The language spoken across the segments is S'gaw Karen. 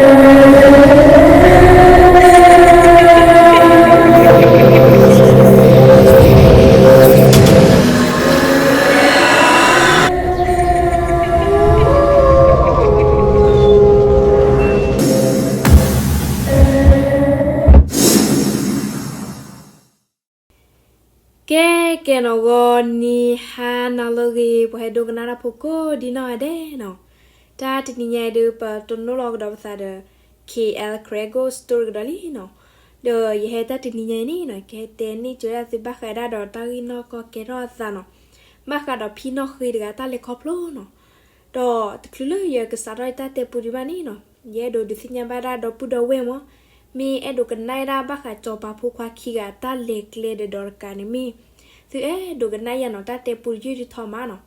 ကဲ ကဲနီၤ ဂီၤနံၤဟါနၤလၢအဂ့ၤ ပှၤဟဲဒိကနၣ်တၢ်ဖိကိးဒ်နီၢ်ဂၤဒဲးနီၤ, တၢ်တနံၤညါအံၤဒုး ပတနီၣ်လီၤကဒီးပသးဒီး K L Karen Ghost Story ကဒီးလံနီၤ, ဒီးယဟဲတၢ်တနံၤညါအံၤန့ၣ်နီၤ ကဟဲတဲန့ၢ်ကၠိဒၣ်သုဘၣ်ဃးဒၣ်ဒီးတၢ်ဂ့ၢ်နီၢ်ကီၢ်ကဲထီၣ်အသးနီၤ, ဘၣ်ဃးဒီးဖံနီၢ်ဃ့တဂၤတၢ်လဲၤခီဖျိနီၤ, ဒီးတချုးလၢယကစးထီၣ်ယတၢ်တဲပူဒံးဘၣ်န့ၣ်နီၤ, ယအဲၣ်ဒိးဒုးသ့ၣ်ညါဘၣ်ဒၣ်ဒီပုၢ်ဒီဝဲၢ်မး, မ့ၢ်အဲၣ်ဒိးကနၣ်ဒၣ်ဘၣ်ဃးစီၤပၤဖိခွါခံဂၤတၢ်လဲၤကျဲဒီးဒီးတကးန့ၣ်မ့ၢ်, သုအဲၣ်ဒိးကနၣ်ယၤနီၤ တၢ်တဲပူတယုၢ်ဒုးထီမးနီၤ,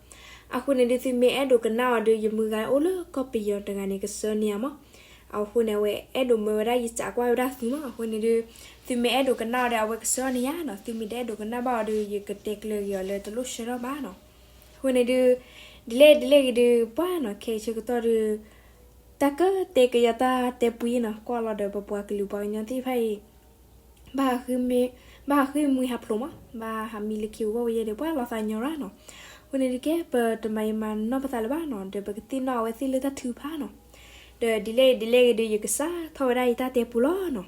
အဃိန့ၣ်ဒုး သုမ့ၢ်အဲၣ်ဒိးကနၣ်အီၤဒီး ယမုၢ်ဂၤအိၣ်လၢကီၢ်ပယီၤတဂၤန့ၣ် ကဆှၢန့ၢ်ယၤမး, အဃိန့ၣ် အဝဲအဲၣ်ဒိးမၢဝဲဒၣ်ယစးကွၢ်ဝဲဒၣ်သုမး, အဃိန့ၣ်ဒုး သုမ့ၢ်အဲၣ်ဒိးကနၣ်အီၤဒီး အဝဲကဆှၢန့ၢ်ယၤနီၤ, သုမ့ၢ်တအဲၣ်ဒိးကနၣ်ဘၣ်အီၤဒီး ယကတဲကျၢၤက့ၤအီၤလၢတလိၣ်ဆှၢထီၣ်ဘၣ်နီၤ, အဃိန့ၣ်ဒုး ဒ်လဲၣ်ဒ်လဲၣ်ဂ့ၤဒုး ပှၢ်နီၤ ခဲအံၤဆၢကတီၢ်ဒုး တၢ်ကတဲက့ၤယၤတၢ်တဲပူအံၤနီၤ, ကွၢ်လီၤဒီးပပှၤကလုာ်ပှၤကညီသ့ၣ်တဖၣ်အံၤ ဘၣ်ဃ ဘၣ်ဟးဃ့ၢ်မှံဟးဖျိးမး, ဘၣ်ဟးမံလၢခံအဂီၢ်ဝဲယဲဒီး ပှၢ်လီၤသးညီရၣ်နီၤ, အဃိန့ၣ်ဒုးကဲ ပတမၤအံၤမၤနီၢ်ပသးလၢၤဘၣ်နီၤ, ဒီးပကသ့ၣ်နီၣ်အဝဲသ့ၣ်လၢတၢ်ထုကဖၣ်နီၤ, ဒီးဒ်လဲၣ်ဒ်လဲၣ်ဂ့ၤဒုး ယကစးထီၣ်ဝဲဒၣ်ယတၢ်တဲပူလီၤနီၤ.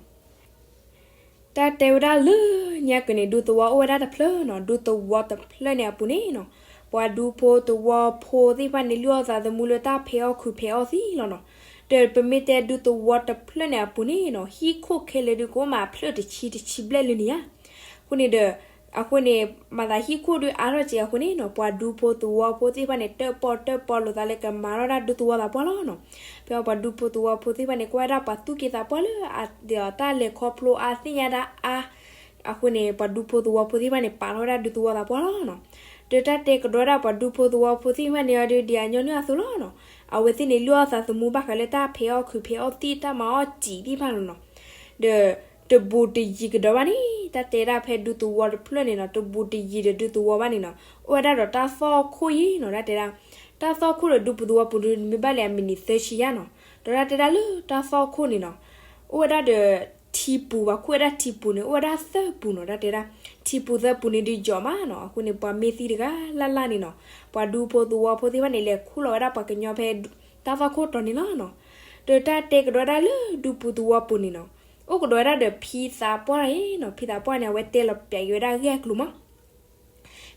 တၢ်တဲဝဲဒၣ်လၢညါက့ၤန့ၣ် ဒူသဝီအိၣ်ဝဲဒၣ်တဖျၢၣ်နီၤ, ဒူသဝီတဖျၢၣ်န့ၣ်အပူၤန့ၣ်နီၤ, ပှၤဒူဖိသဝီဖိသ့ၣ်တဖၣ်န့ၣ် လုၢ်အီၣ်သးသမူလၢတၢ်ဖဲးအီၣ်ခုးဖဲးအီၣ်သံလီၤနီၤ, ဒီးပမ့ၢ်တဲဒူသဝီတဖျၢၣ်န့ၣ်အပူၤန့ၣ်နီၤ, ဟံၣ်ခိၣ်ခဲလၢာ်ဒုးကအိၣ်မးအဖျၢၣ်တဆံတဆံဘျဲၣ်လၢန့ၣ်ဧါ, အဃိန့ၣ်ဒီး အဃိန့ၣ် မၤသးဟံၣ်ခိၣ်ဒုးအါထီၣ်က့ၤအဃိန့ၣ်နီၤ, ပှၤဒူဖိသဝီဖိသ့ၣ်တဖၣ်န့ၣ် တၢၣ်ပီၣ်တၢၣ်ပီလိာ်သးလၢကမၤထီၣ်ဒၣ်ဒူသဝီသးပှၢ်လီၤနီၤ, ဖဲပှၤဒူဖိသဝီဖိသ့ၣ်တဖၣ်န့ၣ် ကွၢ်ဝဲဒၣ်ပှၤသူၣ်က့သးပှၢ်လၢအတၢ်လဲၤခီဖျိအါ သ့ၣ်ညါဒၣ်အါ, အဃိန့ၣ် ပှၤဒူဖိသဝီဖိသ့ၣ်တဖၣ်န့ၣ် ပာ်ထီၣ်ဝဲဒၣ်ဒူသဝီသးပှၢ်လီၤနီၤ, ဒီးတၢ်တဲကဒီးဒၣ်ပှၤဒူဖိသဝီဖိသ့ၣ်တဖၣ်န့ၣ်အီၤဒုး ဒ်အညီနုၢ်အသိးလီၤနီၤ, အဝဲသ့ၣ်န့ၣ် လုၢ်အီၣ်သးသမူဘၣ်ဃးလၢတၢ်ဖဲးအီၣ်ခုးဖဲးအီၣ်သံ တၢ်မၤအီၣ်စံာ်သ့ၣ်တဖၣ်လီၤနီၤ, ဒီးတဘူးတယံၤကဒီးဘၣ်န့ၣ် တၢ်တဲဒၣ်ဖဲဒူသဝီတဖျၢၣ်န့ၣ်နီၤ, တဘူးတယံၤဒီးဒူသဝီဘၣ်န့ၣ်နီၤ, အိၣ်ဝဲဒၣ်ဒီးတၢ်သီၣ်ခိၣ်အံၤနီၤ, တၢ်တဲဒၣ် တၢ်သီၣ်ခိၣ်ဒီးဒူပူၤသဝီပူၤဒုး မ့ၢ်ဘၣ်လဲၣ်အမံးနံးသၢဆံယါနီၤ, ဒီးတၢ်တဲဒၣ်လၢတၢ်သီၣ်ခိၣ်န့ၣ်နီၤ, အိၣ်ဝဲဒၣ်ဒီးထံပူၤ, ပှၤခိၣ်ဝဲဒၣ်ထံပူၤန့ၣ် အိၣ်ဝဲဒၣ်သၢပူၤနီၤ, တၢ်တဲဒၣ် ထံပူၤသၢပူၤန့ၣ်ဒုးယိာ်မးနီၤ, အဃိန့ၣ် ပှၤမ့ၢ်သံတဂၤလၢ်လၢ်န့ၣ်နီၤ, ပှၤဒူဖိသဝီဖိသ့ၣ်တဖၣ်န့ၣ် လဲၤခူၣ်လီၤဝဲဒၣ်ပှၤကညီဖဲတၢ်သီၣ်ခိၣ်တီၤန့ၣ်လီၤနီၤ, ဒီးတၢ်တဲကဒီးဒၣ်လၢဒူပူၤသဝီပူၤန့ၣ်နီၤ, အိၣ်ကဒီးဝဲဒၣ်ဒီးဖံသးပှၢ်အံၤနီၤ, ဖံသးပှၢ်န့ၣ် အဝဲတဲလီၤပျးက့ၤဝဲဒၣ်အဂ့ၢ်အကျိၤမး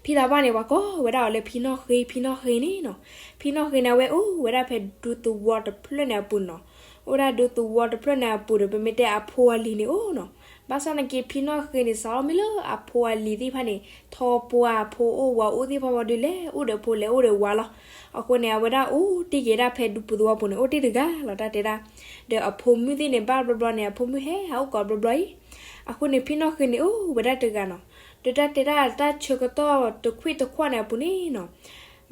ဖံသးပှၢ်န့ၣ် ပှၤကိးဝဲဒၣ်အီၤလၢဖံနီၣ်ဃ့, ဖံနီၣ်ဃ့န့ၣ်နီၤ, ဖံနီၣ်ဃ့န့ၣ် အဝဲအိၣ်ဝဲဒၣ်ဖဲဒူသဝီတဖျၢၣ်န့ၣ်အပူၤနီၤ, အိၣ်ဝဲဒၣ်ဒူသဝီတဖျၢၣ်န့ၣ်အပူၤဒီး ပမ့ၢ်တဲအဖိအလံၤန့ၣ်အိၣ်နီၤ, ဘၣ်ဆၣ်နာ်က့ ဖံနီၣ်ဃ့န့ၣ် စးထီၣ်မ့ၢ်လၢအဖိအလံၤသ့ၣ်တဖၣ်န့ၣ် ထီပှၢ်အဖိအိၣ်ဝၤအိၣ်သ့ၣ်တဖၣ်ဝံၤဒီး လဲၤအိၣ်ဒီးဖိလဲၤအိၣ်ဒီးဝၤလီၤ, အဃိန့ၣ် အဝဲဒၣ်အိၣ်တ့ၢ်က့ၤဒၣ်ဖဲဒူပူၤသဝီပူၤန့ၣ် အိၣ်တ့ၢ်တဂၤလီၤ တၢ်တဲဒၣ်, ဒီးအဖိမုၣ်သ့ၣ်န့ၣ် ဘၣ်ဘျီဘျီန့ၣ် အဖိမုၣ်ဟဲဟးအိၣ်ကိးဘျီဘျီအံၤ, အဃိန့ၣ် ဖံနီၣ်ဃ့န့ၣ်အိၣ်ဝဲဒၣ်တဂၤနီၤ, ဒီးတၢ်တဲဒၣ်တၢ်ဆၢကတီၢ်တခွံၣ်တခွါန့ၣ်အပူၤန့ၣ်နီၤ,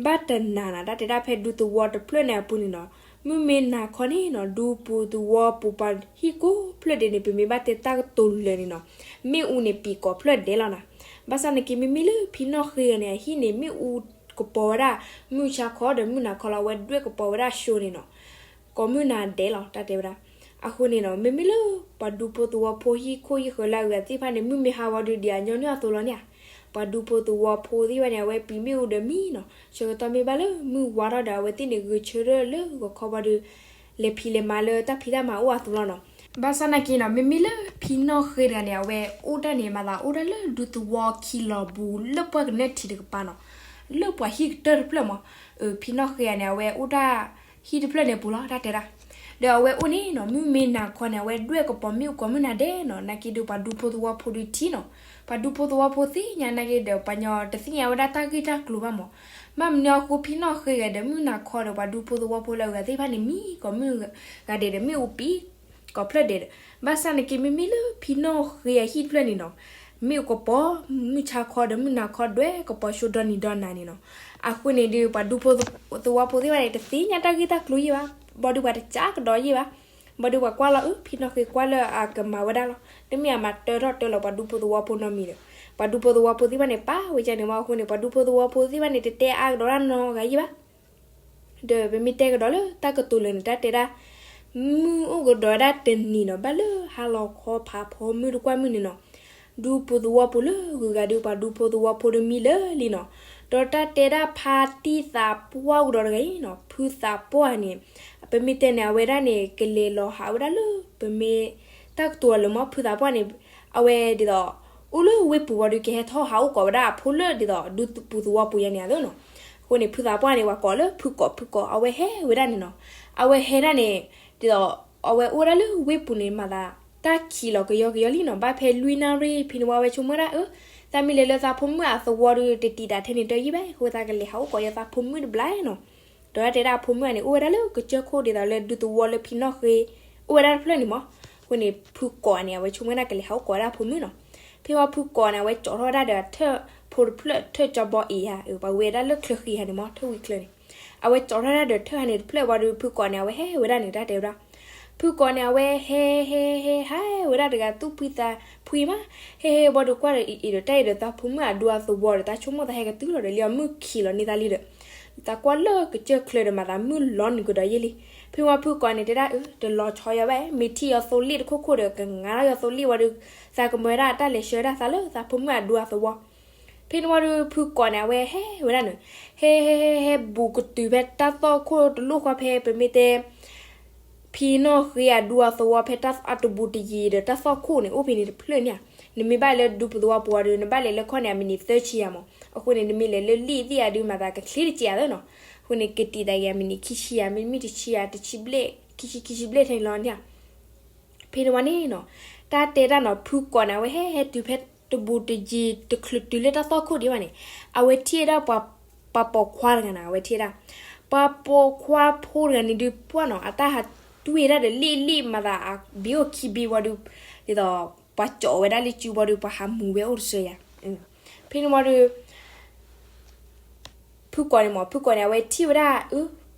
ဘၣ်တနၤနီၤ တၢ်တဲဒၣ်ဖဲဒူသဝီတဖျၢၣ်န့ၣ်အပူၤန့ၣ်နီၤ, မုၢ်မ့ၢ်နၤခီန့ၣ်နီၤ ဒူပူၤသဝီပူၤပှၤဟံၣ်ကိးဖျၢၣ်ဒဲးန့ၣ် ပမ့ၢ်ဘၣ်တဲတၢ်ကတိၤလၢာ်န့ၣ်နီၤ, မ့ၣ်အူန့ၣ်ပံာ်ကိးဖျၢၣ်ဒဲးလီၤနီၤ, ဘၣ်ဆၣ်နာ်က့ မ့မ့ၢ်လၢဖံနီၣ်ဃ့ဂၤန့ၣ် အဟံၣ်န့ၣ် မ့ၣ်အူကပီၤဝဲဒၣ် မုၢ်ဆါခီဒီးမုၢ်နၤခီလီၤ, အဝဲဒွဲၣ်ကပီၤဝဲဒၣ်ၡိန့ၣ်နီၤ ကိးမုၢ်နၤဒဲးလီၤ တၢ်တဲဝဲဒၣ်, အဃိန့ၣ်နီၤ မ့မ့ၢ်လၢ ပှၤဒူဖိသဝီဖိဟံၣ်ခိၣ်ဟံၣ်ဃၢၤလၢအဂၤသ့ၣ်တဖၣ်န့ၣ် မုၢ်မ့ၢ်ဟါဝံၤဒီး ဒ်အညီနုၢ်အသိးလီၤန့ၣ်ဧါ, ပှၤဒူဖိသဝီဖိသ့ၣ်တဖၣ်န့ၣ် အဝဲပံာ်မ့ၣ်အူဒီးမံနီၤ, ဆၢကတီၢ်မ့ၢ်ဘၣ်လၢမုၢ်ဝါထီၣ်ဒီး အဝဲသ့ၣ်န့ၣ် ဂဲၤဆၢထၢၣ်လၢဂီၤခီဘၣ်ဒီး လဲၤဖံးလဲၤမၤလၢတၢ်ဖံးတၢ်မၤအိၣ်အသိးလီၤနီၤ, ဘၣ်ဆၣ်နာ်က့နီၤ မ့မ့ၢ်လၢဖံနီၣ်ဃ့တဂၤန့ၣ် အဝဲအိၣ်တၢ်န့ၣ် မၤသးအိၣ်တၢ်လၢဒူသဝီခံလီၤပူၤ လၢပှၢ်ကနၢထံးတကပၤနီၤ, လၢပှၤဟံၣ်ကတၢၢ်တဖျၢၣ်မး, ဖံနီၣ်ဃ့ဂၤန့ၣ် အဝဲအိၣ်တၢ် ဟံၣ်တဖျၢၣ်န့ၣ်ပူၤလီၤ တၢ်တဲဒၣ်, ဒီးအဝဲအိၣ်န့ၣ်နီၤ မုၢ်မ့ၢ်နၤခီန့ၣ် အဝဲဒွဲၣ်ကပီၤမ့ၣ်အူကိးမုၢ်နၤဒဲးနီၤ, နာ်က့ဒီးပှၤဒူဖိသဝီဖိဒုးထံၣ်နီၤ, ပှၤဒူဖိသဝီဖိသ့ၣ်ညါနာ်က့ဒီး ပှၤကညီတသ့ၣ်ညါဝဲဒၣ်တၢ်ဂ့ၢ်တၢ်ကျိၤဘၣ်မး, ဘၣ်မနုၤအဃိ ဖံနီၣ်ဃ့ဂၤဒီးမုၢ်နၤခီဒီး ပှၤဒူဖိသဝီဖိလၢအဂၤသ့ၣ်တဖၣ်န့ၣ် မံကိးမုၢ်ဂၤဒဲးဒီး မ့ၣ်အူပံာ် ကိးဖျၢၣ်ဒဲးဒီး, ဘၣ်ဆၣ်နာ်က့ မ့မ့ၢ်လၢဖံနီၣ်ဃ့အဟံၣ်တဖျၢၣ်န့ၣ်နီၤ, မ့ၣ်အူကပီၤ မုၢ်ဆါခီဒီးမုၢ်နၤခီဒွဲၣ်ကပီၤၡိဒီနံၤဒီနၤန့ၣ်နီၤ, အဃိန့ၣ်ဒီး ပှၤဒူဖိသဝီဖိသ့ၣ်တဖၣ်န့ၣ် တသ့ၣ်ညါတၢ်ဂ့ၢ်တၢ်ကျိၤယဲၢ်ဘၣ်, ဘၣ်ဒီးပှၤတကးကဒီးယဲၢ်ဘၣ်, ဘၣ်ဒီးပှၤကွၢ်လီၤ အၢ ဖံနီၣ်ဃ့ကွၢ်လၢအကမၤဝဲဒၣ်လီၤ, တမ့ၢ်အမၤတၢထီၣ်တၢလီၤပှၤဒူဖိသဝီဖိနီတမံၤဒီး, ပှၤဒူဖိသဝီဖိသ့ၣ်တဖၣ်န့ၣ် ပာ်ဝဲဒၣ်န့ၣ်မးအဃိန့ၣ် ပှၤဒူဖိသဝီဖိသ့ၣ်တဖၣ်န့ၣ် တတဲအါကဒီးဒၣ်နီတဂၤယဲၢ်ဘၣ် ဒီးပမ့ၢ်တဲကဒီးလၢတၢ်ကတိၤလၢာ်န့ၣ် တၢ်တဲဒၣ်, မုၢ်အိၣ်ကဒီးဝဲဒၣ်တနံၤနီၤ, ဘၣ်လၢဟါလီၤခီဖးဖီမုၢ်တကွၢ်မုၢ်န့ၣ်နီၤ, ဒူဖိသဝီပူၤလၢဂုၤဂၤဒုး ပှၤဒူဖိသဝီဖိတမံၤလၢာ်လံနီၤ, ဒီးတၢ်တဲဒၣ်ဖါတံၢ်သးပှၢ်ကဒီးတဂၤအံၤနီၤ, ဖုသးပှၢ်န့ၣ် ပမ့ၢ်တဲန့ၣ် အဝဲဒၣ်န့ၣ် ကလဲၤလီၤဟးဝဲဒၣ်လၢ ပမ့ၢ်တၢ်ကတိၤအလၢၤမ့ၢ် ဖုသးပှၢ်န့ၣ် အဝဲဒ်သိး အိၣ်လၢဝ့ၢ်ပူၤဝံၤဒီး ကဟဲထီၣ်ဟးအိၣ်ကိးဝဲဒၣ်အဖိလၢဒ်သိး ဒူပူၤသဝီပူၤယါန့ၣ်အသိးနီၤ. အဃိန့ၣ် ဖုသးပှၢ်န့ၣ် ပှၤကိးလၢဖုကိး ဖုကိး အဝဲဟဲဝဲဒၣ်န့ၣ်နီၤ. အဝဲဟဲဒၣ်န့ၣ် ဒ်သိး အဝဲအိၣ်ဝဲဒၣ်လၢဝ့ၢ်ပူၤန့ၣ် မၤသး တၢ်ခံးလီၤကယီကယီလံနီၤ, ဘၣ်ဖဲလွံၢ်နၣ်ရံၣ် ဖဲန့ၣ်ဝံၤ အဝဲဆိကမိၣ်ဒၣ် အၢ သးမ့ၢ်လဲၤလၢသးဖိမုၣ်အသဝီဒီး တတံာ်တာ်ထဲန့ၣ်တယံာ်ဘၣ်, အဃိသးကလဲၤဟးအိၣ်ကိးယသးဖိမုၣ်တဘျီနီၤ. ဒီးတၢ်တဲဒၣ်အဖိမုၣ်န့ၣ် အိၣ်ဝဲဒၣ်လၢကစၢၢ်ခိၣ်ဒ်သိးလၢဒူသဝီလၢဖံနီၣ်ဃ့ အိၣ်ဝဲဒၣ်တဖျၢၣ်န့ၣ်မး. အဃိန့ၣ် ဖုကိးန့ၣ် အဝဲဆိကမိၣ်ဒၣ်ကလဲၤဟးအိၣ်ကိးဝဲဒၣ်အဖိမုၣ်နီၤ. ဖဲဝံၤဖုကိးန့ၣ် အဝဲကၠီထီၣ်ဝဲဒၣ်ဒီးအထၢၣ်ဖိတဖျၢၣ် ထၢၣ်ကၠီဘီအ့ၤယါ ပှၤဝဲဒၣ်လၢချၢဃံဟါန့ၣ်မး ထၢၣ်ဝံချၢန့ၣ်, အဝဲကၠီထီၣ်ဝဲဒၣ်ဒီးထၢၣ်ဟါန့ၣ်တဖျၢၣ်ဝံၤဒီး ဖုကိးန့ၣ် အဝဲဟဲဝဲဒၣ်န့ၣ် တၢ်တဲဝဲဒၣ် ဖုကိးန့ၣ် အဝဲဟဲဟဲဟဲဟးဝဲဒၣ်တဂၤသူၣ်ဖှံသးဖှံမး, ဟဲဟဲဝံၤဒီးကွၢ်ဒီးအံၤဒီး တၢ်အံၤဒီးသးဖိမုၣ်အဒူအသဝီဒီး တၢ်ဆိကမိၣ်သးဟဲကတုၤလီၤဒီးလံအီၤမုၢ်ခံးလီၤန့ၢ်သးလံဒီး သးကွၢ်လၢကစၢၢ်ချၢဒီး မၤသးမုၢ်လီၤနုာ်ကဒီးယဲၢ်လံ. ဖဲဝံၤဖုကိးန့ၣ်တဲဒၣ် အၢ တလီၤဆီယၤဘၣ်, မ့ၢ်ထံၣ်ယီၤသိလ့ၣ်တခိၣ်ခိၣ်ဒီး ကငါထီၣ်ယီၤသိလ့ၣ်ဝံၤဒီး သးကမၤဝဲဒၣ်တၢ်လဲၤဆှၢဝဲဒၣ်သးလၢသးဖိမုၣ်အဒူအသဝီ. ဖဲန့ၣ်ဝံၤဒီး ဖုကိးန့ၣ် အဝဲဟဲဝဲဒၣ်န့ၣ်, ဟဲဟဲဟဲဟဲဘူးကတုၤဖဲတၢ်သီၣ်ခိၣ်တလိၣ်ဃီ ဖဲပမ့ၢ်တဲ ဖံနီၣ်ဃ့အဒူအသဝီ ဖဲတၢ်အတဘူးတယံၤဒီးတၢ်သီၣ်ခိၣ်န့ၣ် အိၣ်ဖဲန့ၣ်တဖျၢၣ်န့ၣ်ဧါ. နမ့ၢ်ဘၣ်လဲၤလၢဒူပူၤသဝီပူၤဝံၤဒီး နဘၣ်လဲၤလၢခီၣ်န့ၣ် အမံးနံးသၢဆံယါမး. အဃိန့ၣ် နမ့ၢ်လဲၤလၢလံၣ်သ့ၣ်အဒုး မၤသးကချ့တစဲးဧါသၢနီၤ. အဃိန့ၣ် ကတံာ်တာ်က့ၤအမံးနံးခံဆံယါ မ့တမ့ၢ်တဆံယါ တဆံဘျဲၣ် ခံဆံခံဆံဘျဲၣ်ထဲန့ၣ်လီၤန့ၣ်ဧါ. ဖဲန့ၣ်ဝံၤန့ၣ်နီၤ, တၢ်တဲတၢ်နီၤ ဖုကိးန့ၣ် အဝဲဟဲဟဲတုၤဖဲတဘူးတယံၤ တချုးတုၤလၢတၢ်သီၣ်ခိၣ်ဒံးဘၣ်န့ၣ်, အဝဲထံၣ်ဝဲဒၣ်ပှၤ ပှၤပိာ်ခွါတဂၤန့ၣ် အဝဲထံၣ်ဝဲဒၣ် ပှၤပိာ်ခွါဖိတဂၤန့ၣ်ဒုးပှၢ်နီၤ အတၢ်ဟးတွံၢ်ဝဲဒၣ်ဒီးလံၣ်လံၣ် မၤသးအဘ့အိၣ်ခံဘ့ဝံၤဒီး ဒ်သိး ပှၤကၠီဝဲဒၣ်လၢစုဘီဒီး ပှၤဟးမူၤဝဲအိၣ်တစၢၤယါ. ဖဲန့ၣ်ဝံၤဒီး ဖုကိးန့ၣ်မး ဖုကိးန့ၣ် အဝဲထံၣ်ဝဲဒၣ် အၢ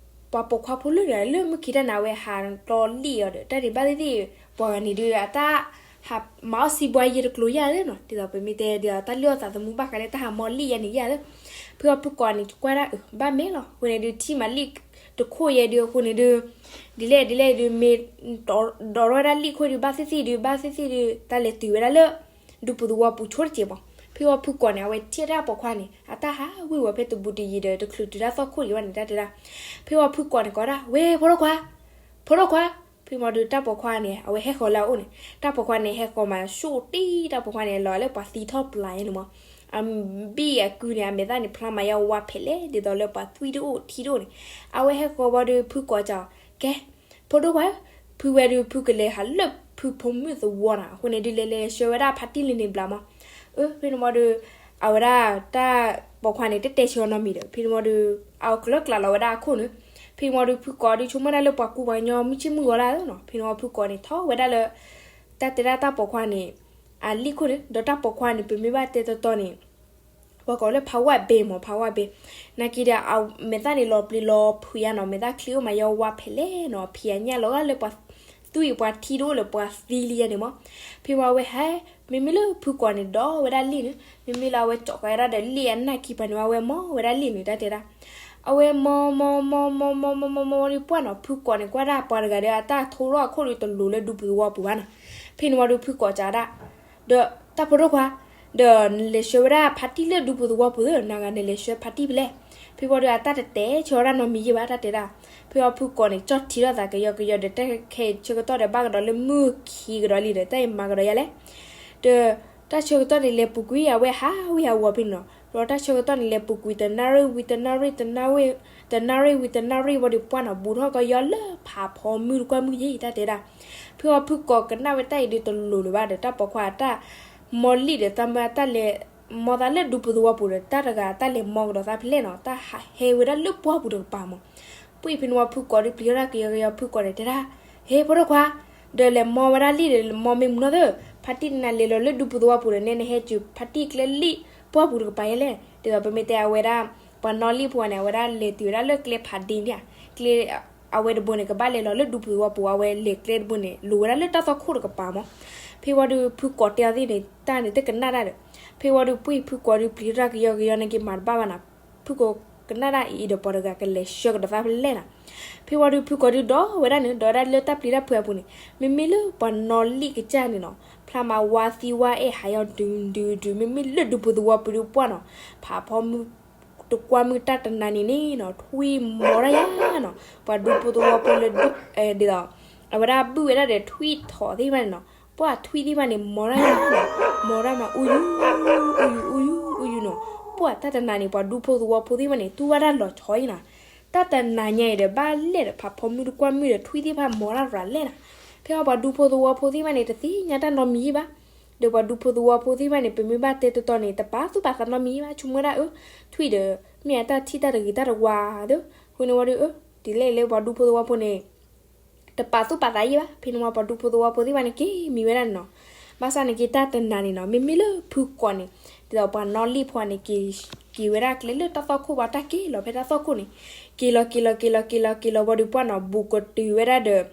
ပှၤပိာ်ခွါဖိလၢာ်လၢမုၢ်ခံတၢ်န့ၣ် အဝဲဟးကျီလံၣ်အီၤဒီး တၢ်န့ၣ်ဘၣ်သ့ၣ်သ့ၣ် ပှၤဂၤန့ၣ်ဒုး အတၢ်ဟးမၤအီၣ်စံးဘှါယဲၢ် တကျိၤယါသ့ၣ်နီၤ ဒ်သိးပမ့ၢ်တဲဒ်သိး တၢ်လုၢ်အီၣ်သးသမူဘၣ်ဃးလၢတၢ်ဟးမၤလံၣ်ယါန့ၣ်ယါသ့ၣ်. ဖဲဝံၤဖုကိးန့ၣ် ကွၢ်ဒၣ် အၢ ဘၣ်မဲာ်လီၤ. အဃိန့ၣ်ဒုး ထံၣ်မၤလံၣ်တခိၣ်ယဲၢ်ဒုး အဃိန့ၣ်ဒုး ဒ်လဲၣ်ဒ်လဲၣ်ဒုး မ့ၢ် ဒိးထီၣ်ဝဲဒၣ်လံၣ်ခိၣ်ဒုး ဘၣ်သ့ၣ်သ့ၣ်ဒုး ဘၣ်သ့ၣ်သ့ၣ်ဒုး တၢ်လဲၤတုၤဝဲဒၣ်လၢ ဒူပူၤသဝီပူၤဆိတစဲးမး. ဖဲဝံၤဖုကိးန့ၣ် အဝဲထံၣ်တၢ်ပိာ်ခွါန့ၣ် အတၢ်ဟးဝ့ၤဝီၤဖဲတဘူးတယံၤဒီး တချုးတုၤတၢ်သီၣ်ခိၣ်ဒံးဘၣ်န့ၣ် တၢ်တဲဒၣ်. ဖဲဝံၤဖုကိးန့ၣ် ကိးဒၣ် ဝဲ ဖိဒိၣ်ခွါ ဖိဒိၣ်ခွါ. ဖဲမ့ၢ်ဒုး တၢ်ပိာ်ခွါန့ၣ် အဝဲဟဲဃီၤလၢအအိၣ်န့ၣ် တၢ်ပိာ်ခွါန့ၣ် ဟဲဃီၤမးဆိတံၢ် တၢ်ပိာ်ခွါန့ၣ် လီၤလၢပှၤသံထီၣ်ပျၢ်ယါန့ၣ်မး. အဘံၣ်အကုန့ၣ် အမဲာ်သၣ်န့ၣ် ဖျါမၤယါဝါဖဲလဲၣ် ဒ်သိးလၢပှၤသွံၣ်တအိၣ်ထံတအိၣ်န့ၣ်. အဝဲဟဲဃီၤဝံၤဒီး ဖုကိးစ့ၢ် ကဲ ဖိဒိၣ်ခွါဧၢ, ဖုဝဲဒုး ဖုကလဲၤဟးလၢဖုဖိမုၣ်သဝီနီၤ. အဃိန့ၣ်ဒုး လဲၤလဲၤဆှၢဝဲဒၣ်ဖါတံၢ်လံန့ၣ်ဘျီမး. အၢ ဖဲန့ၣ်မ့ၢ်ဒုး အဝဲဒၣ်တၢ်ပိာ်ခွါန့ၣ် တတဲဆၢနီတမံၤဒီး ဖဲန့ၣ်မ့ၢ်ဒုး အကျၢၤကျးလီၤဝဲဒၣ်အခိၣ်န့ၣ်. ဖဲန့ၣ်မ့ၢ်ဒုး ဖုကိးဒုး ဆိကမိၣ်ဒၣ်လၢပှၤကူပှၤကညီမုၢ်ဆ့ၣ်မုၢ်ဂီၤလၢ်နီၤ. ဖဲန့ၣ်မ့ၢ်ဖုကိးန့ၣ် ထီၣ်ဝဲဒၣ်လၢ တၢ်တဲဒၣ်တၢ်ပိာ်ခွါန့ၣ် အလံၣ်ခိၣ်န့ၣ် ဒီးတၢ်ပိာ်ခွါန့ၣ် ပမ့ၢ်ဘၣ်တဲတီတီန့ၣ် ပှၤကိးလၢ power bank မး power bank. နာ်က့ဒီး အမဲာ်သၣ်န့ၣ် လီၤပျံၤလီၤဖုးယါနီၤ, မဲာ်သၣ်ချံအိၣ်မးယါဝါဖဲလဲၣ်နီၤ, ဖံးအညၣ်လီၤဂာ်လၢပှၤသွံၣ်ပှၤထံတအိၣ်လၢပှၤသံလံယါန့ၣ်မး. ဖဲဝံၤဝဲဟဲ မ့မ့ၢ်လၢဖုကိးန့ၣ် ဒီးဝဲဒၣ်လံၣ်န့ၣ်, မ့မ့ၢ်လၢအဝဲကၠီကီးဝဲဒၣ်ဒီးလံၣ်အနၢ်ခံပၤန့ၣ် အဝဲမီဝဲဒၣ်လံၣ်န့ၣ် တၢ်တဲဒၣ်. အဝဲမီမီမီမီမီမီမီမီဒီးပှၢ်နီၤ, ဖုကိးန့ၣ် ကွၢ်ဒၣ်ပှၤတဂၤဒီး အတၢ်ထိထီၣ်အခိၣ်ဒီးတလိၤလၢဒူပူၤသဝီပူၤဘၣ်နီၤ. ဖဲန့ၣ်ဝံၤဒီး ဖုကိးစံးဒၣ် ဒီး တၢ်ဖိဒိၣ်ခွါ, ဒီးနလဲၤဆှၢဝဲဒၣ်ဖါတံၢ်လၢဒူပူၤသဝီပူၤသ့, နဂၤနလဲၤဆှၢဖါတံၢ်ဖဲလဲၣ်. ဖဲဝံၤဒီး အတၢ်တတဲဆၢဝဲဒၣ်နီတမံၤယဲၢ်ဘၣ် တၢ်တဲဒၣ်. ဖဲဝံၤဖုကိးန့ၣ် ကၠီၣ်ထံထီၣ်သးကယီကယီဒီး တၢ်ခဲအံၤဆၢကတီၢ်ဒီး ဘၣ်ကဒီးလၢမုၢ်ခံကဒီးလံဒီး တၢ်အံၤမၤကဒီးယါလဲၣ်. ဒီး တၢ်ဆၢကတီၢ်န့ၣ် လဲၤပူၤကွံာ် အဝဲဟးဝ့ၢ်ဟးဝီၤဖဲန့ၣ်နီၤ. ဒီးတၢ်ဆၢကတီၢ်န့ၣ် လဲၤပူၤကွံာ် တနၣ်ရံၣ်ဝံၤတနၣ်ရံၣ် တနၣ်ရံၣ်ဝံၤတနၣ်ရံၣ်ဝံၤဒီးပှၢ်နီၤ, ဘူးထီၣ်ကယီလၢဖးဖီမုၢ်တကွၢ်မုၢ်ယဲၢ် တၢ်တဲဒၣ်. ဖဲဝံၤဖုကိးကနၣ်ဝဲတၢ်အံၤဒီးတလိၤလၢၤဘၣ်ဒီး တၢ်ပိာ်ခွါအတၢ်မီလံၣ်ဒီး တၢ်မၢတၢ်လဲၤမီသးလၢဒူပူၤသဝီပူၤဒီး တၢ်တဂၤတၢ်လဲၤမီကဒီးသးဖဲလဲၣ်နီၤ, တၢ်ဟးဟဲဝဲဒၣ်လၢပှၢ်ပူၤတကပၤမး. ပှၢ်ဖဲန့ၣ်ဝံၤဖုကိးဒီး ပျံၤထီၣ်တၢ်ကယီကယီ ဖုကိးန့ၣ်တဲဒၣ်, ဟ့ ဖိဒိၣ်ခွါ, ဒီးလဲၤမီဝဲဒၣ်လံၣ်ဒီး လဲၤမီမ့ၢ်မနုၤသ့, ဖါတံၢ်နၤလဲၤလီၤလၢဒူပူၤသဝီပူၤဒီး နဲနဟဲစၢၤဖါတံၢ်ကျဲလံၣ်ပှၢ်ပူၤတကပၤယဲၢ်လဲၣ်. ဒ်သိးပမ့ၢ်တဲအဝဲဒၣ် ပှၤနီၣ်လံၣ်ဖိန့ၣ် အဝဲဒၣ်လဲၤတုၤဝဲဒၣ်လၢကျဲဖးဒ့န့ၣ်ဧါ, ကျဲ အဝဲတဘိန့ၣ် ကဘၣ်လဲၤလီၤလၢဒူပူၤသဝီပူၤ အဝဲလဲၤကျဲတဘိန့ၣ် လိၤဝဲဒၣ်လၢတၢ်သီၣ်ခိၣ်တကပၤမး. ဖဲဝံၤဒီး ဖုကိးတဲအီၤသ့ၣ်န့ၣ် တၢ်န့ၣ်တကနၣ်တၢ်ဒီး, ဖဲဝံၤဒီးပှၢ်ဖုကိးဒီး ပျံၤထီၣ်တၢ်ကယီကယီ နက့ၤမၤတဘၣ်ဘၣ်နီၤ. ဖုကိး ကနၣ်ဒၣ်အံၤဒီးပှၤတဂၤကလဲၤဆှၢကဒီးသးဖဲလဲၣ်နီၤ. ဖဲဝံၤဒီးဖုကိးဒုဒီးဝဲဒၣ်န့ၣ် ဒီးဝဲဒၣ်လၢတၢ်ပျံၤတၢ်ဖုးအပူၤန့ၣ် မ့မ့ၢ်လၢပှၤနီၣ်လံၣ်ကစၢ်န့ၣ်နီၤ ဖျါမးဝါသံဝါအဲၣ်ဟးယီၤဒုးဒုးဒုး မ့မ့ၢ်လၢဒူဖိသဝီဖိဒုးပှၢ်နီၤ ဖးဖီမုၢ်တကွၢ်မုၢ်တၢ်တနၤန့ၣ်န့ၣ်နီၤ ထွံၣ်မီၤတၢ်ယါနီၤ ပှၤဒူဖိသဝီဖိလၢဒုး ဒ်သိး အဝဲဒၣ်ဘုၣ်ဝဲဒၣ်ဒီးထွံၣ်ထီၣ်သ့ၣ်တဖၣ်န့ၣ်နီၤ ပှၢ်ထွံၣ်သ့ၣ်တဖၣ်န့ၣ် မီၤတၢ်ယါနီၤ မီၤတၢ်မးအူယူၤ အူယူၤ အူယူၤ အူယူၤနီၤ ပှၢ်တၢ်တနၤန့ၣ် ပှၤဒူဖိသဝီဖိသ့ၣ်တဖၣ်န့ၣ် တူၢ်ဘၣ်တၢ်လီၤဆီအံၤနီၤ တၢ်တနၤညါအံၤဒီးဘၣ်လဲၣ်ဒီး ဖးဖီမုၢ်တကွၢ်မုၢ်ဒီးထွံၣ်သ့ၣ်တဖၣ်မီၤတၢ်ရၤလဲၣ်နီၤ. ဖဲအီၤပှၤဒူဖိသဝီဖိသ့ၣ်တဖၣ်န့ၣ် တသ့ၣ်ညါတၢ်နီတမံၤဘၣ်. ဒီးပှၤဒူဖိသဝီဖိသ့ၣ်တဖၣ်န့ၣ် ပမ့ၢ်ဘၣ်တဲတတီၤန့ၣ် တပာ်သူၣ်ပာ်သးနီတမံၤဘၣ် ဆိကမိၣ်ဝဲဒၣ်အၢ ထွံၣ်ဒီး မ့ၢ်အတၢ်ထံၣ်တၢ်တဂ့ၤတၢ်တဝါဒီး အဃိန့ၣ်ဝံၤဒီး အၢ ဒ်လဲၣ်လၢပှၤဒူဖိသဝီဖိန့ၣ် တပာ်သူၣ်ပာ်သးယံာ်ဘၣ်. ဖဲန့ၣ်ဝံၤပှၤဒူဖိသဝီဖိသ့ၣ်တဖၣ်န့ၣ် က့ၤမံဝဲဒၣ်န့ၣ်နီၤ. ဘၣ်ဆၣ်န့ၣ်က့ၤတၢ်တနၤန့ၣ်နီၤ မ့မ့ၢ်လၢဖုကိးန့ၣ် ဒ်သိးပှၤနီၣ်လံၣ်ဖိန့ၣ် က့ၤက့ၤဝဲဒၣ်ကျဲလၢတၢ်သီၣ်ခိၣ်ပှၤတၢ်က့ၤလီၤဖဲတၢ်သီၣ်ခိၣ်န့ၣ် က့ၤလီၤက့ၤလီၤက့ၤလီၤက့ၤလီၤက့ၤလီၤဝံၤဒီးပှၢ်နီၤ ဘူးကတုၤဝဲဒၣ်ဒီး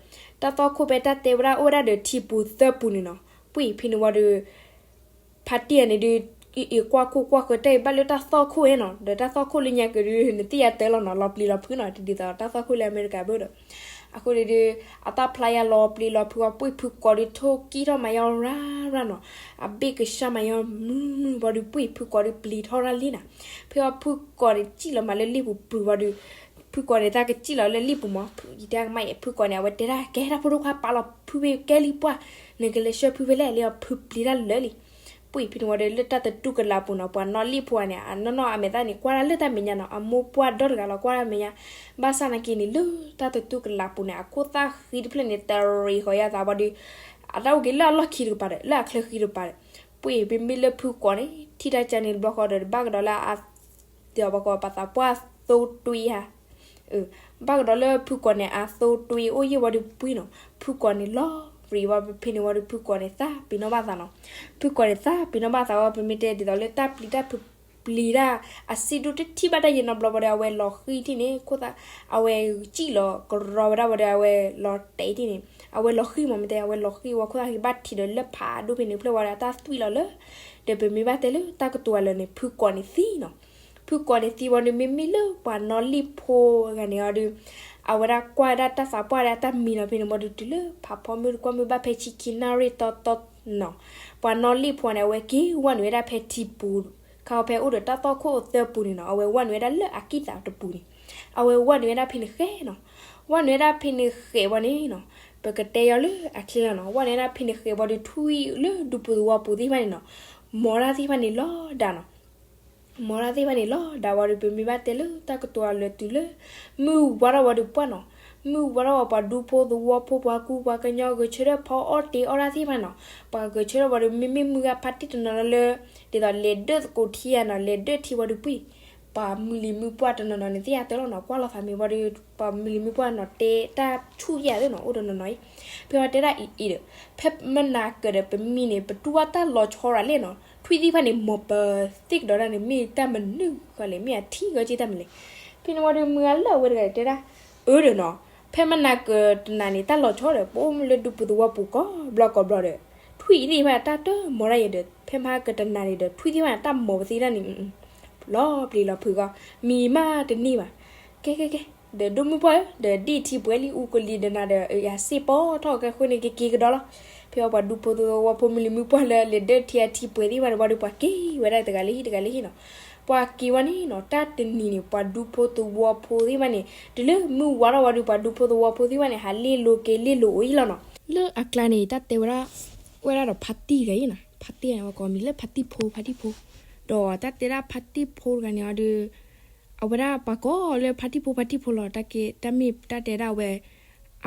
တၢ်သီၣ်ခိၣ်ဖဲတၢ်တဲဝဲဒၣ်အိၣ်ဝဲဒၣ်ဒီးထံပူၤသၢပူၤန့ၣ်နီၤ. ပှ့ၤဖဲန့ၣ်ဝံၤဒီး ဖါတံၢ်န့ၣ်ဒုး အ့ၣ်ကွၢ်ခိၣ်ကွၢ်ဃၢၤတၢ်အံၤဘၣ်လၢတၢ်သီၣ်ခိၣ်အံၤနီၤ ဒီးတၢ်သီၣ်ခိၣ်လၢညါက့ၤဒုး နသ့ၣ်ယတဲလီၤနီၤ လီၤပျံၤလီၤဖုးနီၤ တဒ်သိးတၢ်သီၣ်ခိၣ်လၢအမဲရကၤဘၣ်ဒီး အဃိန့ၣ်ဒုး အတၢ်ဖျါယါလီၤပျံၤလီၤဖုးဝံၤ ပှ့ၤဖုကိးဒုးထိၣ်ကံၣ်ထီၣ်မးယါရၤရၤနီၤ အဘ့ၣ်ကဆှီမးယါမုၢ်မုၢ်ဝံၤဒီး ပှ့ၤဖုကိးဒုးပျံၤထီၣ်ရၤလံနီၤ. ဖဲအီၤဖုကိးန့ၣ် စံၣ်လီၤမးလၢလံၣ်ပူၤပူၤဝံၤဒီး ဖုကိးန့ၣ် တၢ်ကစံၣ်လီၤလၢလံၣ်ပူၤမး ယတဲကမၣ်အံၤ ဖုကိးန့ၣ် အဝဲတဲဒၣ် ကဲတၢ်ဖိဒိၣ်ခွါ ပာ်လီၤဖုဖဲကဲလံပှၢ် နကလဲၤဆှၢဖုဖဲလဲၣ်လံအီၤ ဖုပျံၤတၢ်လၢာ်လံ ပှ့ၤဖဲန့ၣ်ဝံၤဒီး လၢတၢ်သတူၢ်ကလာ်ပူၤနီၤ ပှၤနီၣ်လံၣ်ဖိန့ၣ် အနီၢ်နီၢ်အမဲာ်သၣ်န့ၣ် ကွၢ်တၢ်လၢတၢ်မဲာ်ညါနီၤ အမိၢ်ပှၢ်ဒီတဂၤလီၤ ကွၢ်တၢ်မဲာ်ညါ ဘၣ်ဆၣ်နာ်က့န့ၣ် လၢတၢ်သတူၢ်ကလာ်ပူၤန့ၣ် အခိၣ်သၣ်ဃံတဖျၢၣ်န့ၣ် တရံးဃီၤယါသးဝံၤဒီး အတၢ်အိၣ်က့ၤလၢအလီၢ်ခံတကပၤဒီး လၢအချၢဃံတကပၤဒီး ပှ့ၤမ့မ့ၢ်လၢဖုကိးန့ၣ် ထံၣ်တၢ်ကၢန့ၣ်တဘျီဃီဒီး ဘၣ်ကဒီးလၢအ ဒ်သိးပှၤကိးပသးပှၢ်သိတွံဧါ ဘၣ်ကဒီးလၢဖုကိးန့ၣ် အသိတွံအိၣ်ယံာ်ဝံၤဒီးပှ့ၤနီၤ ဖုကိးန့ၣ်လီၤရံးဝံၤဖဲန့ၣ်ဝံၤဒီး ဖုကိးန့ၣ်သးပ့ၤနီၣ်ဘၣ်သးနီၤ ဖုကိးန့ၣ်သးပ့ၤနီၣ်ဘၣ်သးဝံၤ ပမ့ၢ်တဲဒ်သိးလၢတၢ်ပျံၤတၢ်ဖုးပျံၤတၢ် အစံၣ်ဒူၣ်တထံၣ်ဘၣ်တၢ်ယံာ်နီတဘျီဝံၤဒီး အဝဲလီၤဃံၢ်ထံၣ်န့ၣ် ခိၣ်သၣ် အဝဲစံၣ်လီၤကရီဝဲဒၣ်ဝံၤဒီး အဝဲလီၤတဲာ်ထံၣ်န့ၣ် အဝဲလီၤဃံၢ်မး မ့ၢ်တဲ အဝဲလီၤဃံၢ်ဝံၤ ခိၣ်သၣ်ဃံဘၣ်ထံးဒီးလၢဖးဒိၣ်ဖဲန့ၣ်ဖျၢၣ်ဝံၤဒီး အတၢ်သွံၣ်လီၤလၢ ဒီးပမ့ၢ်ဘၣ်တဲလၢတၢ်ကတိၤအလၢာ်န့ၣ် ဖုကိးန့ၣ်သံနီၤ ဖုကိးန့ၣ်သံဝံၤဒီး မ့မ့ၢ်လၢပှၤနီၣ်လံၣ်ဖိတဂၤန့ၣ်အီၤဒီး အဝဲဒၣ်ကွၢ်ဝဲဒၣ်တၢ်သးပှၢ်ဒီးအတၢ်မံနီၤ ဖဲန့ၣ်ဝံၤဒီး တုၤလၢဖးဖီမုၢ်တကွၢ်မုၢ်ဘၣ်ဖဲဆံခံနၣ်ရံၣ်တီတီနီၤ ပှၤနီၣ်လံၣ်ဖိန့ၣ် အဝဲက့ၤဝဲနုာ်ဝဲဒၣ်ဖဲထံပူၤ ခီဖဲအိၣ်ဒီးတၢ်သီၣ်ခိၣ်သၢပူၤန့ၣ်နီၤ အဝဲဝဲနုာ်ဝဲဒၣ်လၢအကံၢ်သးတပူၤန့ၣ် အဝဲဝဲနုာ်ဝဲဒၣ်ဖဲန့ၣ်ဃဲနီၤ ဝဲနုာ်ဝဲဒၣ်ဖဲန့ၣ်ဃဲဝံၤန့ၣ်နီၤ ပကတဲယီၤလၢအချ့လီၤနီၤ ဝဲနုာ်ဝဲဒၣ်ဖဲန့ၣ်ဃဲဝံၤဒီး ထွံၣ်လၢဒူဖိသဝီဖိသ့ၣ်တဖၣ်န့ၣ်နီၤ မီၤတၢ်သ့ၣ်တဖၣ်န့ၣ်လီၤဒၣ်နီၤ မီၤတၢ်သ့ၣ်တဖၣ်န့ၣ်လီၤဒၣ်ဝံၤဒီး ပမ့ၢ်ဘၣ်တဲလၢတၢ်ကတိၤအလၢာ်တုၤလၢ မုၢ်ဝါထီၣ်ဝံၤဒီးပှၢ်နီၤ မုၢ်ဝါထီၣ်ဝံၤ ပှၤဒူဖိသဝီဖိ ပှၤကူပှၤကညီ ဂဲၤဆၢထၢၣ်ဖီအီၣ်တ့အီၣ်တၢ်သ့ၣ်တဖၣ်နီၤ ပှၤဂဲၤဆၢထၢၣ်ဝံၤဒီး မ့မ့ၢ်မုၢ်ဂၤဖါတံၢ်တနီၤနီၤလၢ ဒ်သိးလဲၤဒၢၣ်သကိးထံဧါနီၤ လဲၤဒၢၣ်ထံဝံၤဒီးပှ့ၤ ပှၤမုၢ်လံၤမုၢ်ပှၢ်တနီၤနီၤန့ၣ် သ့ၣ်ညါတၢ်လီၤနီၤ ကွၢ်လိာ်သးမ့ၢ်ဝံၤဒီး ပှၤမုၢ်လံၤမုၢ်ပှၢ်နီၤ တဲတၢ်ဆူၣ်ယဲၢ်သ့ၣ်နီၤ အိၣ်တနီၤနီၤအံၤ ဖဲဝဲတဲဒၣ်အံၤအံၤဒီး ဖဲမနၤကၢၤဒီးပမံန့ၣ် ပတူၢ်ဘၣ်တၢ်လီၤဆီရၤလဲၣ်နီၤ ထွံၣ်သ့ၣ်တဖၣ်န့ၣ် မီၤပသ့ၣ်ကဒီးဒၣ်န့ၣ် မ့ၢ်တၢ်မနုၤဃီလဲၣ် မ့ၢ်အထံၣ်ဂီၢ်က့တၢ်မနုၤလဲၣ် ဖဲန့ၣ်ဝံၤဒီး မုၢ်ဂၤလၢအဝဲတဂၤတဲဒၣ် အၢဒီးနီၤ ဖဲမနၤကၢၤတနၤန့ၣ် တၢ်လီၤဆီဒီး ပအိၣ်မူလၢဒူပူၤသဝီပူၤကိးဘျီကိးဘျီဒီး ထွံၣ်သ့ၣ်တဖၣ်တၢ်တမီၤဒၣ်ယဲဒီး ဖဲမဟါကၢၤတနၤန့ၣ်ဒီး ထွံၣ်သ့ၣ်တဖၣ်န့ၣ် တၢ်မီၤပသ့ၣ်ဒၣ်န့ၣ် လီၤပျံၤလီၤဖုးဂီၢ် မံမးတန့ၢ်ဘၣ် ကဲကဲကဲ ဒီးဒိၣ်မုၢ်ပှၢ်ဧၢ ဒီးဒံၣ်ထံပှဲၤလံ အူကလံၤဒီးနၤဒီး ယၤစ့ၢ်ကီးထီၣ်ကဲဃိန့ၣ် ကက့ၤကဒီးလီၤ. ဖဲအီၤပှၤဒူဖိသဝီဖိ မုၢ်လံၤမုၢ်ပှၢ်လၢလဲၤဒၢၣ်ထံအထံပှဲၤသ့ၣ်တဖၣ်န့ၣ်ဝံၤဒီး ပှၤက့ၤဝဲဒၣ်တဂၤလၢဟံၣ်တဂၤလၢဟံၣ်နီၤ. ပှၤက့ၤဝဲန့ၣ်နီၤ တၢ်တနံၤန့ၣ် ပှၤဒူဖိသဝီဖိသ့ၣ်တဖၣ်န့ၣ် တုၤလၢမုၢ်ဝါထီၣ်ဝံၤဒီး ပှၤဒူဖိသဝီဖိသ့ၣ်တဖၣ်န့ၣ် ဟးလ့ၣ်လိၤက့ၤလ့ၣ်လိၤအိၣ်အံၤလီၤနီၤ. လၢအကျါန့ၣ် တၢ်တဲဝဲဒၣ် ဝဲဒၣ်ဒီးဖါတံၢ်တဂၤအံၤနီၤ, ဖါတံၢ်ဝဲကိးမံၤလၢဖါတံၢ်ဖိ ဖါတံၢ်ဖိ, ဒီးတၢ်တဲဒၣ်ဖါတံၢ်ဖိတဂၤန့ၣ်အီၤဒီး အဝဲဒၣ်ပှၤကိးလၢဖါတံၢ်ဖိ ဖါတံၢ်ဖိလီၤ. တၢ်က့ တၢ်မ့ၢ်တၢ်တဲဒၣ်ဝဲ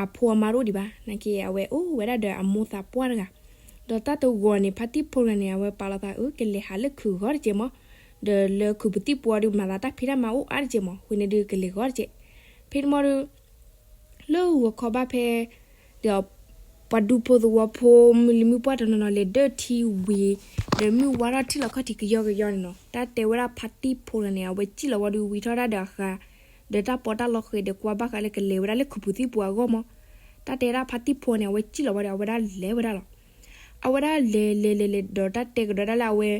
အဖိအမါတအိၣ်ဒံးဘၣ်, နာ်က့အဝဲအိၣ်ဝဲဒၣ်ဒီးအမိၢ်သးပှၢ်တဂၤ, ဒီးတၢ်တဂီၤန့ၣ် ဖါတံၢ်ဖိတဂၤန့ၣ် အဝဲပာ်လီၤသးအၢ ကလဲၤဟးလၢခုးဂီၢ်တက့ၢ်မး, ဒီးလၢခုးပူၤသံၣ်ပူၤအီၤဒီး မၤသးတၢ်ဖံးတၢ်မၤအိၣ်အါတက့ၢ်မး, ဃိန့ၣ်ဒီးကလဲၤဂီၢ်တက့ၢ်. ဖဲန့ၣ်မးဒီး လၢဂီၤခီဘၣ်ဖဲ ဒီး ပှၤဒူဖိသဝီဖိ မုၢ်လံၤမုၢ်ပှၢ်တနီၤနီၤ လဲၤဒၢၣ်ထံဝံၤ ဒီးမုၢ်ဝါထီၣ်ထံၣ်လီၤခီၣ်ထံးကယီကယီန့ၣ်နီၤ, တၢ်တဲဝဲဒၣ်ဖါတံၢ်ဖိတဂၤန့ၣ် အဝဲစံၣ်လီၤဝံၤဒီးဝံထီၣ်ဒၣ်ဒီးအဃါ, ဒီးတၢ်ပီးတၢ်လီဃဲၤဒီးကွၢ်ဘၣ်ဃးလၢကလဲၤဝဲဒၣ်လၢခုးပူၤသံၣ်ပူၤအဂီၢ်မး, တၢ်တဲဒၣ်ဖါတံၢ်ဖိန့ၣ် အဝဲစံၣ်လီၤဝံၤဒီး အဝဲဒၣ်လဲၤဝဲဒၣ်လီၤ. အဝဲဒၣ်လဲၤလဲၤလဲၤလဲၤ ဒီးတၢ်တဲကဒီးဒၣ်လၢအဝဲ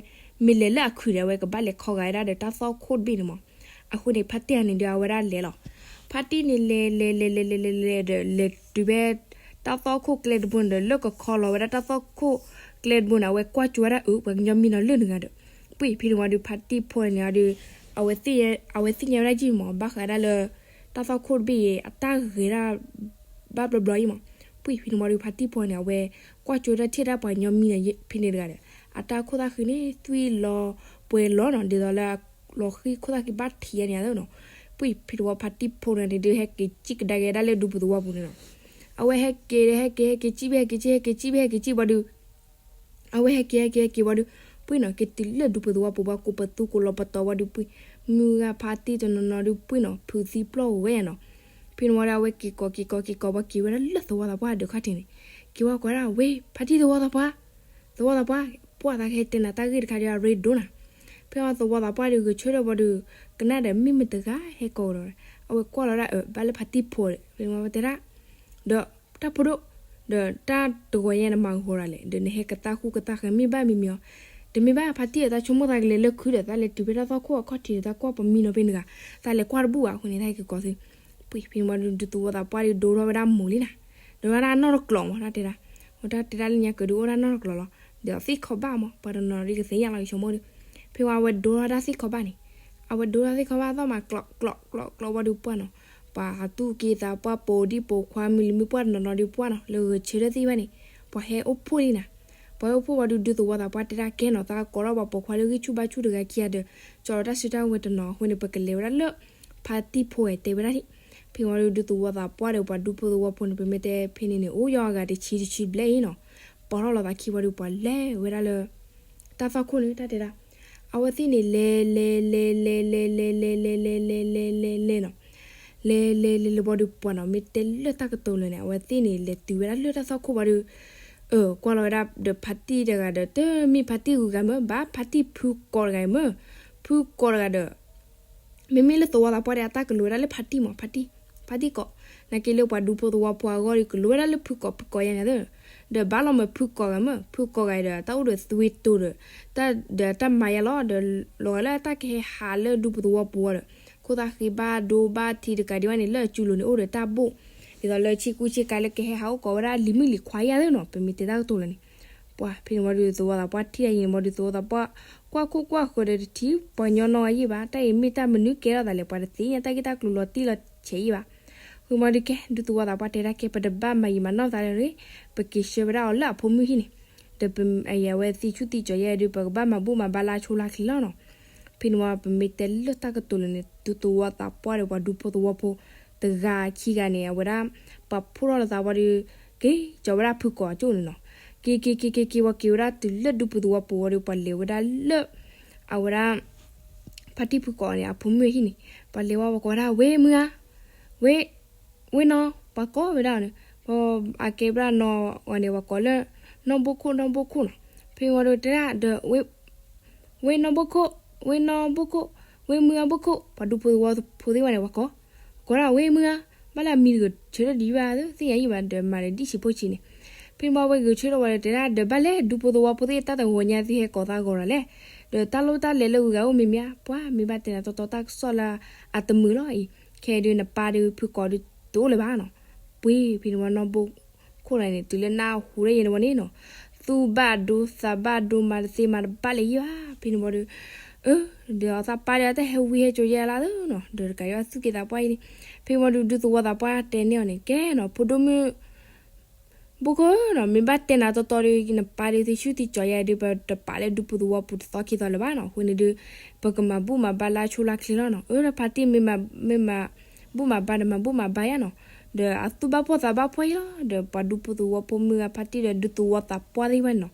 မ့ၢ်လဲၤလၢအခုးဒီး အဝဲကဘၣ်လဲၤခီဂာ်ဝဲဒၣ်ဒီးတၢ်သီၣ်ခိၣ်တဘ့ၣ်န့ၣ်မး, အဃိန့ၣ် ဖါတံၢ်အန့ၣ်ဒီးအဝဲဒၣ်လဲၤလီၤ. ဖါတံၢ်န့ၣ်လဲၤလဲၤလဲၤလဲၤလဲၤလဲၤလဲၤဒီး လဲၤတုၤဖဲတၢ်သီၣ်ခိၣ်ကျဲတဘိန့ၣ်ဒီး လၢကခီလီၤဝဲဒၣ်တၢ်သီၣ်ခိၣ်ကျဲတဘိန့ၣ် အဝဲကွၢ်ကၠိဝဲဒၣ်အုး ပှၤကညီမံနီၤလၢာ်တဂၤဒီး ပှ့ၢ်ဖဲန့ၣ်ဝံၤဒီး ဖါတံၢ်ဖိန့ၣ်ဒီး အဝဲသ့ၣ်ညါဝဲဒၣ်ယံၢ်မး ဘၣ်ဃးဒၣ်လၢ တၢ်သီၣ်ခိၣ်တဘ့ၣ်အံၤ အတၢ်ဂဲၤဒၣ် ဘၣ်ဘျီဘျီအံၤမး. ပှ့ၢ်ဖဲန့ၣ်ဝံၤဒီး ဖါတံၢ်ဖိန့ၣ် အဝဲကွၢ်ကၠိဝဲဒၣ်ထံၣ်ဒၣ်ပှၤကညီမံနီၤဖဲန့ၣ်တဂၤဒီး အတၢ်ခိၣ်သၣ်ဃံန့ၣ် သွံၣ်လီၤပှဲၤလီၤနီၤ ဒ်သိးလၢ လီၤဃံခိၣ်သၣ်ဃံဘၣ်ထံးယါန့ၣ်သနီၤ. ပှ့ၢ်ဖဲန့ၣ်ဝံၤ ဖါတံၢ်ဖိန့ၣ်ဒီး ဟဲက့ၤစံၣ်ကဒါက့ၤဒၣ်လၢဒူပူၤသဝီပူၤန့ၣ်နီၤ. အဝဲဟဲက့ၤဒီး ဟဲက့ၤ ဟဲက့ၤစံၣ်ဘၣ် ဟဲက့ၤစံၣ် ဟဲက့ၤစံၣ်ဘၣ် ဟဲက့ၤစံၣ်ဝံၤဒီး အဝဲဟဲက့ၤ ဟဲက့ၤ ဟဲက့ၤဝံၤဒီး ပှ့ၢ်နီၤ က့ၤတုၤလၢဒူပူၤသဝီပူၤ ပှၤကိးပသူကိးလီၤပတီၤဝံၤဒီး ပှ့ၢ် မုၢ်ဂၤဖါတံၢ်တနီၤနီၤဒီး ပှ့ၢ်နီၤ ဖုးသံပျီၢ်ဝဲနီၤ. ဖဲန့ၣ်ဝံၤဒီး အဝဲက့ၤကိးက့ၤကိးက့ၤကိး ပှၤက့ၤဝဲဒၣ်လၢသဝီသးပှၢ်ဒုးခီၣ်ထံးန့ၣ် က့ၤဝဲကိးဝဲဒၣ် ဝ့ၢ် ဖါတံၢ်သဝီသးပှၢ် သဝီသးပှၢ် ပှၢ်သးကဟဲတဲနၤတၢ်ဂ့ၢ်တခါဒီး အရ့ဒိၣ်နၤ. ဖဲအသဝီသးပှၢ်ဒီး ဂဲၤဆၢထၢၣ်ဝံၤဒီး ကနၣ်ဒီးမ့ၢ်မတၤတဂၤဟဲကိးဒီး အဝဲကွၢ်လီၤဒၣ် အၢ ဘၣ်လၢဖါတံၢ်ဖိဒီး ဖဲန့ၣ်ဝံၤတဲဒၣ် ဒီးတၢ်ဖိဒိၣ် ဒီးတၢ်တဂီၤညါနမၤဂီၤဒ်လဲၣ် ဒီးနဟဲကသၣ်ဃူကသၣ်ဃဲမ့ၢ်ဘၣ်မံမံၤအီၤ, တမ့ၢ်ဘၣ်ဖါတံၢ်ဧၢ သးဆိကမိၣ်သးကလဲၤလၢခုဒီး သးလဲၤတုၤဖဲတၢ်သီၣ်ခိၣ်အခီၣ်ထံးဒီး သးကွၢ်ပမံနီၤဖဲန့ၣ်တဂၤ, သးလဲၤကွၢ်တဘူၣ်ဘၣ်အဃိန့ၣ် သးဟဲက့ၤကိးသု. ပှ့ၢ်ဖဲန့ၣ်ဝံၤဒီး ဒူသဝီသးပှၢ်ဒီးဒိထီၣ်ဝဲဒၣ်မိၢ်လံနၤ, ဒိထီၣ်ဝဲဒၣ်နီၢ်တကျိၤမး တၢ်တဲဒၣ်, ဝဲတၢ်တဲဒၣ်လၢညါကဒုးအိၣ်ဒၣ်နီၢ်တကျိၤလီၤ, ဒီးသ့ၣ်ခီဘၣ်မး ပှၤတနီၤနီၤဒ်ကသ့ၣ်ညါလီၤကဆိကမိၣ်ဒီး, ဖဲဝံၤအဝဲဒိထီၣ်ဝဲဒၣ်သ့ၣ်ခီဘၣ်န့ၣ်, အဝဲဒိထီၣ်သ့ၣ်ခီဘၣ်အသီၣ်မးကျိးကျိးကျိးကျိးဝံၤဒီးပှၢ်နီၤ, ပှၤအသူၣ်က့သးပှၢ် ပိာ်ဒံၣ်ပိာ်ခွါ မုၢ်လံၤမုၢ်ပှၢ်တနီၤနီၤဒီးပှၢ်နီၤ လၢဂဲၤဆၢထၢၣ်သ့ၣ်တဖၣ်န့ၣ်, ပှၤဟဲအိၣ်ဖှိၣ်လံနၤ, ပှၤဟဲအိၣ်ဖှိၣ်ဝံၤဒီး ဒူသဝီသးပှၢ်တဲဒၣ်ကဲနီၤ သးကိးထီၣ်ပှၤပိာ်ခွါလၢဂံၢ်ဆူၣ်ဘါဆူၣ်တဂၤခံဂၤဒီး ကၠီၤဒီးတၢ်စုတၢ်ဝဲၤတနီၤအဃိန့ၣ် ပကလဲၤဝဲဒၣ်လၢ ဖါတံၢ်ဖိဝဲတဲဝဲဒၣ်န့ၣ်, ဖဲဝံၤဒီး ဒူသဝီသးပှၢ်ဒီး ပှၤဒူဖိသဝီဖိန့ၣ် ပမ့ၢ်တဲဖဲန့ၣ်န့ၣ် အိၣ်ယီၤအဂၤတဆံတဆံဘျဲၣ်အံၤနီၤ, ပိာ်ထီၣ်လီၤသးခံဝံၤဒီး ပှၤလဲၤဝဲဒၣ်လၢ တၢ်သီၣ်ခိၣ်န့ၣ် တၢ်တဲဒၣ်, အဝဲသ့ၣ်န့ၣ် လဲၤ လဲၤ လဲၤ လဲၤ လဲၤ လဲၤ လဲၤ လဲၤ လဲၤ လဲၤ လဲၤ လဲၤ လဲၤနီၤ, လဲၤ လဲၤ လဲၤ လဲၤဝံၤဒီးပှၢ်နီၤ မ့ၢ်တဲလၢတၢ်ကတိၤလၢာ်န့ၣ် အဝဲသ့ၣ်န့ၣ် လဲၤတုၤဝဲဒၣ်လၢတၢ်သီၣ်ခိၣ်ဝံၤဒီး အၢ ကွၢ်လီၤဝဲဒၣ်ဒီးဖါတံၢ်တဂၤဒီး တမ့ၢ်ဖါတံၢ်ဂုၤဂၤမ့ၢ် ဘၣ်ဖါတံၢ်ဖုကိးတဂၤအံၤမ့ၢ်, ဖုကိးတဂၤဒီး မ့မ့ၢ်လၢသဝီသးပှၢ်ဒီး အတၢ်ကလိၤဝဲဒၣ်လၢဖါတံၢ်မး ဖါတံၢ်, ဖါတံၢ်ကိး, နာ်က့လၢပှၤဒူဖိသဝီဖိအဂီၢ်ဒီး ကလိၤဝဲဒၣ်လၢဖုကိး ဖုကိးယါန့ၣ်သ့, ဒီးဘၣ်လီၤမ့ၢ်ဖုကိးဂၤမ့ၢ် ဖုကိးဂၤအံၤဒီး တၢ်အိၣ်ဒီးသွံတိၤဒီး တၢ်ဒီးတၢ်မၤယါလီၤ ဒီးလီၤဂာ်လၢအတၢ်ကဟဲဟးလၢဒူဖိသဝီဖိအဂီၢ်ဒီး ခိၣ်သၣ်ဃ့ဘၣ်ဒိဘၣ်ထံးတကးဒံးဘၣ်န့ၣ် လၢအစုလိၤန့ၣ် အိၣ်ဒီးတၢ်ဘိၣ်, ဒ်သိးလၢဆ့ကူဆ့ကၤလၢကဟဲဟးအိၣ်ကိးဝဲဒၣ်လံၤမုၣ်လံၤခွါယါသ့နီၤ ပမ့ၢ်တဲတၢ်ကတိၤလၢာ်န့ၣ် ပှၢ်ဖဲန့ၣ်ဝံၤဒီး သဝီသးပှၢ်ထံၣ်ဒၣ်ယံၤန့ၣ်ဝံၤဒီး သဝီသးပှၢ် ကွၢ်ခိၣ်ကွၢ်ဃၢၤဒီးတထံၣ် ပှၤကညီနီတဂၤယံၤဘၣ် တၢ်အံၤမ့ၢ်တၢ်မနုၤကဲထီၣ်သးလဲၣ် ပှၤတသ့ၣ်ညါတၢ်ဂ့ၢ်တၢ်ကျိၤလီၤတံၢ်လီၤဆဲးယံၤဘၣ်. ဝံၤမ့ၢ်ဒီးကဲ ဒူသဝီသးပှၢ်တဲဒၣ်ကဲ ပတဘၣ်မၤယံာ်မၤနီၢ်သးလၢၤ, ပက့ၤဆှၢဝဲဒၣ်အီၤလၢအဖိမုၣ်ဟံၣ်န့ၣ်, ဒီးအဝဲသံဆူၣ်သံကၠီၤယဲဒုး ပကဘၣ်မၤဘူၣ်မၤဘါလၢအဆိလၢအချ့လီၤနီၤ. ဖဲန့ၣ်ဝံၤ ပမ့ၢ်တဲလၢတၢ်ကတိၤလၢာ်န့ၣ် ဒူသဝီသးပှၢ်ဒီးပှၤဒူဖိသဝီဖိ တဂၤခံဂၤန့ၣ် အဝဲဒၣ် ပှၤဖှိၣ်ထီၣ်လီၤသးဝံၤဒီး က့ၤကၠီၤဝဲဒၣ်ဖုကိးအကၠိၣ်န့ၣ်နီၤ. က့ၤက့ၤက့ၤက့ၤက့ၤ ပှၤက့ၤဝဲဒၣ်တုၤလၢဒူပူၤသဝီပူၤဝံၤဒီး ပှၤလဲၤဝဲဒၣ်လၢ အဝဲဒၣ် ဖါတံၢ်ဖုကိးန့ၣ် အဖိမုၣ်ဟံၣ်န့ၣ်, ပှၤလဲၤဝဲ ပှၤကိးဝဲဒၣ် ဝ့ၢ်မုၢ်ဧါ, ဝ့ၢ်, ဝ့ၢ်နီၢ်, ပှၤကိးဝဲဒၣ်အီၤန့ၣ်, ပှၤအကဲဘျၣ်နီၢ်အီၤန့ၣ် ပှၤကိးလၢ နီၢ်ဘိခိၣ် နီၢ်ဘိခိၣ်နီၤ. ဖဲဝံၤဒီးတဲဒၣ်ဒီး ဝ့ၢ်နီၢ်ဘိခိၣ်, ဝ့ၢ်နီၢ်ဘိခိၣ်, ဝ့ၢ်မုၢ်ဧါဘိခိၣ်, ပှၤဒူဖိသဝီဖိသ့ၣ်ဝဲန့ၣ် ပှၤကိး ကိးဒၣ်ဝ့ၢ်မုၢ်ဧါ, ဘၣ်လၢအမံၤတဂဲၤဆၢထၢၣ်ဒံးဘၣ်သ့ၣ်ညါယံၤဘၣ် ဒီးမၤဒီးဒ်ဆံးဖိဆံးန့ၣ်. ဖဲန့ၣ်ဝံၤအဝဲဂဲၤဆၢထၢၣ်ဝံၤဒီးတဲဒၣ်ဒီး ဘၣ်လဲၣ် ဒူဖိသဝီဖိသ့ၣ်တၢ်တဂီၤညါသ့ၣ်ဟဲကိးသးဂီၤဒီးလဲၣ်, ဒီးတၢ်လိၣ်တၢ်လဲၤလၢဂုၤဂၤအိၣ်မ့ၢ်မ့ၢ်ဧါ, ပှၤမ့ၢ်ဘၣ်တဲနၤတီတီတၢ်ကစီၣ်လၢအတမုာ်လီၤအံၤ, ခဲအံၤဒုးနပၢ်ဒီးဖုကိးဒုးတအိၣ်လၢၤဘၣ်နီၤ. ပှ့ၤဖဲန့ၣ်ဝံၤနီၢ်ဘိခိၣ်န့ၣ် တုၤလၢနၢ်ဟူဒၣ်ယဲန့ၣ်ဝံၤန့ၣ်နီၤ, သူၣ်ဘၣ်ဒိသးဘၣ်ဒိ မၤတသ့မၤတဘၣ်လၢၤယံၤဘၣ်. ဖဲန့ၣ်ဝံၤဒီး အၢ ဒီးအသးပၢ်ဒီးအတၢ်ဟဲဝံဟဲစိၤယဲလၢသ့နီၤ, ဒီးတကးဒံးဘၣ်သူၣ်က့သးပှၢ်အံၤန့ၣ်. ဖဲဝံၤဒီး ဒူသဝီသးပှၢ်တဲန့ၢ်အီၤန့ၣ် ကဲနီၤ ဖိဒိၣ်မုၣ် ဘိခိၣ်နီၤ, မ့ၢ်ဘၣ်တဲနၤတီတီဒီး နပၢ်ဒီးသ့ၣ်ဆူၣ်သ့ၣ်ကၠီၤယဲဒီး ပတပာ်လၢဒူပူၤသဝီပူၤတသီခံသီလၢၤဘၣ်နီၤ. အဃိန့ၣ်ဒီး ပကမၤဘူၣ်မၤဘါလၢအဆိလၢအချ့လီၤနီၤ. အၢ ဒီးဖါတံၢ်မ့ၢ်မၤဘူၣ်မၤဘါဒီး မၤဘူၣ်မၤဘါယါနီၤ, ဒီးအသူၣ်ဘၣ်ဖှီၣ်သးဘၣ်ဖှီၣ်ယံၤလီၤ. ဒီးပှၤဒူပူၤသဝီဖိမုၢ်ဂၤဖါတံၢ်ဒီး ဒူသဝီသးပှၢ်သ့ၣ်တဖၣ်န့ၣ်နီၤ,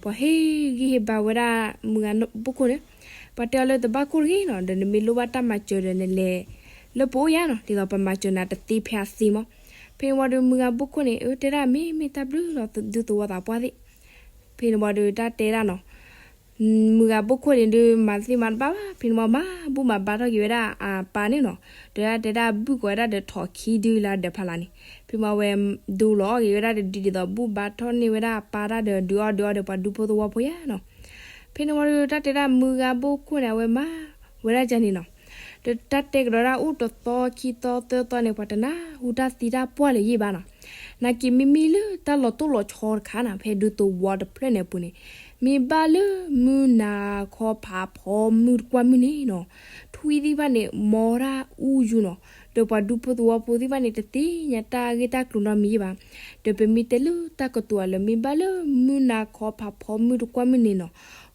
ပှၤဟ့ၣ်ဂံၢ်ဟ့ၣ်ဘါဝဲဒၣ်မုၢ်ဂၤဘိခိၣ်န့ၣ်, ပှၤတဲအီၤလၢတဘၣ်ခိၣ်တဂ့ၤနီၤ, ဒီးနမ့ၢ်လိၣ်ဘၣ်တၢ်မၤစၢၤဒီးနလဲၤလၢပအိၣ်ယါနီၤ, ဒ်သိးပမၤစၢၤနၤတသ့ဖဲအသ့မး. ဖဲန့ၣ်ဝံၤဒီး မုၢ်ဂၤဘိခိၣ်န့ၣ် အၢ တဲဒၣ်မ့ၢ်မ့ၢ်တၢ်ဘျုးလီၤ ဒူသဝီသးပှၢ်သ့ၣ်. ဖဲန့ၣ်ဝံၤဒီးတၢ်တဲဒၣ်နီၤ, မုၢ်ဂၤဘိခိၣ်န့ၣ်ဒုး မၤသ့မၤတဘၣ်ဘၣ်. ဖဲန့ၣ်ဝံၤ မၤဘူၣ်မၤဘါထီၣ်က့ၤဝဲဒၣ်အပၢ်န့ၣ်နီၤ, ဒီးတဲဒၣ်ဘုၣ်ကီးဝဲဒၣ်ဒီးထိးခံဒုလၢအဒၢးဖးလၢ်န့ၣ်. ဖဲန့ၣ်ဝံၤအဝဲဒုးလီၤအီၣ်က့ၤဝဲဒၣ်တဒုဒ်သိး ဘူၣ်ဘါထီၣ်န့ၢ်ဝဲဒၣ်အပၢ်တၢ်ဒီး ဒုးအီၣ်ဒုးအီဒီးပှၤဒူဖိသဝီဖိယါနီၤ. ဖဲန့ၣ်ဝံၤဒီး တၢ်တဲဒၣ်မုၢ်ဂၤဘိခိၣ်န့ၣ် အဝဲမၤဝဲဒၣ်ကန့ၣ်နီၤ, ဒီးတၢ်တဲကဒီးဒၣ်အိၣ်တသီခံသီသၢသီန့ၣ် ပှၤတနၢ်ဟူတၢ်သံတၢ်ပှၢ်လၢၤယံၣ်ဘၣ်နီၤ. နာ်က့မ့မ့ၢ်လၢတၢ်လီၤတိၢ်လီၤဆီတခါနီၤ ဖဲဒူသဝီတဖျၢၣ်န့ၣ်အပူၤန့ၣ်, မ့ၢ်ဘၣ်လၢမုၢ်နၤခီဖးဖီမုၢ်တကွၢ်မုၢ်န့ၣ်နီၤ, ထွံၣ်သ့ၣ်တဖၣ်န့ၣ် မီၤတၢ်အူယူၤနီၤ. ဒီးပှၤဒူဖိသဝီဖိသ့ၣ်တဖၣ်န့ၣ် တသ့ၣ်ညါတၢ်ဂ့ၢ်တၢ်ကျိၤနီတမံၤယံၣ်ဘၣ်. ဒီးပမ့ၢ်တဲလၢတၢ်ကတိၤအလၢ မ့ၢ်ဘၣ်လၢမုၢ်နၤခီဖးဖီမုၢ်တကွၢ်မုၢ်န့ၣ်နီၤ,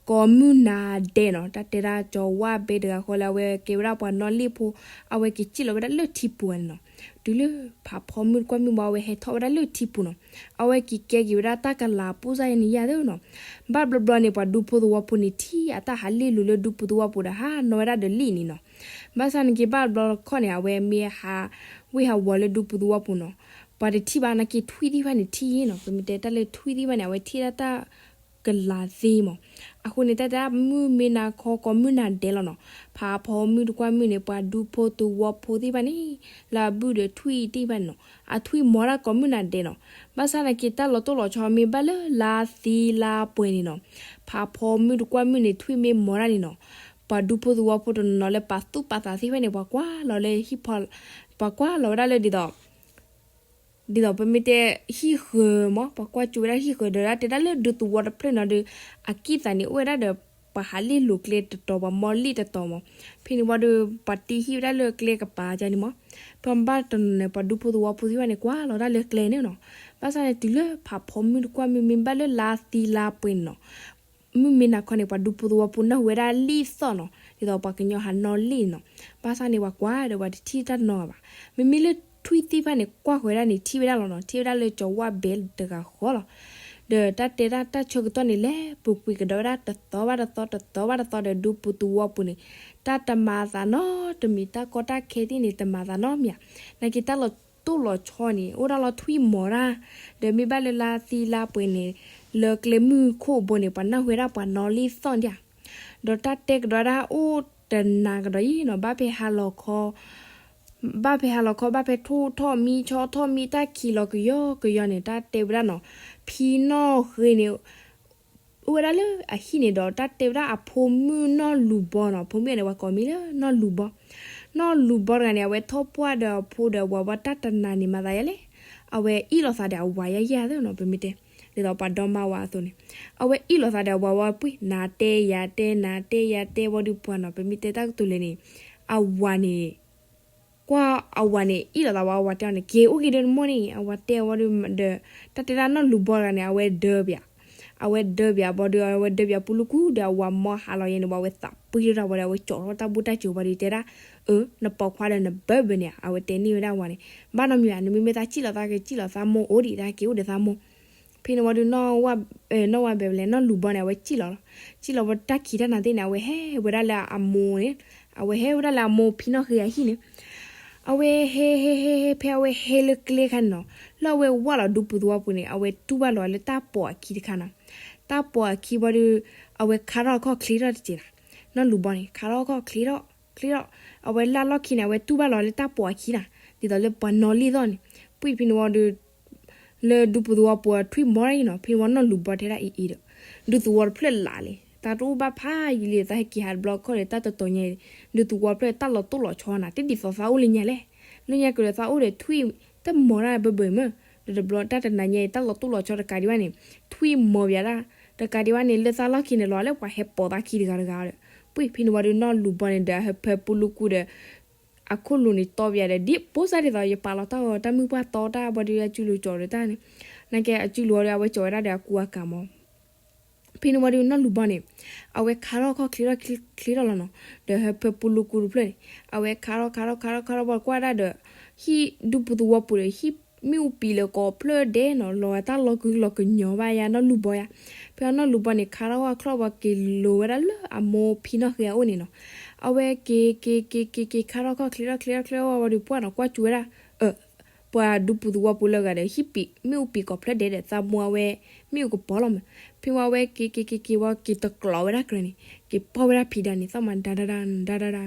ကိးမုၢ်နၤဒဲးနီၤ, တၢ်တဲဒၣ်ကၠီၤဝၣ်ဘဲတဂၤဃီလၢ အဝဲကဲဝဲဒၣ်ပှၤနီၣ်လ့ၣ်ဖိ, အဝဲက့ၤစံၣ်လီၤဝဲဒၣ်လၢထံပူၤန့ၣ်နီၤ. တုၤလၢဖးဖီမုၢ်တကွၢ်မုၢ်ဘၣ် အဝဲဟဲထီၣ်ဝဲဒၣ်လၢထံပူၤနီၤ. အဝဲက့ၤကဲက့ၤဝဲဒၣ်တၢ်ကလၤပိၢ်စၢ်ယဲန့ၣ်ယၤသ့ၣ်နီၤ. ဘၣ်ဘျီဘျီန့ၣ် ပှၤဒူဖိသဝီဖိန့ၣ် ထံၣ်အတၢ်ဟးလ့ၣ်လိၤလၢဒူပူၤသဝီပူၤဒီး ဟးနီၣ်ဝဲဒၣ်ဒီးလံၣ်န့ၣ်နီၤ. ဘၣ်ဆၣ်န့ၣ်က့ၤ ဘၣ်ဘျီတခီၣ်န့ၣ် အဝဲမ့ၢ်ဟးဝ့ၢ်ဟးဝီၤလၢဒူပူၤသဝီပူၤနီၤ, ပှၤတထံၣ်ဘၣ်. နာ်က့ထွံၣ်သ့ၣ်တဖၣ်န့ၣ်ထံၣ်ယံၣ်နီၤ. ပမ့ၢ်တဲတၢ်လၢထွံၣ်သ့ၣ်တဖၣ်န့ၣ် အဝဲထံၣ်ဒၣ်တၢ်ကလၤသ့မး. အဃိန့ၣ် တၢ်တဲဒၣ်မုၢ်မ့ၢ်နၤခီကိးမုၢ်နၤဒဲးလီၤနီၤ. ဖးဖီမုၢ်တကွၢ်မုၢ်န့ၣ် ပှၤဒူဖိသဝီဖိသ့ၣ်တဖၣ်န့ၣ် လၢအဘုၣ်ဒီးထွံၣ်သ့ၣ်တဖၣ်န့ၣ်နီၤ, အထွံၣ်မီၤတၢ်ကိးမုၢ်နၤဒဲးနီၤ. ဘၣ်ဆၣ်နာ်က့ တၢ်လီၤတိၢ်လီၤဆီ မ့ၢ်ဘၣ်လၢလါသံလါပှဲၤန့ၣ်နီၤ, ဖးဖီမုၢ်တကွၢ်မုၢ်န့ၣ် ထွံၣ်မ့ၢ်မီၤတၢ်န့ၣ်နီၤ, ပှၤဒူဖိသဝီဖိတနီၤနီၤလၢပာ်သူၣ်ပာ်သးသ့ၣ်တဖၣ်န့ၣ် ပှၤကွၢ်လီၤလၢဟံၣ်ဖီ, ပှၤကွၢ်လီၤဝဲဒၣ်လၢဒ်သိး ဒ်သိးပမ့ၢ်တဲဟံၣ်ဃၢၤမး, ပှၤကွၢ်ကၠိဝဲဒၣ်ဟံၣ်ဃၢၤဒီး တၢ်တဲဒၣ်လၢဒူသဝီတဖျၢၣ်နီၤဒီး အကံၢ်သးန့ၣ်အိၣ်ဝဲဒၣ်ဒီး ပှၤဟးလ့ၣ်လိၤကျဲတတီၤ, ပှၤမီၢ်လ့ၣ်တတီၤမး. ဖဲန့ၣ်ဝံၤဒီး ပှၤတ့ဟံၣ်ဝဲဒၣ်လၢကျဲကပၤကန့ၣ်မး. ဖဲဘၣ်တနီၤန့ၣ် ပှၤဒူဖိသဝီဖိသ့ၣ်တဖၣ်န့ၣ် ကွၢ်လီၤဒၣ်လၢကျဲန့ၣ်နီၤ. ဘၣ်ဆၣ်န့ၣ် တုၤလၢဖးဖီမုၢ်တကွၢ်မုၢ် မ့ၢ်ဘၣ်လၢလါသံလါပှဲၤန့ၣ်နီၤ, မုၢ်မ့ၢ်နၤခီန့ၣ် ပှၤဒူဖိသဝီဖိနၢ်ဟူဝဲဒၣ်လံၣ်သီၣ်နီၤ, ဒ်သိးပှၤကညီဟးနီၣ်လ့ၣ်န့ၣ်နီၤ. ဘၣ်ဆၣ်န့ၣ် ပှၤကွၢ်ဒီးပှၤတထံၣ်တၢ်နီတဂၤဘၣ်. မ့မ့ၢ်လၢထွံၣ်သ့ၣ်တဖၣ်န့ၣ် ကွၢ်ဃီၤဝဲဒၣ်န့ၣ် ထံၣ်ဝဲဒၣ်လီၤနီၤ, ထံၣ်ဝဲဒၣ်လၢကၠီၤဝၣ်ဘဲတဂၤဃီလီၤ. ဒီးတၢ်တဲဒၣ်တၢ်ဆၢကတီၢ်န့ၣ် လဲၤပူၤကွံာ်ကဒီးဝဲဒၣ်တသီဘၣ်တသီ တသီဘၣ်တသီဒီး ဒူပူၤသဝီပူၤန့ၣ် တၢ်တမၤအသးနီတမံၤ, တၢ်ကီတၢ်ခဲသ့ၣ်န့ၣ် တမၤအသးနီတမံၤဧါ. နာ်က့တၢ်လီၤတိၢ်လီၤဆီန့ၣ် အိၣ်ဒၣ်လီၤထွံၣ်မီၤတၢ်, ဒီးမ့ၢ်ဘၣ်လၢလါသံလါပှဲၤန့ၣ် လၢကျဲမုၢ်ခိၣ်ဘိန့ၣ် ပှၤနၢ်ဟူဝဲဒၣ်ပှၤနီၣ်လ့ၣ်သီၣ်ဒံးဧါ. ဒီးတၢ်တဲကဒီးဒၣ်အိၣ်တနၤကဒီးအံၤနီၤ, ဘၣ်ဖဲဟါလီၤခီ ဘၣ်ဖဲဟါလီၤခီ ဘၣ်ဖဲထိၣ်ထီၣ်မံ ဆီထီၣ်မံ တၢ်ခံးလီၤကယီကယီန့ၣ် တၢ်တဲဝဲဒၣ်နီၤ, ဖံနီၣ်ဃ့န့ၣ် အိၣ်ဝဲဒၣ်လၢအဟံၣ်န့ၣ်ဒီး တၢ်တဲဝဲဒၣ်အဖိမုၣ်နီၢ်လူၤဘီနီၤ, ဖိမုၣ်န့ၣ် ပှၤကိးမံၤလၢနီၢ်လူၤဘီ. နီၢ်လူၤဘီတဂၤန့ၣ် အဝဲထီၣ်ပှၢ်ဒီးအဖိဒီးအဝၤဘၣ် တၢ်တနၤန့ၣ် မၤသးယါလဲၣ်, အဝဲအ့ၣ်လိာ်သးဒီးအဝၤယါယါသ့နီၤ, ပမ့ၢ်တဲ ဒ်သိးပှၤဒီမါဝၤအသိးန့ၣ်, အဝဲအ့ၣ်လိာ်သးဒီးအဝၤဝံၤ နၤတဲယၤတဲ နၤတဲယၤတဲဝံၤဒီးပှၤနီၤ, ပမ့ၢ်တဲတၢ်ကတိၤလဲၣ်န့ၣ်, အဝၤန့ၣ် ကွၢ်အဝၤန့ၣ် အ့ၣ်လိာ်သးဝံၤ အဝၤတဲအီၤန့ၣ် က့ၤအိၣ်က့ၤဒီးနမိၢ်န့ၣ်, အဝၤတဲဝံၤဒီး တၢ်တဲဒၣ်နီၢ်လူၤဘီတဂၤန့ၣ် အဝဲဒၢပၠး, အဝဲဒၢပၠးဘၣ်ဒီး အဝဲဒၢပၠးပူၤလူၤကူဒီး အဝၤမီဟးလီၤယဲန့ၣ် အဝဲသးပှံၢ်ထီၣ်တၢ်ဝံၤဒီး အဝဲကၠီထီၣ်တၢ်ဘူၣ်တၢ်စၢၤဝံၤဒီး တဲဒၣ်, အၢ နပိာ်ခွါဒီးနဘၢဘၢန့ၣ် အဝဲတဲန့ၢ်ဝဲဒၣ်ဝၤန့ၣ်, ဘၣ်နီတမံၤဧါ, နမ့မ့ၢ်သးစံၣ်လီၤသးက့ၤ စံၣ်လီၤသးမိၢ်အိၣ်ဒံး သးက့ၤအိၣ်ဒီးသးမိၢ်. ဖဲန့ၣ်ဝံၤဒီး နီၢ်ဝၣ်ဘဲလဲၣ် နီၢ်လူၤဘီန့ၣ် အဝဲစံၣ်လီၤလီၤ, စံၣ်လီၤဝံၤတၢ်ခံးတၢ်နၤသ့ၣ်န့ၣ် အဝဲဟဲဝဲဒၣ်လၢအမိၢ်န့ၣ်, အဝဲဟဲဝဲဒၣ်လၢအမိၢ်ဖံနီၣ်ဃ့အဟံၣ်န့ၣ်, အဝဲဟဲဟဲဟဲဟဲ ဖဲအဝဲဟဲလၢကျဲခါန့ၣ်နီၤ, လၢအဝဲဝၢ်လီၤဒူပူၤသဝီပူၤန့ၣ် အဝဲတူၢ်ဘၣ်လီၤလၢတၢ်ပိာ်အခံတခါနီၤ, တၢ်ပိာ်အခံဝံၤဒီး အဝဲခါထီၣ်အခီၣ်ချ့ထီၣ်တစဲးနီၤ, နီၢ်လူၤဘီန့ၣ် ခါထီၣ်အခီၣ်ချ့ထီၣ်ချ့ထီၣ်, အဝဲလၢအလီၢ်ခံန့ၣ် အဝဲတူၢ်ဘၣ်လီၤလၢတၢ်ပိာ်အခံနီၤ, ဒ်သိးလၢပှၤနီၣ်လ့ၣ်သီၣ်န့ၣ်, ပှ့ၤဖဲန့ၣ်ဝံၤဒီး လၢဒူပူၤသဝီပူၤထွံၣ်မီၤတၢ်အံၤနီၤ, ဖဲန့ၣ်ဝံၤနီၢ်လူၤဘီတဲဒၣ်အံၤအံၤဒီး ဒူသဝီတဖျၢၣ်လၢ်လံ, သးတအိၣ်ဘၣ်ဖးယံာ်လံ, သးဟဲက့ၤဟးတဘျီခီၣ်ဒီး တၢ်တတီၤညါ, ဒူသဝီတဖျၢၣ်တၢ်လီၤတိၢ်လီၤဆီနၤ, တဒ်သိးသးအိၣ်လၢညါလဲၣ်, လၢညါကဒီးသးအိၣ်ဒီးထွံၣ် တမီၤတၢ်ဘၢဘၢမး, ဒီးတဘျီတၢ်တနၤညါအံၤ တၢ်လီၤတိၢ်လီၤဆီတကးဒံးဘၣ်န့ၣ် ထွံၣ်မီၤပၠးဒၣ်, တကးဒံးဘၣ်န့ၣ် လၢသးလီၢ်ခံန့ၣ်လီၤလၢပှၤဟဲပိာ်သးခံတဂၤတဂၤဒီး, ပှ့ၤဖဲန့ၣ်ဝံၤဒီးနီၢ်လူၤဘီန့ၣ်ဒီး ဟဲဖၢပူၤလူၤကူဒီး အခိၣ်လူၤန့ၣ်တီပၠးဒီး ဒ်ပိစၢ်ဒ်သိး ယပာ်လီၤတၢ်ဂီၤတၢ်မုၢ်ပှၢ်တီတၢ်ဘၣ်ဒီး အစုလူၤကၠီဒီးတၢ်န့ၣ်, နာ်က့အစုလူၤဝံၤဒီး အဝဲကၠီဝဲဒၣ်ဒီးအကူအကၤမး, ဖဲန့ၣ်ဝံၤဒီးနီၢ်လူၤဘီန့ၣ် အဝဲခါထီၣ်ခီၣ်ချ့ထီၣ်ချ့ထီၣ်လီၤနီၤ, ဒီးဟဲဖၢပူၤလူၤကူတဖျၢၣ်န့ၣ် အဝဲခါထီၣ်ခါထီၣ်ခါထီၣ်ခါထီၣ်ဘၣ်ကွၢ်ဒၣ်ဒီး ဟံၣ်ဒူပူၤသဝီပူၤဒီးဟံၣ်မ့ၣ်အူပံၤလၢကိးဖျၢၣ်ဒဲးနီၤ, လီၤဝဲတၢ်လီၤကဟုလီၤကညီၤဘၣ်ယါနီၢ်လူၤဘီယါ, ဖဲအနီၢ်လူၤဘီန့ၣ် ခါထီၣ်ဝဲချီၣ်ဝဲက့ၤလိၤဝဲဒၣ်လၢအမိၢ်ဖံနီၣ်ဃ့အအိၣ်န့ၣ်နီၤ, အဝဲက့ၤက့ၤက့ၤက့ၤက့ၤခါထီၣ်ခီၣ်ချ့ထီၣ်ချ့ထီၣ်ချ့ထီၣ်ဝံၤဒီးပှၢ်နီၤ ကွၢ်ကၠူဝဲဒၣ် ပှၤဒူပူၤသဝီပူၤလၢဂၤဒီး ဟံၣ်ပံၤမ့ၣ်အူပံၤကိးဖျၢၣ်ဒဲးဒီး သးမိၢ်အဝဲမ့ၣ်အူကပီၤလီၤမး, ဖဲဝံၤအဝဲက့ၤက့ၤက့ၤက့ၤဝံၤက့ၤတကျိးဝဲဒၣ်ကြၢးန့ၣ် က့ၤပိာ်ဝဲဒၣ်ဖံဒါန့ၣ် သီၣ်မးဒါဒါဒါ ဒါဒါဒါ,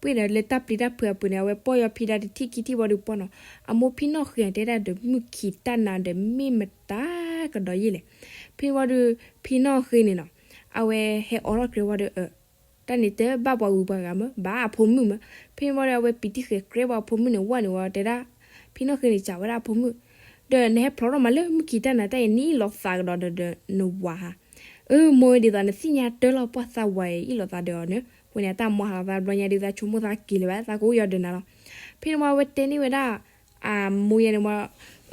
ပှ့ၤဒီးလၢတၢ်ပျံၤတၢ်ဖုးအပူၤန့ၣ် အဝဲပိာ်ယီၤဖံဒါတထံၣ်ခံထံၣ်ဝံၤဒီးပှၢ်နီၤ, အမိၢ်ဖံနီၣ်ဃ့တဲဒၣ်ဒီး မုၢ်ခံးတၢ်နၤဒီးမ့ၢ်မတၤကဒီးယဲၢ်လဲၣ်, ဖဲဝံၤဒီး ဖံနီၣ်ဃ့န့ၣ်နီၤ, အဝဲဟဲအိးထီၣ်ကြၢးဝံၤဒီး တၢ်န့ၣ်တဲဘၣ်ပှၤဂုၤပှၤဂၤမး ဘၣ်အဖိမုၣ်မး. ဖဲန့ၣ်ဝံၤဒီး အဝဲပံတံၣ်ဃဲးကြဲပှၤအဖိမုၣ်န့ၣ်ဝဲန့ၣ်ဝံၤ တဲဒၣ် ဖံနီၣ်ဃ့န့ၣ် စံးဝဲဒၣ်အဖိမုၣ်, ဒီးနဟဲဖျိးထီၣ်မးလၢမုၢ်ခံတၢ်နၤ တၢ်အံၤနအ့ၣ်လိာ်သးကဒီးဒီးနဝၤဧါ. အၢ မိၢ် ဒ်သိးနသ့ၣ်ညါတၢ်လီၤ ပှၢ်သးဝၤအံၤအ့ၣ်လိာ်သးဒီးအီၤန့ၣ်. အဃိန့ၣ် အတၢ်မၤဟးလီၤသးတဘျီညါဒီး သးဆိကမိၣ်သးက့ၤလၢၤဘၣ် သးကအိၣ်ယီၤဒီးနၤလီၤ. ဖဲန့ၣ်ဝံၤအဝဲတဲန့ၢ်ဝဲဒၣ် အမိၢ်ယဲန့ၣ်ဝံၤ,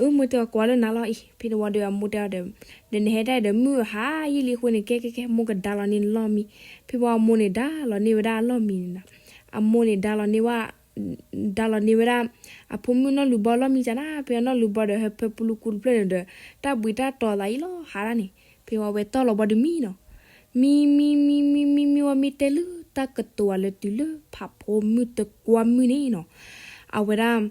အၢ မိၢ်တဲအီၤ ကွၢ်လၢနၤလီၤအံၤ. ဖဲန့ၣ်ဝံၤဒီးအမိၢ်တဲအီၤဒီး, ဒီးနဟဲဒၣ်ဒီးမုၢ်ဟါယံာ်လံအဃိန့ၣ် ကဲကဲကဲ မိၢ်ကဒါလီၤန့ၢ်နလီၢ်မံ. ဖဲဝံၤအမိၢ်န့ၣ်ဒါလီၤန့ၢ်ဝဲဒၣ်အလီၢ်မံန့ၣ်နီၤ. အမိၢ်န့ၣ်ဒါလီၤန့ၢ်ဝဲ ဒါလီၤန့ၢ်ဝဲဒၣ် အဖိမုၣ်နီၢ်လူၤဘီအလီၢ်မံကနၤ. ဖဲအနီၢ်လူၤဘီဒီးဟဲဖၢပူၤလူၤကူတဖျၢၣ်န့ၣ်ဒီး တၢ်ဘှံးတၢ်တီၤသးအံၤလီၤဟးဒၣ်န့ၣ်. ဖဲဝံၤအဝဲတီၢ်လီၤဘီဒီးမံနီၤ. မံ မံ မံ မံ မံ မံဝံၤ မ့ၢ်တဲလၢတၢ်ကတိၤဝဲလၢတုၤလၢဖးဖီမုၣ်တကွၢ်မုၣ်န့ၣ်နီၤ. အဝဲဒၣ်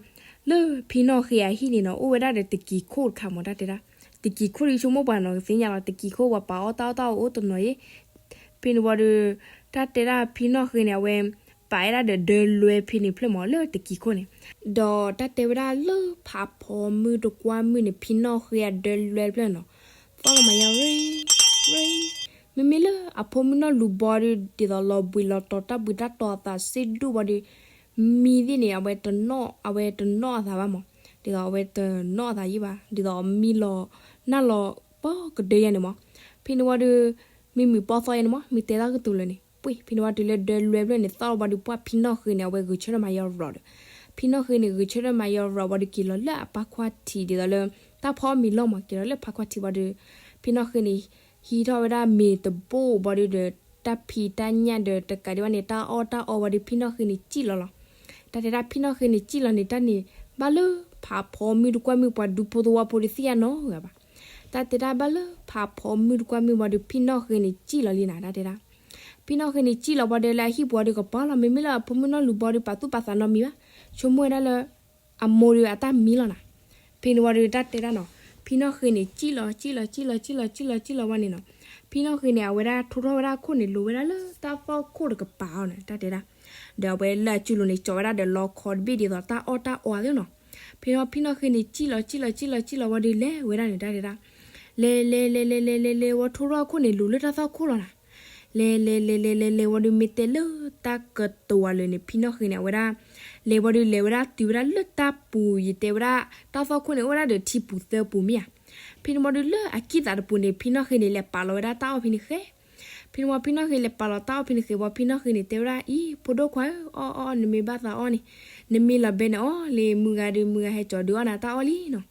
လၢဖံနီၣ်ဃ့အဟံၣ်န့ၣ်နီၤ အိၣ်ဝဲဒၣ်ဒီးတကံၤခိၣ်တခါမး တၢ်တဲဒၣ်. တကံၤခိၣ်ဒီးဆိကမိၣ်ပှၤနီၤ ကသ့ၣ်ညါလီၤ တကံၤခိၣ်ပှၤပာ်အီၣ်တၢ်အီၣ်တၢ်အီအိၣ်တနီၤအံၤ. ဖဲန့ၣ်ဝံၤဒီး တၢ်တဲဒၣ်ဖံနီၣ်ဃ့န့ၣ် အဝဲ ပာ်ဝဲဒၣ်ဒီးဒၢလွဲဖဲန့ၣ်ဖျၢၣ်မး လၢတကံၤခိၣ်န့ၣ်. ဒီးတၢ်တဲဝဲဒၣ်လၢဖးဖီမုၣ်တကွၢ်မုၣ်န့ၣ် ဖံနီၣ်ဃ့အဒၢလွဲတဖျၢၣ်နီၤ သီၣ်လီၤမၤယါရ့ ရ့. မ့မ့ၢ်လၢအဖိမုၣ်နီၢ်လူၤဘီဒီး ဒ်သိးလီၤဘှံးလီၤတီၤ တၢ်ဘှံးတၢ်တီၤအသးစ့ၢ်ဒိၣ်ဝံၤဒီး မံသ့ၣ်န့ၣ် အဝဲတနီၣ် အဝဲတနီၣ်အသးဘၣ်မး. ဒ်သိးအဝဲတနီၣ်အသးယံာ်ဘၣ် ဒ်သိးမံလီၤ နၢ်လီၤပီၢ်ကဒၢယါန့ၣ်မး. ဖဲန့ၣ်ဝံၤဒီး မ့ၢ်မုာ်ပီၢ်သီယါန့ၣ်မး မ့ၢ်တဲတၢ်ကတိၤလၢာ်န့ၣ် ပှ့ၤ ဖဲန့ၣ်ဝံၤတုၤလၢဒၢလွဲဖျၢၣ်န့ၣ် သီၣ်လီၤဘီဒီး ပှၢ်ဖံနီၣ်ဃ့န့ၣ် အဝဲဂဲၤဆၢထၢၣ်မၤယါရီၤဒီး ဖံနီၣ်ဃ့န့ၣ် ဂဲၤဆၢထၢၣ်မၤယါရီၤဝံၤဒီး က့ၤလီၤလၢအပၢ်ခွါထံး ဒ်သိးလၢ တၢ်ဖီအီၣ်မ့ၤလီၢ်မး က့ၤလီၤလၢဖးခွါထံးဝံၤဒီး ဖံနီၣ်ဃ့န့ၣ် ဟံးထီၣ်ဝဲဒၣ်မ့ၤတဘိၣ်ဘီဒီး တၢ်ဖံးတၢ်ညၣ်ဒီး တကးဒံးဘၣ်န့ၣ် တၢ်အီၣ်တၢ်အီဝံၤဒီး ဖံနီၣ်ဃ့န့ၣ်စံၣ်လီၤလီၤ. တၢ်တဲဒၣ်ဖံနီၣ်ဃ့န့ၣ်စံၣ်လီၤန့ၣ် တၢ်န့ၣ် ဘၣ်လၢဖးဖီမုၣ်တကွၢ်မုၣ် ပှၤဒူဖိသဝီဖိတသ့ၣ်ညါနီတဂၤဘၣ်. တၢ်တဲဒၣ်ဘၣ်လၢဖးဖီမုၣ်တကွၢ်မုၣ်ဝံၤဒီး ဖံနီၣ်ဃ့န့ၣ်စံၣ်လီၤလံနၤ တၢ်တဲဒၣ် ဖံနီၣ်ဃ့န့ၣ်စံၣ်လီၤဘီဒီး လၢအဟံၣ်ပူၤဝံၤဒီးကပီၤလီၤ မ့မ့ၢ်လၢအဖိမုၣ်နီၢ်လူၤဘီဒီး ပာ်သူၣ်ပာ်သးနီတမံၤဘၣ် ဆိကမိၣ်ဝဲဒၣ်လၢ အမိၢ်ဒီးအတၢ်မံလီၤနၤ. ဖဲန့ၣ်ဝံၤဒီးတၢ်တဲဒၣ်နီၤ ဖံနီၣ်ဃ့န့ၣ်စံၣ်လီၤ စံၣ်လီၤ စံၣ်လီၤ စံၣ်လီၤ စံၣ်လီၤ စံၣ်လီၤဝံၤန့ၣ်နီၤ ဖံနီၣ်ဃ့န့ၣ် အဝဲဒၣ်ထိထီၣ်ဝဲဒၣ်အခိၣ်န့ၣ် လိၤဝဲဒၣ်လၢတၢ်သီၣ်ခိၣ်တကပၤအီၤန့ၣ် တၢ်တဲဒၣ် ဒီးအဝဲလၢအစုလိၤန့ၣ် ကၠီၤဝဲဒၣ်ဒီးလီခီတဘ့ၣ်ဒ်သိးတၢ်အီၣ်တၢ်အီသ့နီၤ. ဖဲန့ၣ်ဝံၤဖံနီၣ်ဃ့န့ၣ်စံၣ်လီၤ စံၣ်လီၤ စံၣ်လီၤ စံၣ်လီၤဝံၤဒီးလဲၤဝဲဒၣ်န့ၣ် တၢ်တဲဒၣ် လဲၤ လဲၤ လဲၤ လဲၤ လဲၤ လဲၤ လဲၤဝံၤထိထီၣ်အခိၣ်န့ၣ် လိၤလၢတၢ်သီၣ်ခိၣ်လီၤနၤ. လဲၤ လဲၤ လဲၤ လဲၤ လဲၤ လဲၤဝံၤဒီးမ့ၢ်တဲလၢတၢ်ကတိၤဝဲလၢာ်န့ၣ် ဖံနီၣ်ဃ့န့ၣ် အဝဲဒၣ် လဲၤဝံၤဒီးလဲၤဝဲဒၣ်တုၤဝဲဒၣ်လၢတၢ်ပူၤ ယတဲဝဲဒၣ် တၢ်သီၣ်ခိၣ်န့ၣ် အိၣ်ဝဲဒၣ်ဒီးထံပူၤသၢပူၤမ့ၢ်ဧါ. ဖဲန့ၣ်ဝံၤဒီးလၢအကံၢ်သးတပူၤန့ၣ် ဖံနီၣ်ဃ့န့ၣ် လဲၤပာ်လီၤဝဲဒၣ်တၢ်အီၣ်ဖဲန့ၣ်ဃဲ ဖဲန့ၣ်ဝံၤဖံနီၣ်ဃ့လဲၤပာ်လီၤတၢ်အီၣ်ဖဲန့ၣ်ဃဲဝံၤ ဖံနီၣ်ဃ့န့ၣ် တဲဝဲဒၣ် အံၤ ဖိဒိၣ်ခွါဧၢ အီၣ်အီၣ် နမ့ၢ်ဘၣ်သးအီၣ်န့ၣ် နမ့ၢ်လီၤဘဲန့ၣ်အီၣ်လံ မုၢ်ဂၤဒီးမုၢ်ဂၤဟဲကၠီၤဒုးအီၣ်နၤတၢ်အီၣ်လံနီၤ.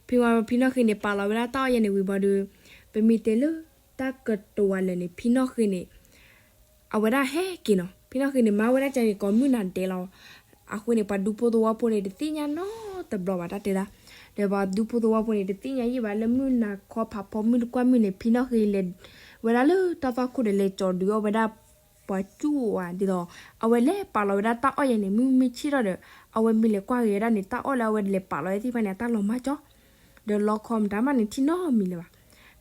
ဖဲဝံၤဖံနီၣ်ဃ့န့ၣ် ပာ်လီၤဝဲဒၣ်တၢ်အီၣ်ယဲန့ၣ်ဝံၤဘၣ်ဒီး ပမ့ၢ်တဲလၢတၢ်ကတိၤဝဲလၢာ်န့ၣ် ဖံနီၣ်ဃ့န့ၣ် အဝဲဒၣ်ဟဲက့ၤနီၤ. ဖံနီၣ်ဃ့န့ၣ် မၤဝဲဒၣ်ကန့ၣ် ကိးမုၢ်နၤဒဲးလီၤ. အဃိန့ၣ် ပှၤဒူဖိသဝီဖိန့ၣ် တသ့ၣ်ညါနီတဘျီဘၣ် တၢ်တဲဒၣ်. ဒီးပှၤဒူဖိသဝီဖိန့ၣ် တသ့ၣ်ညါယံာ်ဘၣ် လၢမုၢ်နၤခီဖးဖီမုၢ်တကွၢ်မုၢ်န့ၣ် ဖံနီၣ်ဃ့လဲၤဝဲဒၣ်လၢတၢ်သီၣ်ခိၣ်ဒီး လဲၤကၠီၤဒုးအီၣ်ဝဲဒၣ် ပှၤကူၣ်ဝါဒ်သိး အဝဲလဲၤပာ်လီၤဝဲဒၣ်တၢ်အီၣ်ယဲန့ၣ် မုၢ်မ့ၢ်ဆ့ၣ်ထီၣ်ဒီး အဝဲမ့ၢ်လဲၤကွၢ်ဂ့ၤဝဲဒၣ်န့ၣ် တၢ်အီၣ်လၢအဝဲလဲၤပာ်လီၤဝဲသ့ၣ်တဖၣ်န့ၣ် အတၢ်လီၤမၢ်ကၠီ ဒီးလီခီမတၤမးန့ၣ် ထံၣ်နီတမံၤလၢၤဘၣ်.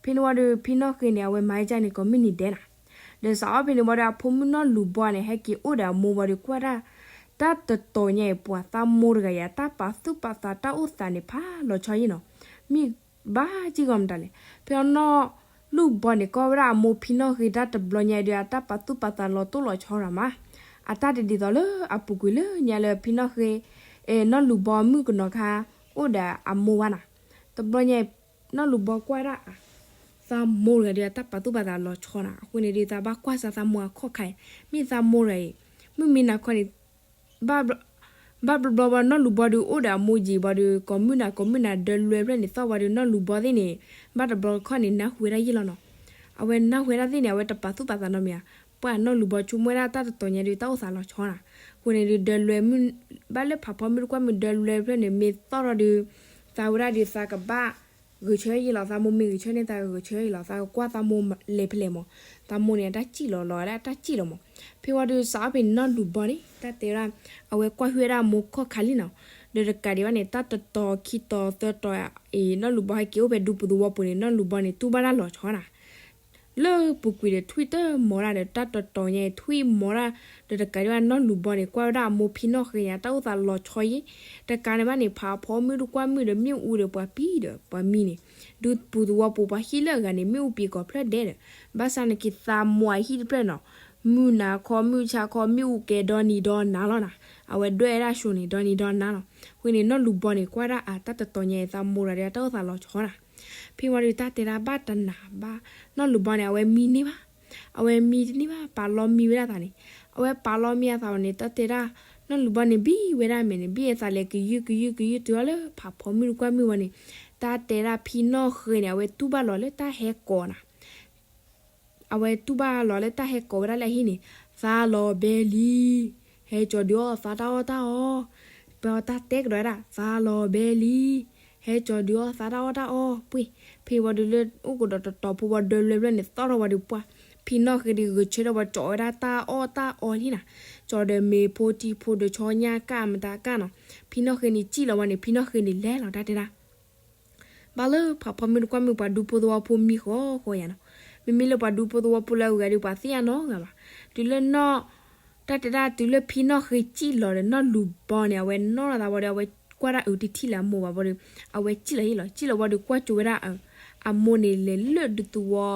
ဖဲန့ၣ်ဝံၤဒီး ဖံနီၣ်ဃ့န့ၣ် အဝဲမၤဝဲဒ်န့ၣ် ကိးမုၢ်နၤဒဲးနီၤ. ဒီးစးထီၣ်ဖဲန့ၣ်ဝံၤဒီး အဖိမုၣ်နီၢ်လူၤဘီန့ၣ် ဟဲက့ၤအိၣ်ဒီးအမိၢ်ဝံၤဒီး ကွၢ်ဒၣ် တၢ်တတီၤညါအံၤ ပှၤသးမိၢ်တဂၤအံၤ တၢ်ပာ်သူၣ်ပာ်သးတၢ်အိၣ်သးန့ၣ် ဖးလီၤဆီအံၤနီၤ. မ့ၢ်ဘၣ်ကံၢ်ဂီၤမတၤလဲၣ်. ဖဲအနီၢ်လူၤဘီန့ၣ် ကွၢ်ဝဲဒၣ်အမိၢ်ဖံနီၣ်ဃ့တၢ်တဘျီညါအံၤဒီး အတၢ်ပာ်သူၣ်ပာ်သးလီၤတိၢ်လီၤဆီရၤမး. အတၢ်တဒ်သိးလၢအပူၤကွံာ်လၢညါလၢဖံနီၣ်ဃ့ နီၢ်လူၤဘီမုၣ်ကနီၤခါ အိၣ်ဒီးအမိၢ်ဘၣ်နီၤ. တဘျီညါအံၤ နီၢ်လူၤဘီကွၢ်ဒၣ် သးမိၢ်တဂၤဒီး အတၢ်ပာ်သူၣ်ပာ်သးလီၤဆီနီၤ. အဃိန့ၣ်ဒီး သးဘၣ်ကွၢ်စၢ်သးမိၢ်အခီၣ်ခါအံၤ မ့ၢ်သးမိၢ်တဂၤအံၤ မုၢ်မ့ၢ်နၤခီန့ၣ် ဘၣ်ဘျီဘျီဘၣ် နီၢ်လူၤဘီဒီး အိၣ်ဒီးအမိၢ်ယံာ်ဘၣ်ဒီး ကိးမုၢ်နၤကိးမုၢ်နၤ ဒၢလွဲဖျၢၣ်န့ၣ် သီၣ်ဝံၤဒီး နီၢ်လူၤဘီသ့ၣ်န့ၣ် ဘၣ်တဘျီခီန့ၣ် နၢ်ဟူဝဲဒၣ်ယံာ်လီၤနီၤ. အဝဲနၢ်ဟူဝဲဒၣ်သ့ၣ်န့ၣ် အဝဲတပာ်သူၣ်ပာ်သးနီတမံၤဧါ. ပှၤနီၢ်လူၤဘီဆိကမိၣ်ဝဲဒၣ်တၢ်တတီၤညါဒီး တၢ်အိၣ်သးလီၤဆီနီၤ. အဃိန့ၣ်ဒီး ဒၢလွဲမုၢ် ဘၣ်လၢဖးဖီမုၢ်တကွၢ်မုၢ် ဒၢလွဲဖျၢၣ်န့ၣ် မ့ၢ်သီၣ်ထီၣ်ဒီး သးဝဲဒၣ်ဒီး သးကဘၣ် ဂဲၤဆၢယံာ်လီၤ. သးမိၢ်မ့ၢ်ဂဲၤဆၢန့ၣ် သးကဂဲၤဆၢယံာ်လီၤ. သးကကွၢ်သးမိၢ်လဲၤဖဲလဲၣ်မး. သးမိၢ်န့ၣ် အတၢ်စံၣ်လီၤလီၤဝဲဒၣ် အတၢ်စံၣ်လီၤမး. ဖဲဝံၤဒီး စးထီၣ်ဖဲန့ၣ် နီၢ်လူၤဘီန့ၣ် တၢ်တဲဝဲဒၣ် အဝဲကွၢ်ဟုၣ်ဝဲဒၣ်အမိၢ်ခီၣ်ခါလံနီၤ. ဒီးတကးဒံးဘၣ်န့ၣ် တၢ်တတီၤခံတီၤသၢတီၤအံၤ နီၢ်လူၤဘီဟဲက့ၤအိၣ်ဖဲဒူပူၤသဝီပူၤန့ၣ် နီၢ်လူၤဘီန့ၣ် တူၢ်ဘၣ်ဒၣ်လီၤဆီနၤ. လၢပူၤကွံာ်ဒီး ထွံၣ်တမီၤဒၣ်ဒီး တၢ်တတီၤညါအံၤ ထွံၣ်မီၤဒၣ် ဒီးတကးဒံးဘၣ် နီၢ်လူၤဘီန့ၣ် ကွၢ်ဝဲဒၣ်အမိၢ်ဖံနီၣ်ဃ့န့ၣ် အတၢ်အိၣ်သးလီၤဆီယံၤ တကးဒံးဘၣ်န့ၣ် ဖးဖီမုၢ်တကွၢ်မုၢ်ဒီး မ့ၣ်အူဒီးပှၤပံၤဒီးပှၤမံန့ၣ် ဒူပူၤသဝီပူၤပှၤဟံၣ်လၢအဂၤန့ၣ် မ့ၣ်အူပံၤကီၤဖျၢၣ်ဒဲးဒီး ဘၣ်ဆၣ်နာ်က့ၤသးမိၢ်အဟံၣ်တဖျၢၣ်နီၤ မုၢ်နၤခီ မုၢ်ဆါခီ မ့ၣ်အူကဲဒီနံၤဒီနၤလီၤနၤ, အဝဲဒွဲၣ်ဝဲဒၣ်ၡိန့ၣ် ဒီနံၤဒီနၤလီၤ. အဃိန့ၣ် နီၢ်လူၤဘီန့ၣ် ကွၢ်ဒၣ်အတၢ်တတီၤညါအံၤ သးမိၢ်တဂၤဒီးတၢ်အိၣ်သးလီၤဆီနၤ. ဖဲဝံၤဒီးတၢ်တဲဒၣ်ဘၣ်တနၤဘၣ်, နီၢ်လူၤဘီန့ၣ် အဝဲမံန့ၢ်ဘၣ်, အဝဲမံတန့ၢ်ဘၣ် ပာ်လီၤမံဝဲဒၣ်သးန့ၣ်, အဝဲပာ်လီၤမံအသးဝံၤန့ၣ် တၢ်တဲဒၣ် နီၢ်လူၤဘီန့ၣ် ဘံၣ်ဝဲဒၣ်မဲာ်န့ၣ် ဘံၣ်အသးလဲၤကယုၢ်ကယုၢ်ကယုၢ်တုၤအီၤလၢဖးဖီမုၢ်တကွၢ်မုၢ်ဝံၤန့ၣ်, တၢ်တဲဒၣ်ဖံနီၢ်ဃ့န့ၣ် အဝဲတူၢ်ဘၣ်လီၤလၢတၢ်ဟဲကိးနၤ အဝဲတူၢ်ဘၣ်လီၤလၢတၢ်ဟဲကိးဝဲဒၣ်လၢအဟံၣ်န့ၣ်, သးလီၤဘဲလံ, ဟဲကၠီၤဒုးအီၣ်သးတၢ်အီၣ်တၢ်အီ, ပတၢ်တဲကဒီးဝဲဒၣ် သးလီၤဘဲလံ, ဟဲကၠီၤဒုးအီၣ်သးတၢ်အီၣ်တၢ်အီ, ပှ့ၢ်, ဖဲဝံၤဒီးလၢအိၣ်ကဒီးတတီၤဖိဝံၤဒၢလွဲလွဲန့ၣ် သီၣ်ထီၣ်ဝံၤဒီးပှၢ်, ဖံနီၢ်ဃ့ဒီးဂဲၤဆၢထၢၣ်ဝံၤကၠီၤဝဲဒၣ်တၢ်အီၣ်တၢ်အီလံနၤ, ကၠီၤဒီးမ့ၤဖိထံဖိဒီးဆီညၣ်ကၢ်မတၤကၢ်နီၤ, ဖံနီၢ်ဃ့န့ၣ်စံၣ်လီၤဝံၤန့ၣ် ဖံနီၢ်ဃ့န့ၣ်လဲၤလီၤတၢ်တဲဒၣ် ဘၣ်လၢဖးဖီမုၢ်တကွၢ်မုၢ်ပှၤဒူဖိသဝီဖိမံဃီဃီယၤနီၤ, မ့မ့ၢ်လၢပှၤဒူဖိသဝီဖိလၢအဂၤဒီးပှၤသ့ၣ်ညါနီတဂၤဘၣ်, တုၤလၢနီၢ် တၢ်တဲဒၣ်တုၤလၢဖံနီၢ်ဃ့စံၣ်လီၤဒီးနီၢ်လူၤဘီန့ၣ် အဝဲနီၢ်လီၤသးဝံၤဒီး အဝဲကွၢ်ဒၣ်အုးတထံၣ်လၢအမိၢ်ဘၣ်ဝံၤဒီး အဝဲစံၣ်လီၤယံၣ်လီၤ, စံၣ်လီၤဝံၤဒီးကွၢ်ကၠိဝဲဒၣ် အမိၢ်န့ၣ်လဲၤလၢဒူသဝီ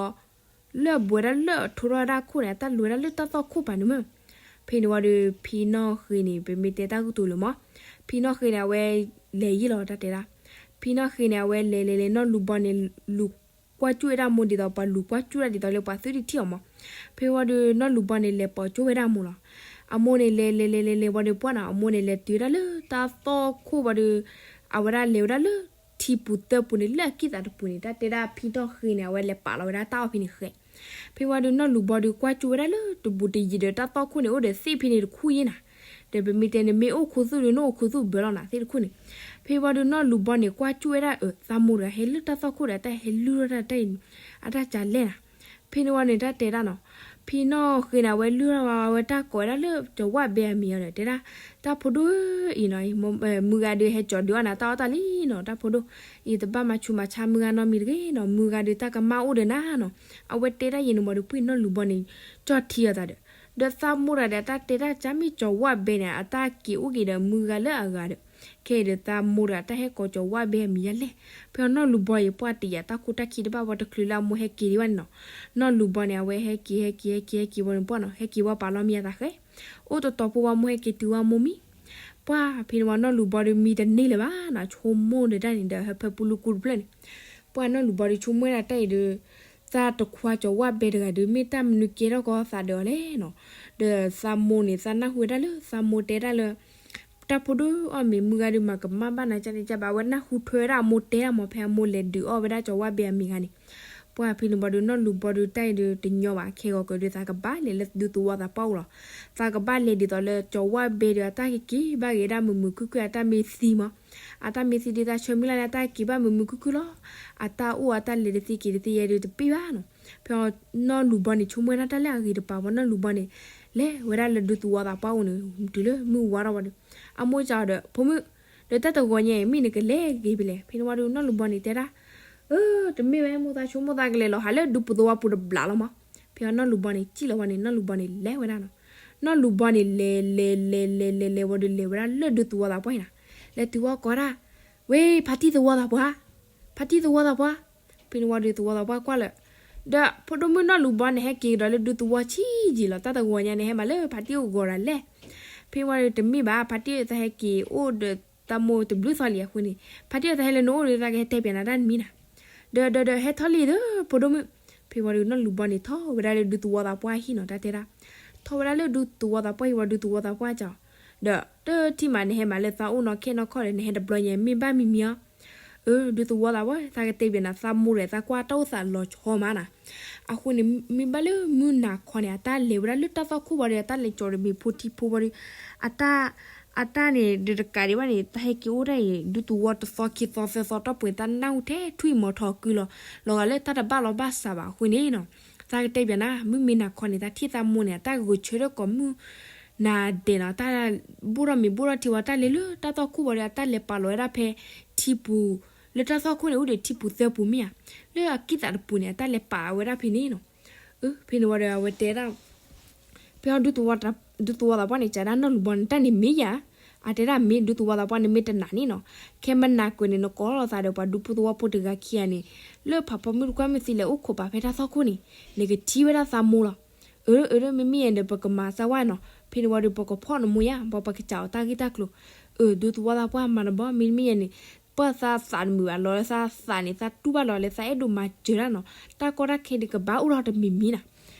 လၢအဘှဲဒၣ်လၢအထိထီၣ်ဝဲဒၣ်ခိၣ်န့ၣ် အတၢ်လူၤဝဲဒၣ်လၢတၢ်သီၣ်ခိၣ်ပၤန့ၣ်မ့ၢ်, ဖဲန့ၣ်ဝံၤဒီး ဖံနီၢ်ဃ့န့ၣ် ပမ့ၢ်တဲတၢ်ကတိၤလၢၤမး, ဖံနီၢ်ဃ့န့ၣ် အဝဲလဲၤယံၣ်လီၤတၢ်တဲဒၣ်, ဖံနီၢ်ဃ့န့ၣ် အဝဲလဲၤလဲၤလဲၤ နီၢ်လူၤဘီန့ၣ် လူၤကွၢ်ကၠူၣ်ဝဲဒၣ်မိၢ်ဒ်သိး ပှၤလူၤကွၢ်ကၠူၣ်ဒၣ်ဒ်သိးလၢပှၤသုတထံၣ်အီၤမး, ဖဲဝံၤဒီး နီၢ်လူၤဘီန့ၣ် လဲၤပိာ်ကၠိဝဲဒၣ်အမိၢ်လီၤ. အမိၢ်န့ၣ်လဲၤလဲၤလဲၤလဲၤလဲၤဝံၤဒီးပှၢ်နီၤ အမိၢ်န့ၣ်လဲၤတုၤဝဲဒၣ်လၢတၢ်သီၣ်ခိၣ်ဝံၤဒီး အဝဲဒၣ်လဲၤဝဲဒၣ်လၢ ထံပူၤသၢပူၤန့ၣ် လၢအကံၢ်သးတပူၤန့ၣ် တၢ်တဲဒၣ်ဖံနီၢ်ဃ့န့ၣ် အဝဲလဲၤပာ်လီၤဝဲဒၣ်တၢ်အီၣ်ဖဲန့ၣ်ဃဲ, ဖဲဝံၤဒီးနီၢ်လူၤဘီဒီးကွၢ်ကၠူၣ်ဝဲဒၣ်လၢတဘူးတယံၤဒီးတၢ်သီၣ်ခိၣ်န့ၣ် အိၣ်ဒီးသ့ၣ်ဖဲန့ၣ်တခူၣ်ယံၣ်နၤ, ဒီးပမ့ၢ်တဲန့ၣ် မ့ၢ်အိၣ်ခူသူၣ်ဒီး နအိၣ်ခူသူၣ်ဘၢလီၤနၤသ့ၣ်တခူၣ်န့ၣ်, ဖဲဝံၤဒီးနီၢ်လူၤဘီန့ၣ် ကွၢ်ကၠူၣ်ဝဲဒၣ်အသးမိၢ်တဂၤဟဲလၢတၢ်သီၣ်ခိၣ်ဒီး တၢ်ဟဲလုၢ်ထီၣ်တၢ်တၢ်အံၤ အတၢ်ကလဲၣ်နၤ, ဖဲန့ၣ်ဝံၤန့ၣ် တၢ်တဲဒၣ်နီၤ, ဖံနီၢ်ဃ့န့ၣ် အဝဲလုၢ်ထီၣ်ဝဲ အဝဲတၢ်ကိးဝဲဒၣ်လၢကၠီၤဝၣ်ဘဲအမံၤအီၤဒီး တဲဒၣ် တၢ်ဖိဒိၣ်အံၤနီၤ မုၢ်ဂၤဒီးဟဲကၠီၤဒုးအီၣ်နၤတၢ်အီၣ်တၢ်လံနီၤ တၢ်ဖိဒိၣ်, ယတဘၣ်မၤဆူးမၤဆါမုၢ်ဂၤနီတမံၤတဂ့ၤနီၤ မုၢ်ဂၤဒီးတၢ်ကမၣ်အိၣ်ဒီးနၤနီၤ, အဝဲတဲဒၣ်ယံၤန့ၣ်မးဒီး ပှ့ၢ်နီၢ်လူၤဘီန့ၣ် ကၠီၣ်ထံအသးဒီး, ဒီးသးမိၢ်တဂၤဒီး တၢ်တဲဒၣ်ကၢ်မ့ၢ်ကၠီၤဝၣ်ဘဲန့ၣ် အတၢ်က့ၤအိၣ်က့ၤဒီးမုၢ်ဂၤလၢအဂၤဒီး, ခဲအံၤဒီးသးမိၢ်တဂၤတၢ်ဟဲကိးကၠီၤဝၣ်ဘဲအမံၤယါလဲၣ်, ဖဲအီၤနီၢ်လူၤဘီအံၤပှၢ်တယာ်တၢ်ခိၣ်တၢ်ခံတဘၣ်ဝံၤတချုးလၢအမိၢ်ဟဲက့ၤဒံးဘၣ်န့ၣ်နီၤ, နီၢ်လူၤဘီန့ၣ် အဝဲဟဲက့ၤဟဲက့ၤဟဲက့ၤဟဲက့ၤဝံၤန့ၣ်ပှၢ်နီၤ ဟဲက့ၤဝံၤပာ်လီၤမံအသးဃဲ, အိၣ်တတီၤဖိဝံၤမိၢ်ဟဲက့ၤတုၤဝံၤမိၢ်မံ ပှၢ်ဖဲန့ၣ်ဝံၤနီၢ်လူၤဘီဒီးမံတန့ၢ်လၢၤဘၣ်နီၤ ဆိကမိၣ်ဒီးတၢ်န့ၣ်ဒီး ဟၢဖၢပူၤလူၤကူတဖျၢၣ်န့ၣ်, ပှၢ်နီၢ်လူၤဘီဒီးဆိကမိၣ်ဝဲဒၣ်တၢ်အံၤဒီး, သးတခွါကၠီၤဝၣ်ဘဲတဂၤဒီး မ့ၢ်တၢ်မနုၤကဲထီၣ်ကီသးဒီးအီၤလဲၣ်နီၤ, ဒီးသးမိၢ်န့ၣ် သးနၢ်ဟူဝဲဒၣ်လၢသးမိၢ်တဲဒၣ်လၢ တၢ်ဖိဒိၣ်အီၣ်မ့ၤ မုၢ်ဂၤဒီးမၤကမၣ်ဘၣ်နၤကၢ်န့ၣ်ကၢ်ဘၣ် အဝဲနၢ်ဟူထွဲဝဲဒၣ်အမိၢ်တဲအီၤမး ဖဲအမိၢ်လဲၤဒုးအီၣ်ဝဲဒၣ်ကၠီၤဝၣ်ဘဲအမံၤဂၤန့ၣ်, ပှၢ်ဖဲန့ၣ်ဝံၤဒီးနီၢ်လူၤဘီဒီးတၢ်အံၤဒီးတညီဘၣ် ခဲဂီၤကဒီး သးကဘၣ်လဲၤလၢဒူသဝီသးပှၢ်အိၣ်လီၤ, သးကဘၣ်လဲၤဒ်သိးလၢကၠီၤဝၣ်ဘဲဒီးအတၢ်ကက့ၤဘၣ်ဂ့ၤဒၣ်မုာ်မုာ်ခုၣ်ခုၣ် အတၢ်မ့ၢ်သံမး, အတၢ်မ့ၢ်သံဒီးသးဆၢမုၢ်လၢ်လၢအတၢ်ကက့ၤဘၣ်မုာ်မုာ်ခုၣ်ခုၣ်လီၤ, အတၢ်အိၣ်အတၢ်လဲၤတသ့က့ၤတသ့ယဲဒီးတပ့ၢ်ဘၣ်နီၤ, ဖဲအီၤနီၢ်လူၤဘီန့ၣ် ဆိကမိၣ်ဝဲဒၣ်တၢ်လၢအဂ့ၤတပၤဝံၤ နီၢ်လူၤဘီန့ၣ် လဲၤဝဲဒၣ်လၢဒူသဝီသးပှၢ်အိၣ်န့ၣ် တုၤလၢမုၢ်ဝါထီၣ်ဝံၤဒီး, အမိၢ်စံးအီၤဒီး ဖိမုၣ်, ဒီးတၢ်တဂီၤညါအံၤ မ့ၢ်နကလဲၤက့ၤဖဲလဲၣ် ဖဲန့ၣ်ဝံၤဒီးနီၢ်လူၤဘီန့ၣ်တဲဒၣ်, အၢ တမ့ၢ်ဝဲ မိၢ်သးဆိကမိၣ်သးကလဲၤလီၤဟးလၢဒူသဝီပူၤတဘျီလီၤမး, ဖဲအီၤနီၢ်လူၤဘီန့ၣ် စံၣ်လီၤဝံၤန့ၣ် နီၢ်လူၤဘီန့ၣ်လဲၤဝဲဒၣ်နီၤ, နီၢ်လူၤဘီန့ၣ်လဲၤလဲၤလဲၤလဲၤလဲၤလဲၤဝံၤဒီးလဲၤဝဲဒၣ်လၢဒူသဝီသးပှၢ်အံၤနီၤ, လဲၤတုၤဝံၤကိးဒၣ်, ဝ့ ဖါတံၢ်သဝီသးပှၢ် ဖါတံၢ်သဝီသးပှၢ်, ဖဲန့ၣ်ဝံၤဒီးသဝီသးပှၢ်ကွၢ်လၢာ်, ဒီးဖိဒိၣ်မုၣ်နီၢ်လူၤဘီန့ၣ် ဟဲက့ၤကဒီးလၢဒူသဝီဆံးယံာ်လီၤ တၢ်တဂီၤညါန့ၣ် ဟဲမၤလၢဖါတံၢ်အိၣ်ဂီၤဒၣ်လဲၣ်, ဖဲန့ၣ်ဝံၤဒီးတမ့ၢ်ဘၣ် ဖါတံၢ်သးဟဲက့ၤအိၣ်ဒီးသးမိၢ်တဘျုးသီလံအဃိန့ၣ် ဖါတံၢ်သးဟဲလၢနအိၣ်ဒီးသးကဟဲတဲပၠးနၤတၢ်တမံၤနၤ, ဒီးဒီးဒီးဟဲထီၣ်လံဒီး ဖိဒိၣ်မုၣ်, ဖဲဝံၤဒီးနီၢ်လူၤဘီန့ၣ်ထီၣ်ဝဲဒၣ်လၢဒူသဝီသးပှၢ်အဟံၣ်နီၤ တၢ်တဲဒၣ်, ထီၣ်ဝဲဒၣ်လၢဒူသဝီသးပှၢ်အဟံၣ်ဝံၤဒူသဝီသးပှၢ်စံးအီၤ, ဒီးတထံၣ်မးနဟဲမၤလၢသးအိၣ်နီၢ်ခဲနီၢ်ခီၣ်ဒီး နဟဲတဘျီညါမ့ၢ်ဘၣ်မံၤမံၤအီၤ, အၢ ဒူသဝီသးပှၢ် သးကတဲပၠးနၤ သးမိၢ်ဒီးသးကွၢ်တၢ်အိၣ်သးလီၤဆီမးနၤ, အဃိန့ၣ် မ့ၢ်ဘၣ်လၢမုၢ်နၤခီန့ၣ် အတၢ်လဲၤဝဲဒၣ်လၢတၢ်သီၣ်ခိၣ်ဝံၤဒီး အတၢ်လဲၤကၠီၤဒီးမ့ၤဖိထံဖိဝံၤဒီး အတၢ် အတၢ်န့ၣ် ဒီးတကးဒံးဘၣ်န့ၣ် တၢ်ဟဲက့ၤအိၣ်ဒၣ်အံၤ ဒူသဝီတသီခံသီသၢသီတီၢ်ပှဲၤ တၢ်နၢ်ဟူထဲထွံၣ်မီၤထီၣ်ကုလီၤ လီၤဂာ်လၢတၢ်တဘၣ်လီၤဘၣ်စးဘၣ်အဃိန့ၣ်နီၤ, သးကတဲပၠးနၤ မုၢ်မ့ၢ်နၤခီန့ၣ် တၢ်ထံၣ်သးမိၢ်န့ၣ် အတၢ်ဂဲၤဆၢထၢၣ်ကိးမုၢ်နၤဒဲးနီၤ, တၢ်ဘိၣ်ထီၣ်မ့ၤဘိၣ်ထီၣ်ထံဝံၤ တၢ်လဲၤလၢတၢ်သီၣ်ခိၣ်ဝံၤဒီး အတၢ်လဲၤပာ်လီၤဝဲဒၣ်ဖဲထံပူၤ လၢတၢ်သီၣ်ခိၣ်န့ၣ် အိၣ်ဒီးထံပူၤသၢပူၤမ့ၢ်ဧါ, လၢအကံၢ်သးတပူၤန့ၣ် အတၢ်လဲၤပာ်ဝဲဒၣ်ဖဲန့ၣ်နီၤ, ဖဲန့ၣ်ဝံၤဒီးအဝဲတဲဒၣ် ဖဲအီၤ ဒူသဝီသးပှၢ်န့ၣ် ကးဒၣ်နီၢ်လူၤဘီန့ၣ် တၢ်န့ၣ်မ့ၢ်ယၤ, အတဲဒၣ်မ့ၢ် ဒူသဝီသးပှၢ်န့ၣ်မ့ၢ်တနာ်န့ၣ်နီၤ, ခဲမနၤကွံာ်န့ၣ် နကိးလိာ်သးဒီးပှၤဒူဖိသဝီဖိတဂၤခံဂၤန့ၣ်, လၢဖးဖီမုၢ်တကွၢ်မုၢ်သံလဲၤအိၣ်ခိးပာ်ဖဲတၢ်သီၣ်ခိၣ်န့ၣ်, နကထံၣ်ဝဲဒၣ်သးမိၢ်လီၤ. အၢ အၢ မ့မ့ၢ်ယဲန့ၣ် ပကမၤသးဝဲနီၤ, ဖဲန့ၣ်ဝံၤဒီး ပကဖီၣ်နမိၢ်ယါ ဘၣ်ပကစးအီၤတၢ်ဂ့ၢ်တၢ်ကျိၤ, အၢ ဒူသဝီသးပှၢ်မၤတဘီ မ့မ့ၢ်ယဲန့ၣ်, ပှၢ်သးသးတမုာ်ဘၣ် လီၤလၢသးသးန့ၣ် သးတူၢ်ဘၣ်လီၤလၢသးအဲၣ်ဒိးမၤစၢၤတၢ်နီၤ, တၢ်ကီတၢ်ခဲဒုးကဘၣ်အိၣ်ထီၣ်တမံၤမံၤနီၤ,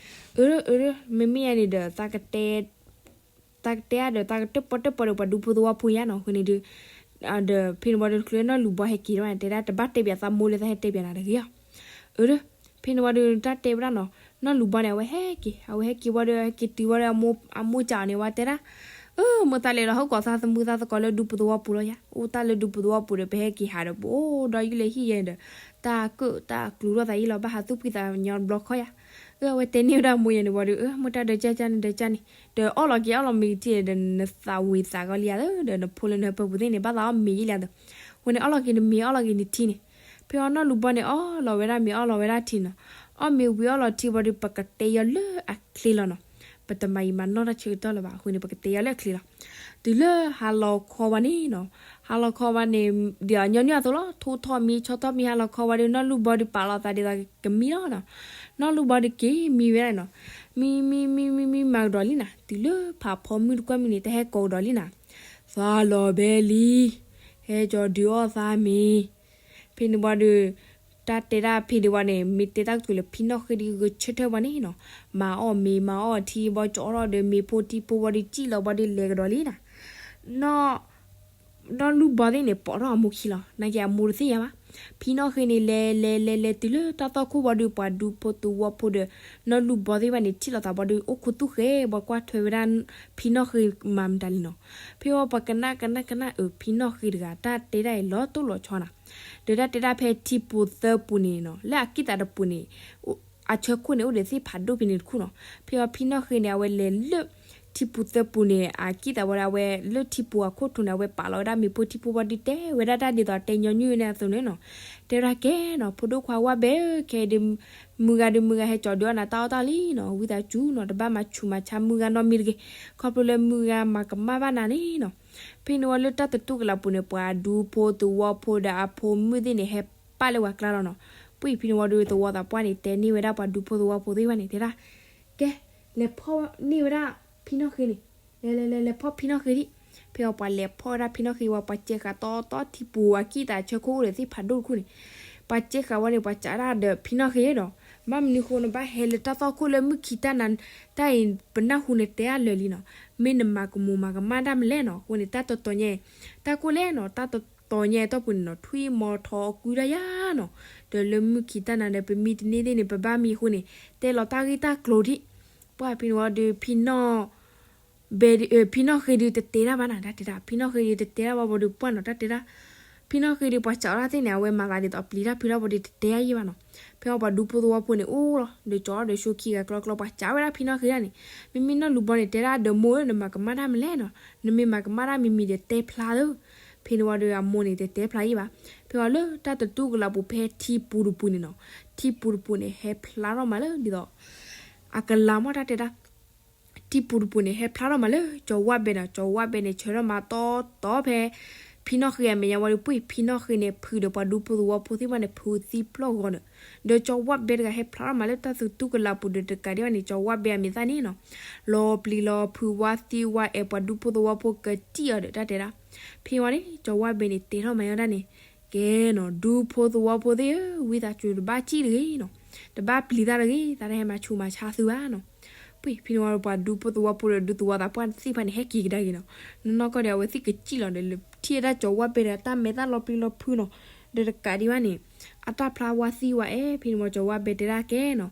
အၢ အၢ မ့မ့ၢ်ယဲန့ၣ်ဒီး သးကတဲ သးကတဲအါဒီး သးကတၢၣ်ပီၣ်တၢၣ်ပီဒီးပှၤဒူဖိသဝီဖိယါနီၤ, အဃိန့ၣ်ဒီး, ဒီးဖဲန့ၣ်ဝံၤဒီး တချုးနီၢ်လူၤဘီဟဲက့ၤတဘၣ်န့ၣ် တဲဒၣ်တဘၣ်တဲဘၣ်သးမိၢ်လၢသးဟဲတဲဘၣ်နၤတဂ့ၤအီၤ, အၢ ဖဲန့ၣ်ဝံၤဒီး တၢ်တဲဝဲဒၣ်နီၤ, နီၢ်လူၤဘီန့ၣ် အဝဲဟဲက့ၤ အဝဲဟဲက့ၤဝံၤဒီး ဟဲက့ၤတုၤဝံၤဒီး အမိၢ်စးအီၤန့ၣ် ဝဲတဲဒၣ်, အၢ မ့ၢ်သးလဲၤလီၤဟီၣ်ကီၢ်သးသမူသးသကိးလၢဒူဖိသဝီဖိလီၤယါ, အိၣ်တၢ်လၢဒူဖိသဝီဖိဒီး ပဟဲက့ၤဟးဒီး ပအိၣ်ဒီးယုၢ်လၢဟံၣ်ယဲန့ၣ်ဒီး, တၢ်ကၢၣ်တၢ်ကျူထီၣ်သးယံာ်လီၤ ဘၣ်ဟးသူၣ်ဖှံသးညီတဘျီခီယါ, အၢ အဝဲတဲန့ၢ်ဝဲဒၣ်မိၢ်ယဲန့ၣ်ဝံၤဒီး, အၢ မ့ၢ်တၢ်ဒီးကၢ်ကၢ်န့ၣ်ဒီးကၢ်န့ၣ်, ဒီးအီၣ်လီၤက့ၤအီၣ်လီၤမ့ၤကထံၣ်န့ၣ်ဒီး နသးဝံၤသးကီလံဧါသၢ, ဒီးနဖိလၢနဟၢဖၢပူၤသ့ၣ်န့ၣ် ဘၣ်သးအီၣ်မ့ၤယံာ်လံဧါသၢ, အဃိန့ၣ် အီၣ်လီၤက့ၤနမ့ၤ အီၣ်လီၤက့ၤနထံန့ၣ်, ဖဲအီၤနီၢ်လူၤဘီန့ၣ် အီၣ်လီၤဝဲဒၣ်မ့ၤ အီၣ်လီၤဝဲဒၣ်ထံနီၤ, အီၣ်မ့ၤဝံၤအီၣ်လီၤထံဝံၤဒီး ပကတဲယီၤလၢအချ့လီၤနီၤ, ပတမၤယံာ်မၤနီၢ်တၢ်ဆၢကတီၢ်လၢၤဘၣ် အဃိန့ၣ် ပကတဲယီၤလၢအချ့လီၤ, တုၤလၢဟါလီၤခီဝံၤန့ၣ်နီၤ, ဟါလီၤခီဝံၤန့ၣ်, ဒီးညီနုၢ်အသိးလီၤ ထိၣ်ထီၣ်မံ ဆီထီၣ်မံ ဟါလီၤခီဝံၤဒီး နီၢ်လူၤဘီဒီးပာ်လီၤသးဒ်သိးကမံလီၤနီၤ, နီၢ်လူၤဘီဒီးက့ၤမံဝဲဒၣ်နီၤ, မံ မံ မံ မံ မံမၤကဒီးလံနၤ, တုၤလၢဖးဖီမုၢ်တကွၢ်မံန့ၣ် တၢ်ဟဲကိးကဒီးလံနၤ, သးလီၤဘဲလံ, ဟဲကၠီၤဒုးအီၣ်သးမ့ၤ, ဖဲန့ၣ်ဝံၤဒီး, တၢ်တဲဒၣ်ဖဲန့ၣ်ဝံၤန့ၣ် မ့ၢ်တဲတၢ်ကတိၤလၢဖံနီၣ်ဃ့ဒီးဂဲၤဆၢထၢၣ်ဝဲန့ၣ်နီၤ, မၤအီၣ်မ့ၤမၤအီၣ်ထံဘီ ကၠီထီၣ်ဒီးမ့ၤဖိထံဖိဝံၤဒီး စံၣ်လီၤဝံၤဒီး လဲၤကဒီးလံနၤ, နီၢ် နီၢ်လူၤဘီသ့ၣ်န့ၣ် ပိာ်ထီၣ်အမိၢ်ခံလီၤ, နာ်က့အမိၢ်တသ့ၣ်ညါဘၣ်, ဖံနီၣ်ဃ့န့ၣ် လဲၤလဲၤလဲၤလဲၤတုၤလၢတၢ်သီၣ်ခိၣ်ဝံၤဒီး ပှၤဒူဖိသဝီဖိဒီး နီၢ်လူၤဘီသ့ၣ်တဖၣ်န့ၣ် ထံၣ်လိာ်သးဝံၤဒီး အိၣ်ခိးသူၣ်ဃဲ ပှၤကွၢ်ထွဲဝဲဒၣ် ဖံနီၣ်ဃ့မၤမတၤလဲၣ်နီၤ, ဖဲဝံၤပှၤကနၣ်ကနၣ်ကနၣ်အၢ ဖံနီၣ်ဃ့တဂၤ တၢ်တဲဒၣ်အံၤလီၤတိၢ်လီၤဆီနၤ, ဒီးတၢ်တဲဒၣ်ဖဲထံပူၤသၢပူၤန့ၣ်နီၤ လၢအကံၣ်သးတပူၤန့ၣ် အဆၢခိၣ်န့ၣ် အိၣ်ဒီးသ့ၣ်ဖးဒိၣ်ဖဲန့ၣ်တခိၣ်နီၤ, ဖဲဝံၤဖံနီၣ်ဃ့န့ၣ် အဝဲလဲၤလၢ ထံပူၤသၢပူၤန့ၣ် အကံၣ်သးဝံၤဒီး အဝဲလၢထံပူၤအခိၣ်ထူးန့ၣ် အဝဲပာ်လီၤဝဲဒၣ်မ့ၤဖိထံဖိဝံၤဒီး တဲဝဲဒၣ်တၢ်ဒ်သိးတဲညီနုၢ်န့ၣ်အသိးန့ၣ်နီၤ, တဲဝဲဒၣ်ကဲနီၤ ဖိဒိၣ်ခွါဝၢ်ဘဲဧၢ ခဲအံၤဒီး မုၢ်ဂၤဒီးမုၢ်ဂၤဟဲကၠီၤဒုးအီၣ်နၤတၢ်အီၣ်တၢ်လံနီၤ, ဝံသးစူၤနီၤ တဘၣ်မၤဆူးမၤဆါမုၢ်ဂၤနီတမံၤတဂ့ၤ, ခီဖျိလၢမုၢ်ဂၤမၤကမၣ်ဘၣ်နၤန့ၣ်နီၤ, ဖဲန့ၣ်ဝံၤလၢတၢ်တတူၢ်ကလာ်ပူၤန့ၣ် ပှၤဒူဖိသဝီဖိဒီးအဖိမုၣ်သ့ၣ်န့ၣ် ဟဲပာ်လၢပှၤကျါလီၤနီၤ, ပှၤဖဲန့ၣ်ဝံၤဒီးသဝီသးပှၢ်န့ၣ် တဲန့ၢ်ဝဲဒၣ်ပှၤဒူဖိသဝီဖိသ့ၣ်တဖၣ်န့ၣ် တဲဒၣ်, ကဲ, လဲၤဖီၣ်န့ၢ်ဝဲဒၣ်ဖံနီၣ်ဃ့န့ၣ်, လဲၤလဲၤလဲၤလဲၤဖီၣ်ဖံနီၣ်ဃ့ဒံး, ဖဲအီၤပှၤလဲၤဖီၣ်ဝဲဒၣ်ဖံနီၣ်ဃ့ဝံၤ ပှၤစဲဃာ်တီတီထံပူၤအကံၣ်သးဆၢခိၣ်အိၣ်ဒီးသ့ၣ်ဖးဒိၣ်တခိၣ်န့ၣ်, ပှၤစဲဃာ်ဝံၤန့ၣ် ပှၤစးဒၣ်ဒီးဖံနီၣ်ဃ့ဒီး, ဘၣ်မနုၤဃိနဘၣ်ဟဲလၢတၢ်သီၣ်ခိၣ်လၢမုၢ်ခံတၢ်နၤ, တၢ်အံၤပနၢ်ဟူန့ၣ်တဲအါလၢာ်လံနီၤ, မ့ၢ်နမၤကမူၤမၤကမၣ်တၢ်မနုၤလဲၣ်နီၤ, အဃိန့ၣ် တၢ်တတီၤညါ, တၢ်ကိၢ်လဲၣ်နီၤ တၢ်တတီၤညါအတီၢ်ပူၤန့ၣ်နီၤ ထွံၣ်မီၤထီအီၣ်ကွံတၢ်ယါနီၤ, ဒီးလၢမုၢ်ခံတၢ်နၤဒီး ပမံတန့ၢ်သ့ၣ်န့ၣ် ပဘၣ်မံအဃိန့ၣ် တဲလီၤတၢ်ဂ့ၢ်တၢ်ကျိၤဒံး, ပှၤဖဲန့ၣ်ဝံၤဒီး ဖံနီၣ် ဘဲ ဖံနီၣ်ဃ့ဒီးတတဲတၢ်ဘၣ်နၤ တၢ်တဲဒၣ် ဖံနီၣ်ဃ့ဒီးတတဲတၢ်ဘၣ်ဘၣ်ဒီး ပှၢ်နီၤ တၢ်တဲဒၣ်, ဖံနီၣ်ဃ့ဒီးပှၤစးအီၣ်တၢ်သ့ၣ်န့ၣ် အဝဲမၤသးဒ်သိးအပျံၤတၢ်ဖုးထီၣ်ဘၣ်ဒီးတတဲယါယံၣ်ဘၣ်နီၤ, ဖဲအီၤပှၤဒူဖိသဝီဖိန့ၣ်အိၣ်လီၤ ဒီးကၠီဒီးဆိခံဂၤကျီကျီ ပှၤစးဝဲဒၣ်ဖံနီၣ်ဃ့ဒၣ်န့ၣ်, မ့မ့ၢ်နီၢ်လူၤဘီန့ၣ် တဲဒၣ်ဒီးမိၢ်ဧၢ နမၤကမၣ်တၢ်မနုၤလဲၣ်နီၤ, နမ့ၢ်မၤကမၣ်တၢ်မံၤမံၤဒီးတဲဖျါသၢ, ဖဲန့ၣ်ဝံၤဒီးအမိၢ်န့ၣ်တတဲဖျါယံၣ်ဘၣ်, ဖဲအီၤလၢတၢ်တတူၢ်ကလာ်ပူၤဖဲထံပူၤတပူၤန့ၣ်နီၤ, ထံပူၤတပူၤန့ၣ် ဟဲဖျါထီၣ်မးလၢဒ်သိး အကလၤမ့ၢ်တၢ်တဲဒၣ် ထံပူၤတပူၤန့ၣ် ဟဲဖျါထီၣ်မးလၢကၠီၤဝၣ်ဘဲဒီး ကၠီၤဝၣ်ဘဲန့ၣ် ဆၢထၢၣ်မးတီတီဖဲ ဖံနီၣ်ဃ့အမဲာ်ညါဝံၤဒီး ပှၤဖံနီၣ်ဃ့န့ၣ် ဖုးဒီးပှၤဒူဖိသဝီဖိသ့ၣ်တဖၣ်န့ၣ် ဖုးသံဖျီၣ်ဂီၤဒီး, ဒီးကၠီၤဝၣ်ဘဲတဂၤဟဲဖျါထီၣ်မးလၢတၢ်သူတူၢ်ကလာ်ပူၤဒီးတကးဒံးဘၣ်န့ၣ် ကၠီၤဝၣ်ဘဲအမဲာ်သၣ်န့ၣ်နီၤ, လီၤပျံၤလီၤဖုးဝါသံဝါအဲၣ်ပှၤဒူဖိသဝီဖိကစံၣ်အီၤဒီး တၢ်တဲဒၣ်, ဖဲဝံၤန့ၣ် ကၠီၤဝၣ်ဘဲန့ၣ် တဲထီၣ်မးယါဒၣ်န့ၣ် ကဲနီၤ ဒူဖိသဝီဖိသ့ၣ်ဧၢ, ဝံသးစူၤတဘၣ်စံၣ်တဂ့ၤနီၤ, တဘၣ်ပျံၤတၢ်တဂ့ၤ, သးတဟဲမၤဆူးမၤဆါသုဘၣ်နီၤ. ပှၤဖဲန့ၣ်ဝံၤ ပှၤဒူဖိသဝီဖိဒီးဒူသဝီသးပှၢ်သ့ၣ်တဖၣ်န့ၣ် ဟဲက့ၤကဒါက့ၤနီၤ, နီၢ်နီၢ်ကီၢ်ဒီး အဝဲသ့ၣ်ကစံၣ်လီၤဒီး ထံၣ်ဝဲဒၣ်ကၠီၤဝၣ်ဘဲဒီး တၢ်မဲာ်သၣ်လီၤပျံၤလီၤဖုးနီၤ, ဒီးတကးဒံးဘၣ်န့ၣ် အတၢ်ဖျါဝါသံဝါအဲၣ် ဖဲန့ၣ်ဝံၤ ကၠီၤဝၣ်ဘဲတဲဒၣ်ကဲနီၤ,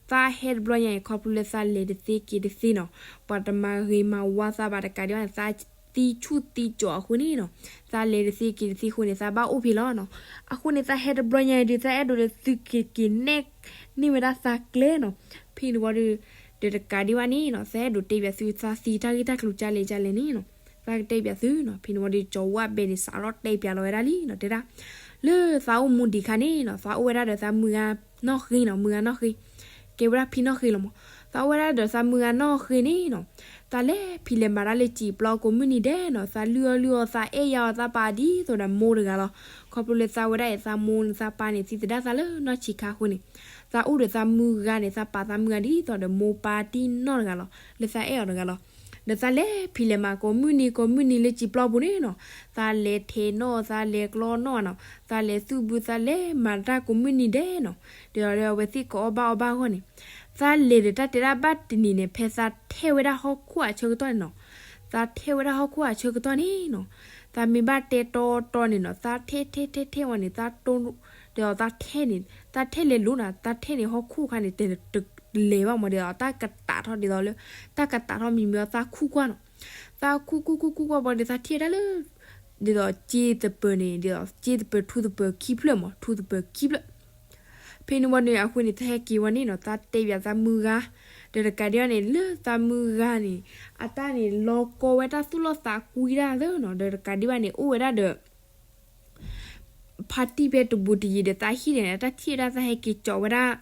သးဟဲတဘျီညါအံၤ ခီဖျိလၢသးလဲၤတသ့က့ၤတသ့နီၤ, ပှၤတမၤဂ့ၤမၤဝါသးဘၣ်တကးဒံးဘၣ်န့ၣ် သး သံဆူၣ်သံကၠီၤအဃိန့ၣ်နီၤ, သးလဲၤတသ့က့ၤတသ့အဃိန့ၣ် သးဘၣ်အိၣ်ဖဲလီၤနီၤ. အဃိန့ၣ် သးဟဲတဘျီညါအံၤဒီး သးအဲၣ်ဒိးဒီးသုကက့ၤနဲၣ်န့ၢ်ဝဲဒၣ်သးကျဲနီၤ. ဖဲန့ၣ်ဝံၤဒီး ဒီးတကးဒံးဘၣ်န့ၣ်နီၤ သးအဲၣ်ဒိးတဲပၠးသု သးသံတၢ်ဂ့ၢ်တၢ်ကျိၤကလဲၣ်ကလဲၣ်န့ၣ်နီၤ, သးကတဲပၠးသုနီၤ. ဖဲန့ၣ်ဝံၤဒီး ကၠီၤဝၣ်ဘဲန့ၣ် စးထီၣ်တဲပၠးလီၤဝဲဒၣ်လံနီၤ, တဲဒၣ် လၢသးအိၣ်မူဒံးခါန့ၣ်နီၤ သးအိၣ်ဝဲဒၣ်ဒီးသးမုၢ်ဂၤနီၢ်ဃ့နီၤ, မုၢ်ဂၤနီၢ်ဃ့ ကဲဝဲဒၣ်ဖံနီၢ်ဃ့လီၤမး. သးအိၣ်ဝဲဒၣ်ဒီးသးမုၢ်ဂၤနီၢ်ဃ့န့ၣ်နီၤ, သးလဲၤဖံးလဲၤမၤတၢ်လၢစံာ်ပျီကိးမုၢ်နံၤဒဲးနီၤ, သးလုၢ်အီၣ်လုၢ်အီသးအဲၣ်ယၤအီၤသးပာ်ဒ်သိးဒီးမိၢ်တဂၤလီၤ. ခီဖျိလၢသးဝဲဒၣ်အံၤ သးမိၢ်သးပၢ်န့ၣ် သံသဒၣ်သးလၢနီၢ်ဆံးခါအဃိန့ၣ်, သးအိၣ်ဒီးသးမုၢ်ဂၤန့ၣ် သးပာ်သးမုၢ်ဂၤဒ်သိးဒီးမိၢ်ပၢ်တံၢ်နီၢ်တဂၤလီၤ လၢသးအဲၣ်အီၤတဂၤလီၤ. ဒီးသးလဲၤဖံးလဲၤမၤကိးမုၢ်နံၤကိးမုၢ်နံၤလၢစံာ်ပျီပူၤန့ၣ်နီၤ, သးလဲၤထဲးနီၣ် သးလဲၤကျီနီၣ်နီၤ, သးလဲၤသူၣ်ဘု သးလဲၤမၤတၢ်ကိးမုၢ်နံၤဒဲးနီၤ, ဒီးအဝဲသ့ၣ်ကအီၣ်ဘၣ်အီဘၣ်အဂီၢ်န့ၣ် သးလဲၤဒီးတၢ်တဲဒၣ်ဘၣ်တနံၤန့ၣ် ဖဲသးထဲးဝဲဒၣ်ဟီၣ်ခိၣ်အဆၢကတီၢ်န့ၣ်နီၤ, သးထဲးဝဲဒၣ်ဟီၣ်ခိၣ်အဆၢကတီၢ်န့ၣ်နီၤ, သးမ့ၢ်ဘၣ်တဲတီတီန့ၣ်နီၤ, သးထဲးထဲးထဲးထဲးဝဲန့ၣ် သးတိ ဒီးသးထဲးန့ၣ် သးထဲးလဲၤလိၤနီၤ, သးထဲးန့ၣ်ဟီၣ်ခိၣ်ခါန့ၣ် တလဲၤဘၣ်မး ဒ်သိးတၢ်ကတးထီၣ်ဒ်သိးလၢ တၢ်ကတးထီၣ်မံၤမံၤအီၤ သးခူၣ်ကွၢ်နီၤ, သးခူၣ်ခူၣ်ခူၣ်ခူၣ်ကွၢ်ဘၣ်ဒီး သးထံၣ်ဝဲဒၣ်လၢ ဒ်သိးစ့သပၢၤန့ၣ် ဒ်သိးစ့သပၢၤ ထူသပၢၤခံဖျၢၣ်မး ထူသပၢၤခံဖျၢၣ်. ဖဲန့ၣ်ဝံၤန့ၣ် အဃိန့ၣ် သးဟဲက့ၤဝဲန့ၣ်နီၤ သးတဲဘၣ်သးမုၢ်ဂၤ, ဒီးတကးဒံးဘၣ်န့ၣ် လၢသးမုၢ်ဂၤန့ၣ် အတၢ်န့ၣ် လီၤကီဝဲတၢ်သူၣ်လီၤသးကွံတၢ်သ့နီၤ, ဒီးတကးဒံးဘၣ်န့ၣ် အိၣ်ဝဲဒၣ်ဒီး ဖါတံၢ်ဖဲတဘူးတယံၤဒီးသးဟံၣ်န့ၣ် တၢ်ထံၣ်ဝဲဒၣ်သးဟဲက့ၤကၠီးဝဲဒၣ်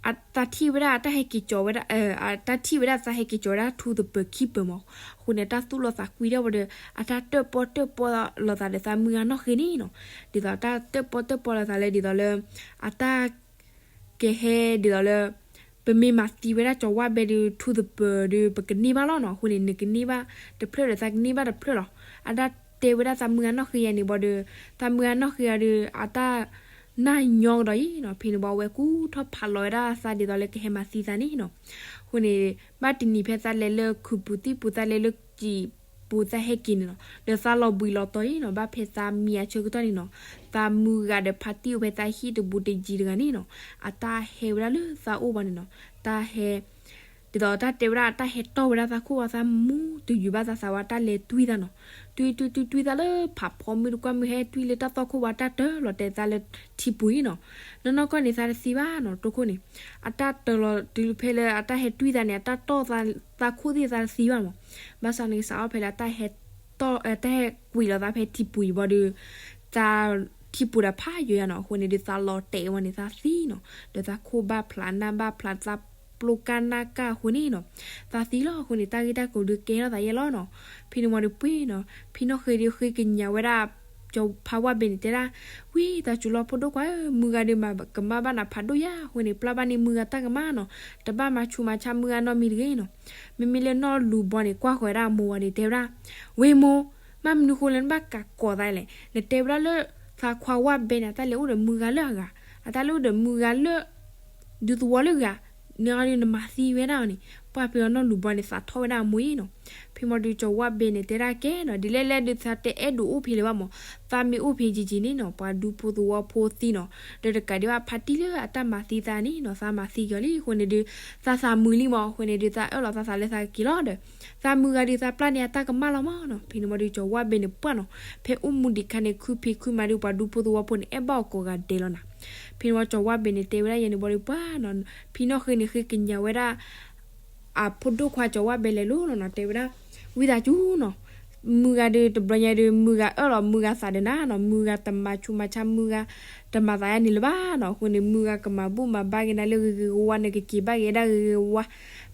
အတၢ်ထံၣ်ဝဲဒၣ် တၢ်ဟဲက့ၤကၠီးဝဲဒၣ် တၢ်ထံၣ်ဝဲဒၣ်သးဟဲက့ၤကၠီးဝဲဒၣ်ထူသပၢၤခံပၢၤမး, အဃိန့ၣ် တၢ်သူၣ်လီၤသးကွံတၢ်ဝံၤဒီး အတၢ်တၢၣ်ပီၣ်တၢၣ်ပီၣ်လိာ်သးဒီးသးမုၢ်ဂၤနီၢ်ဃ့န့ၣ်နီၤ, ဒ်သိးတၢ်တၢၣ်ပီၣ်တၢၣ်ပီၣ်လိာ်သးလၢဒ်သိးလၢ အတၢ် ကဟဲဒ်သိးလၢ ပမ့ၢ်မၤသံဝဲဒၣ်ကၠီဝၣ်ဘဲဒီး ထူသပၢၤဒီး ပကန့ၢ်ဘၣ်လီၤနီၤ. အဃိန့ၣ် နကန့ၢ်ဘၣ်တဖျၢၣ်ဒီး သးကန့ၢ်ဘၣ်တဖျၢၣ်လီၤ. အတၢ်တဲဝဲဒၣ်သးမုၢ်ဂၤနီၢ်ဃ့ယၤန့ၣ်ဘၣ်ဒီး သးမုၢ်ဂၤနီၢ်ဃ့ယၤဒီး အတၢ်နၢ်ညီကဒီးအံၤနီၤ. ဖဲန့ၣ်ဘၣ် အဝဲကူၣ်ထီၣ်ဖးလီၤဝဲဒၣ်သးဒ်သိးလၢကဟဲမၤသံသးန့ၣ်နီၤ. အဃိန့ၣ် ဘၣ်တနံၤဖဲသးလဲၤလၢခုးပူၤသံၣ်ပူၤ သးလဲၤလၢစံာ်ပူၤ သးဟဲက့ၤန့ၣ်နီၤ ဒီးသးလီၤဘှံးလီၤတီၤအံၤနီၤ. ဘၣ်ဖဲသးမံအဆၢကတီၢ်န့ၣ်နီၤ သးမုၢ်ဂၤဒီးဖါတံၢ်အိၣ်ဖဲသးဟံၣ်တဘူးတယံၤတဂၤန့ၣ်နီၤ အတၢ်ဟဲဝဲဒၣ်လၢသးအိၣ်ဘၣ်န့ၣ်နီၤ. တၢ်ဟဲ ဒ်သိးတၢ်တဲဝဲဒၣ် တၢ်ဟဲတီၢ်ဝဲဒၣ်သးခိၣ်ဝါ သးမူတယုာ်ဘၣ်သးသးဝဲ တၢ်လဲၤတွံၢ်သးနီၤ. တွံၢ်တွံၢ်တွံၢ်တွံၢ်သးလၢဖးဖီမုၢ်တကွၢ်မုၢ်ဟဲတွံၢ်လၢတၢ်သီၣ်ခိၣ်ဝါ တၢ်တၢလီၤတဲာ်သးလၢထံပူၤအံၤနီၤ. နီၢ်နီၢ်ကီၢ်န့ၣ် သးတသံဘၣ်နီၤ တိခိၣ်န့ၣ်. အတၢ်တၢလီၤတုၤဖဲလၢအတၢ်ဟဲတွံၢ်သးန့ၣ် အတၢ်တီၢ်သးခိၣ်သ့ၣ် သးတသံဘၣ်မး. ဘၣ်ဆၣ်န့ၣ် စးထီၣ်ဖဲလၢအတၢ်ဟဲတီၢ် တၢ်ဟဲကွံာ်လီၤသးဖဲထံပူၤအံၤဘၣ်ဒီး သးထံပူၤဒီးဖးယိာ်ယါနီၤ. အဃိန့ၣ်ဒီး သးလီၤတဲာ်ဝဲန့ၣ် သးသံနီၤ. ဒီးသးခိၣ်ဘၣ်ဖျးနၢ်ဘၣ်ဖျး သးပျိကၢ်နၢ်ကၢ်အဃိန့ၣ်နီၤ သးသံလီၤ. အဃိန့ၣ် တၢ်ဂ့ၢ်တၢ်ကျိၤဒုးကဲထီၣ်သးယဲၢ်လီၤနီၤ. ဖဲန့ၣ်ဝံၤဒီးပှ့ၤနီၤ ဖံနီၢ်ဃ့ဒီးဃ့ကညးဝဲဒၣ် ကၠီဖါဝၣ်ဘဲန့ၣ် တဲဒၣ် ဝံသးစူၤလီၤဖိဒိၣ်ခွါဧၢ, မုၢ်ဂၤဒီးမၤကမၣ်ဘၣ်နၤဖးဒိၣ်ယါ. အဃိန့ၣ် ပျၢ်ဘၣ်န့ၢ်မုၢ်ဂၤတၢ်ကမၣ်နီၤ. တဘၣ်မၤဆူးမၤဆါမုၢ်ဂၤနီတမံၤတဂ့ၤနီၤ. မ့မ့ၢ်လၢနီၢ်လူၤဘီန့ၣ် ကွၢ်ဃီၤဝဲဒၣ်အမိၢ်ဝံၤန့ၣ် တဲဝဲဒၣ် ဝ့မိၢ်, မ့ၢ်မနုၤဃိလၢနဘၣ်ကးကိးသးလဲၣ်. နတဲဝဲဒၣ်လၢ သးခွါဝၣ်ဘဲန့ၣ် အတၢ်လဲၤအိၣ်ဒီးမုၢ်ဂၤလၢအဂၤ, အတၢ်လဲၤအိၣ်ဒီးမုၢ်ဂၤလၢ ဒူသဝီလၢဂၤ, န့ၣ်အီၤဒီးနမၤသံဝဲဒၣ်အီၤန့ၣ်. ပှၢ်ဖဲအီၤနီၢ်လူၤဘီန့ၣ် သးထီၣ်ဝဲဒၣ်အမိၢ်အံၤနီၤ. ဖဲမီၤဒုးကၠီဝၣ်ဘဲန့ၣ် တဲဒၣ်ကဲနီၤ, ဒ်လဲၣ်လဲၣ်ဒုးသးတအဲၣ်ဒိးအိၣ်ဖဲလၢၤဘၣ်မး, သးမ့ၢ်အိၣ်ဖဲယံာ်ယံာ်န့ၣ်နီၤ ပှၤဒူဖိသဝီဖိသံနီၤ, ဒီးတကးဒံးဘၣ်ဖါတံၢ်လၢအတၢ်မၤသံသးန့ၣ်နီၤ သးမၤသံက့ၤအီၤလံ. အဃိန့ၣ်ဒုး သးသးမုာ်လံမး, အဃိန့ၣ်ဒုး သးအၢၣ်လီၤသးသးလၢသးကက့ၤလီၤဒီး သးမုၢ်ဂၤဒုးသးပျၢ်န့ၢ်အတၢ်ကမၣ်လီၤမးနီၤ. ဖဲန့ၣ်မီၤဒုးကၠီဝၣ်ဘဲန့ၣ်ပှၢ်နီၤ, ဖဲအိၣ်မူဒံးခါန့ၣ် ခုဖံးခုမၤဒုး ပှၤဒူဖိသဝီဖိန့ၣ် အဲၣ်ဘၣ်အီၤကိးဂၤဒဲးလီၤနီၤ. ဖဲန့ၣ်ဝံၤကၠီဝၣ်ဘဲန့ၣ် တဲဝဲဒၣ်ယဲန့ၣ်ဝံၤဒီးပှၢ်နီၤ, ဖံနီၢ်ဃ့န့ၣ်ဃ့ကညးဝဲဒၣ် အဖိဒိၣ်ခွါကၠီဝၣ်ဘဲလဲၤလိၤလီၤနီၤ, တဲဝဲဒၣ် ဝံသးစူၤနီၤ, မုၢ်ဂၤဒုးတဘျီညါဒုး မုၢ်ဂၤအၢၣ်လီၤမုၢ်ဂၤသးဒီးနၤနီၤ, မုၢ်ဂၤတမၤဆူးမၤဆါမုၢ်ဂၤ တမၤသးယါန့ၣ်လၢၤဘၣ်နီၤ. အဃိန့ၣ် မုၢ်ဂၤကမၤဘူၣ်မၤဘါက့ၤနၤလၢဂ့ၤဂ့ၤဝါဝါ, နကက့ၤဘၣ်က့ၤဒၣ်ဂ့ၤဂ့ၤဝါဝါ.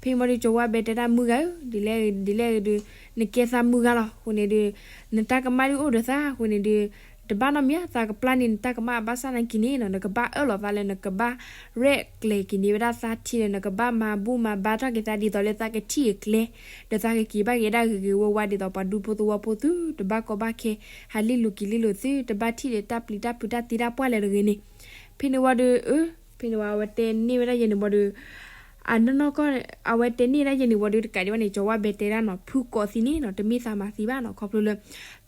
ဖဲမီၤဒုးကၠီဝၣ်ဘဲတဲဒၣ်မုၢ်ဂၤဧၢ, ဒ်လဲၣ်ဒ်လဲၣ်ဒုး နကဲသးမုၢ်ဂၤလီၤ. အဃိန့ၣ်ဒုး နတၢ်ကမၣ်ဒုးအိၣ်ဒီးသး, အဃိန့ၣ်ဒုး တဘၣ်နီတမံၤ သးကပျၢ်န့ၢ်နတၢ်ကမၣ်. ဘၣ်ဆၣ်နာ်က့ၤန့ၣ်နီၤ နကဘၣ်အၢၣ်လီၤသးလၢနကဘၣ်ရဲၣ်ကျဲၤက့ၤန့ၢ်ဝဲဒၣ်သးထံဒီး နကဘၣ်မၤဘူၣ်မၤဘါထီၣ်က့ၤသးဒ်သိးလၢသးကထံၣ်အကျဲ ဒီးသးကက့ၤဘၣ်က့ၤဒၣ်ဂ့ၤဂ့ၤဝါဝါ ဒ်သိးပှၤဒူဖိသဝီဖိသုတဘၣ်ကီဘၣ်ခဲ ဟးလံၣ်လိၤက့ၤလံၣ်လိၤ သုတဘၣ်ထံၣ်ဒီးတၢ်ပျံၤတၢ်ဖုးတၢ်သံတၢ်ပှၢ်လၢၤတဂ့ၤန့ၣ်. ဖဲန့ၣ်ဝံၤဒီး အၢ ဖဲန့ၣ်ဝံၤ အဝဲတဲန့ၢ်ဝဲဒၣ်ယဲန့ၣ်ဝံၤဒီး အနီၢ်နီၢ်ကီၢ် အဝဲတဲန့ၢ်ဒၣ်ယဲန့ၣ်ဝံၤဒီး တကးဒံးဘၣ်န့ၣ် ကၠီဝၣ်ဘဲတဲဒၣ်နီၤ ဖုကိးသံန့ၣ်နီၤ တမ့ၢ်သးမၤသံဘၣ်နီၤ. ခီဖျိလၢ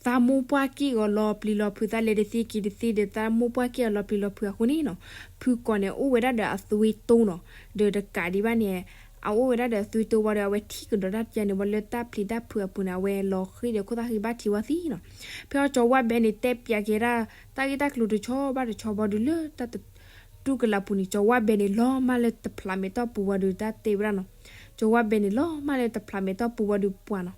သးမိၢ်ပှၢ်က့ၢ်ဂီၤလီၤပျံၤလီၤဖုး သးလဲၤတသ့က့ၤတသ့ဒီး သးမိၢ်ပှၢ်က့ၢ်ဂီၤလီၤပျံၤလီၤဖုးအဃိန့ၣ်နီၤ ဖုကိးန့ၣ် အိၣ်ဝဲဒၣ်ဒီးအသွံတိနီၤ. ဒီးတကးဒံးဘၣ်န့ၣ် အအိၣ်ဝဲဒၣ်ဒီးအသွံတိဝံၤဒီး အဝဲထံၣ်ကဒီးတၢ်တယါန့ၣ်ဝံၤလၢတၢ်ပျံၤတၢ်ဖုးအပူၤန့ၣ် အဝဲလီၤဃံၤဒီးခိၣ်သၣ်ဃံဘၣ်ထံဝံၤသံနီၤ. ဖဲအီၤကၠီဝၣ်ဘဲန့ၣ် တဲပၠးက့ၤဒၣ် တၢ်ဂ့ၢ်တၢ်ကျိၤတဆီဘၣ်တဆီဘၣ်ဒီး လၢတၢ်တတူၢ်ကလာ်ပူၤန့ၣ် ကၠီဝၣ်ဘဲန့ၣ် လီၤမၢ်လၢတဖျးမဲာ်တီၢ်ပူၤဝံၤဒီး တၢ်တဲဝဲဒၣ်နီၤ. ကၠီဝၣ်ဘဲန့ၣ် လီၤမၢ်လၢတဖျးမဲာ်တီၢ်ပူၤဝံၤဒီးပှၢ်နီၤ.